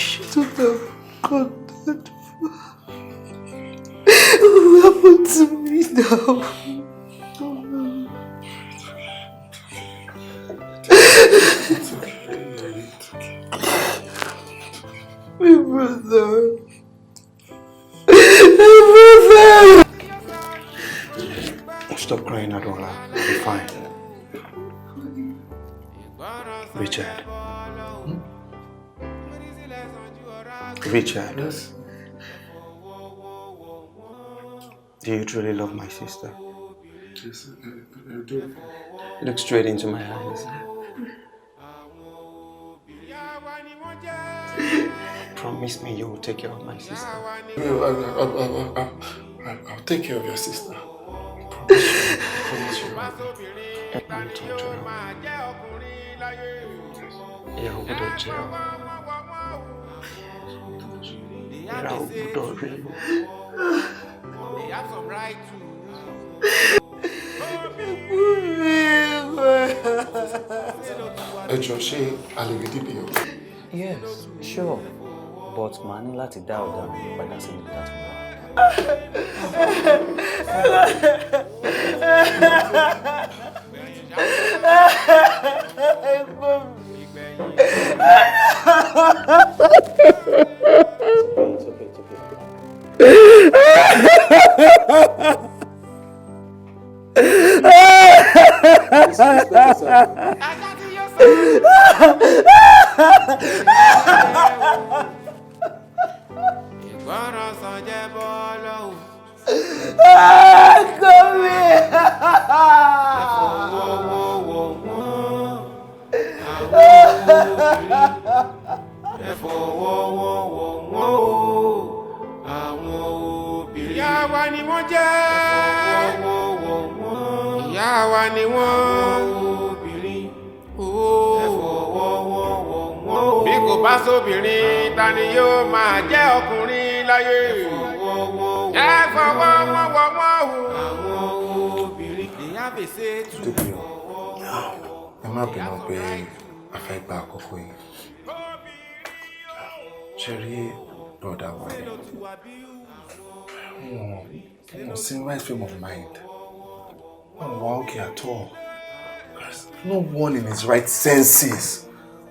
shouldn't have gone that far. What happened to me now? It's okay. It's okay. My brother. My brother. Stop crying, Adola. I'll be fine. Richard. Hmm? Richard. Yes. Do you truly love my sister? Yes, I do. Look straight into my eyes. Promise me you will take care of my sister. I'll take care of your sister. I promise you. I promise you. I'm tọ́jú ẹ. Ìyà ò gbọ́dọ̀ jẹ ọ́. Ìrà ò gbọ́dọ̀ rí o. Ẹ jọ̀ọ́, ṣé a lè rí DPO? Yes, sure. But màá ní láti dá ọ̀gá mi padà sí ibi láti wá. It's okay, it's okay. Ìgbọràn sàn jẹ́ bọ́ lọ́wọ́. Kọ́mi. Ẹ fọwọ́ wọ́n àwọn obìnrin. Ẹ fọwọ́ wọ́n o àwọn obìnrin. Ìyá wa ni wọ́n jẹ́. Ẹ fọwọ́ wọ́n. Ìyá wa ni wọ́n. Obìnrin. Ẹ fọwọ́ wọ́n o. Bí kò bá sóbìnrin, ta ni yóò máa jẹ́ ọkùnrin láyé? Ẹ fọwọ́ wọ́n wọ́n wọ́n o. Àwọn obìnrin. Ìyá fèsì tù. DPO, ẹ má bínú pé a fẹ́ gba àkókò yìí. Ṣé rí bọ̀dà wa yẹn? Wọn sí right frame of mind. Wọn wà okay at all. No one in his right senses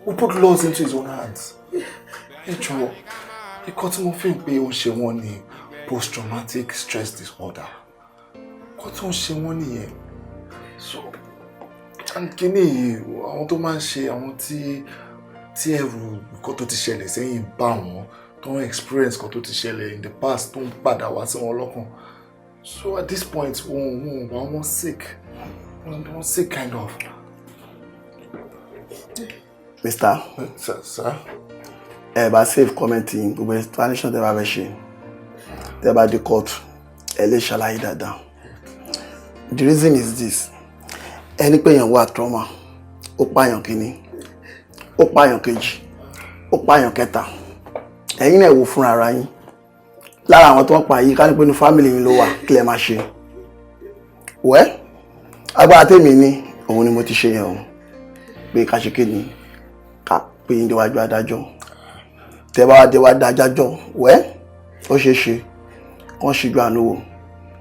will put laws into his own hands. Ẹ jọ̀ọ́, ikọ́ tí mo fi ń pé ó ń ṣe wọ́n ní post-traumatic stress disorder. Nǹkan tó ń ṣe wọ́n nìyẹn. So, and kíní yìí, àwọn tó máa ń ṣe, àwọn tí ẹrù nǹkan tó ti ṣẹlẹ̀ sẹ́yìn bá wọn, tó ń experience nǹkan tó ti ṣẹlẹ̀ in the past tó ń padà wá sí wọn lọ́kàn. So at this point, wọ́n sick. Wọ́n sick kind of. Mr. Sir, sir. Ẹ bá save comment yín, gbogbo explanation tẹ́ bá fẹ́ ṣe, tẹ́ bá dé court, ẹ lè ṣàlàyé dáadáa. The reason is this: ẹni pé èèyàn wà trauma, ó pààyàn kínní, ó pààyàn kejì, ó pààyàn kẹta. Ẹ̀yin náà wò fúnra ara yín lára àwọn tó ń pa yìí, ká ní pé ní family yín ló wà, kí lẹ máa ṣe? Wẹ́ agbára tèmi ní òun ni mo ti ṣe yẹn o, pé ká ṣe kí ni, ká pé yín déwájú adájọ́. Tẹ́ bá wá déwájú adájọ́, wẹ́ ó ṣeé ṣe kán ṣíjú àánú wò,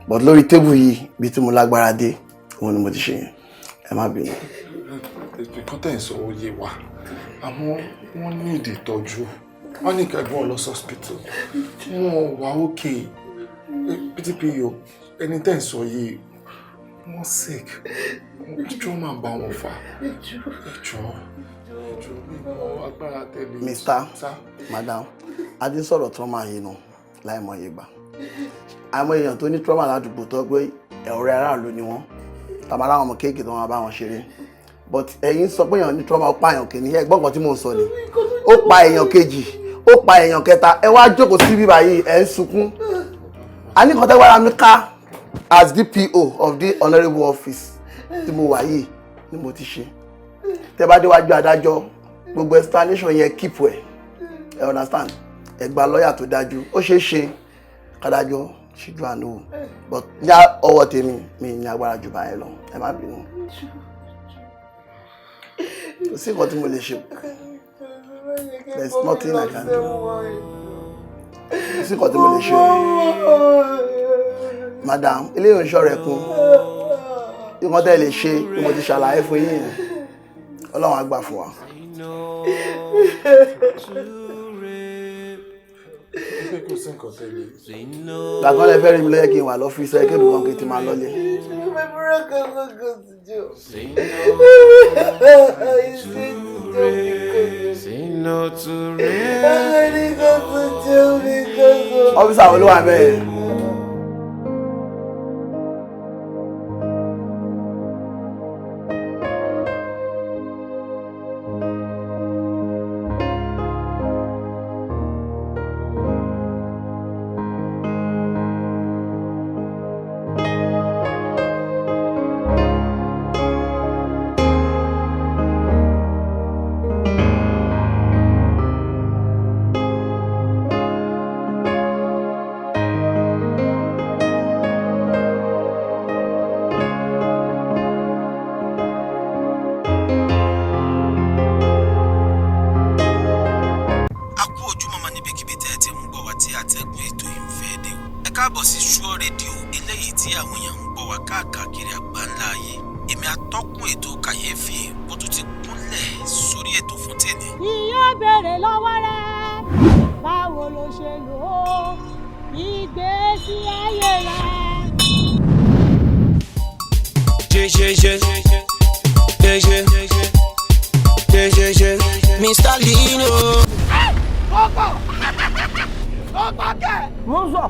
but lórí table yìí, bí tí mo lágbára dé, òun ni mo ti ṣe yẹn. Ẹ má bínú. Nǹkan tẹ̀ ń sọ ó yé wa, àmọ́ wọ́n ní ìdí ìtọ́jú, wọ́n ní kẹ́gbọ́n lọ sí hospital, wọ́n wà okay. DPO, ẹni tẹ̀ ń sọ yìí, wọ́n sick, trauma ń bá wọn fà. Ẹ jọ̀ọ́, ẹ jọ̀ọ́, mi mọ agbára tẹ̀lé. Mr. Madam, a ti ń sọ̀rọ̀ trauma yìí nù láìmọye ìgbà. Àmọ́ èèyàn tó ní trauma ládùúgbò tó pé ọ̀rẹ́ aráàlú ni wọ́n, tàbí aláwọn ọmọ kéèké tó máa bá wọn ṣeré, but ẹ̀yin sọ pé èèyàn ní trauma, ó pààyàn kìíní, ẹ gbọ́ nǹkan tí mò ń sọ ni, ó pa èèyàn kejì, ó pa èèyàn kẹta, ẹ wá jókòó sí bíbá yìí, ẹ ń sunkún. A ní nǹkan tẹ́gbára mi ká as DPO of the honourable office tí mo wà yìí ni mo ti ṣe. Tẹ́ bá déwájú adájọ́, gbogbo explanation yẹn, keep ẹ, ẹ understand? Ẹ gba lọ́ọ̀yà tó dájú. Ó ṣeé ṣe kádájọ́ ṣíjú àánú wò, but ní ọwọ́ tèmi, mi ní agbára jù báyẹn lọ. Ẹ má bínú, kò sí nǹkan tí mo lè ṣe. There is nothing I can do. Kò sí nǹkan tí mo lè ṣe o, madam. Eléyìí ò ń ṣọ̀rọ̀ ẹkún. Nǹkan tẹ́ ẹ lè ṣe ni mo ti ṣàlàyé fún yín yẹn. Ọlọ́run á gbà fún wa. Pé kò sí nǹkan tẹ́lẹ̀. Gbàgbọ́n lẹ fẹ́ rí mi ló yẹ kí n wà lọ́fíìsì ẹ, kébì kan kí n ti máa lọ́lé. Say no to rape. Officer wo ló wà bẹ́ẹ̀? A kú ojúmọmọ níbikíbi tẹ́ ẹ ti ń gbọ́ wá tí atẹ́gùn ètò yìí ń fẹ́ dé o. Ẹ káàbọ̀ sí Sure Radio, eléyìí tí àwọn èèyàn ń gbọ́ wá káàkiri àgbáńlá ayé. Èmi atọ́kùn ètò Kàyéfì bó tún ti kúnlẹ̀ sórí ètò fún tèmi. Ìyá béèrè lọ́wọ́ rẹ̀, báwo ló ṣe lò ó ìgbésí ayé rẹ̀. J J J J J J J J Mr. Lino. Ọkọ̀ ọkọ̀ kẹ̀. Mo ń sọ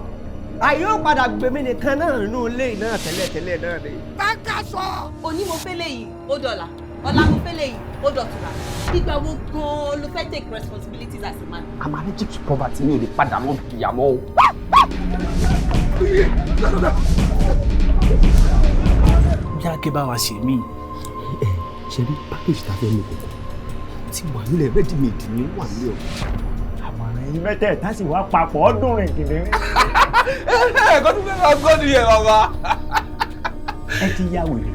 àyè ó padà gbèmí nìkan náà nínú ilé náà tẹ́lẹ̀tẹ́lẹ̀ náà ni. Báńkà sọ. Òní mo fẹ́ léyìí, ó dọ̀là. Ọ̀la mo fẹ́ léyìí, ó dọ̀túnla. Ìgbà wo gan-an ló fẹ́ take responsibilities as a man? I'm allergic to poverty, mi ò lè padà mọ́ ìyá mọ́ o. Bí a ké bá wa ṣe mí ẹ ṣe rí package tá a fẹ́ mú kókó ti wà nílẹ̀, ready made ni ó wà nílẹ̀ o. Àmọ̀ràn yín mẹ́tẹ̀ẹ̀ta sì wá papọ̀ ọdún rìn kìnìún. Ẹ̀kọ́ tó fẹ́ máa gbọ́ nìyẹn, bàbá. Ẹ ti ya wèrè.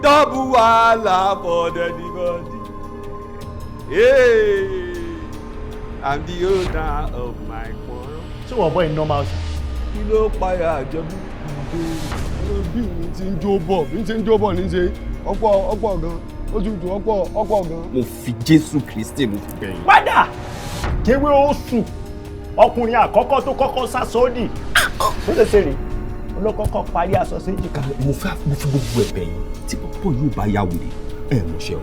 Double wahala for the body. Hey, I'm the owner of my quarrel. Ṣé wọ́n bọ́ iná máa ṣe? Kí ló payà àjẹbù? Bí mi ti ń jó bọ̀, bí mi ti ń jó bọ̀ ní ṣe ọ̀pọ̀ ọ̀pọ̀ gan, ó ti tù ọ̀pọ̀ ọ̀pọ̀ gan. Mo fi Jésù Kristi mo fi bẹ̀yìn. Padà kéwé ó sùn, ọkùnrin àkọ́kọ́ tó kọ́kọ́ sá sódì ó lè ṣe rè olókọ́kọ́ parí aṣọ séjìká. Mo fẹ́ mo fi gbogbo ẹ̀bẹ̀ yín, tí pọ̀pọ̀ yóò bá ya wèrè ẹ̀ mọ̀ṣẹ́ o.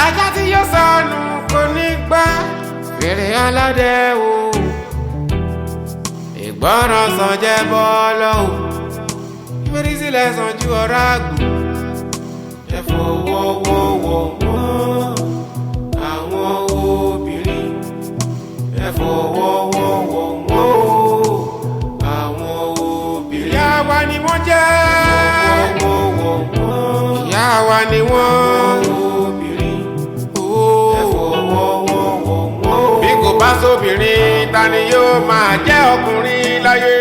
Ajá tí yóò sọnù kò ní gbà fèrè aládé o, ìgbọràn sàn jẹ́ bọ́ọ̀lọ́ o, ìfèrè sílẹ̀ sàn ju ọ̀rá àgbò. Ẹ fọwọ́wọ́wọ́ wọ́n àwọn obìnrin, ẹ fọwọ́wọ́wọ́ wọ́n o àwọn obìnrin. Ìyá wa ni wọ́n jẹ́, ìyá wa ni wọ́n. Bí kò bá sóbìnrin, ta ni yóò máa jẹ́ ọkùnrin láyé?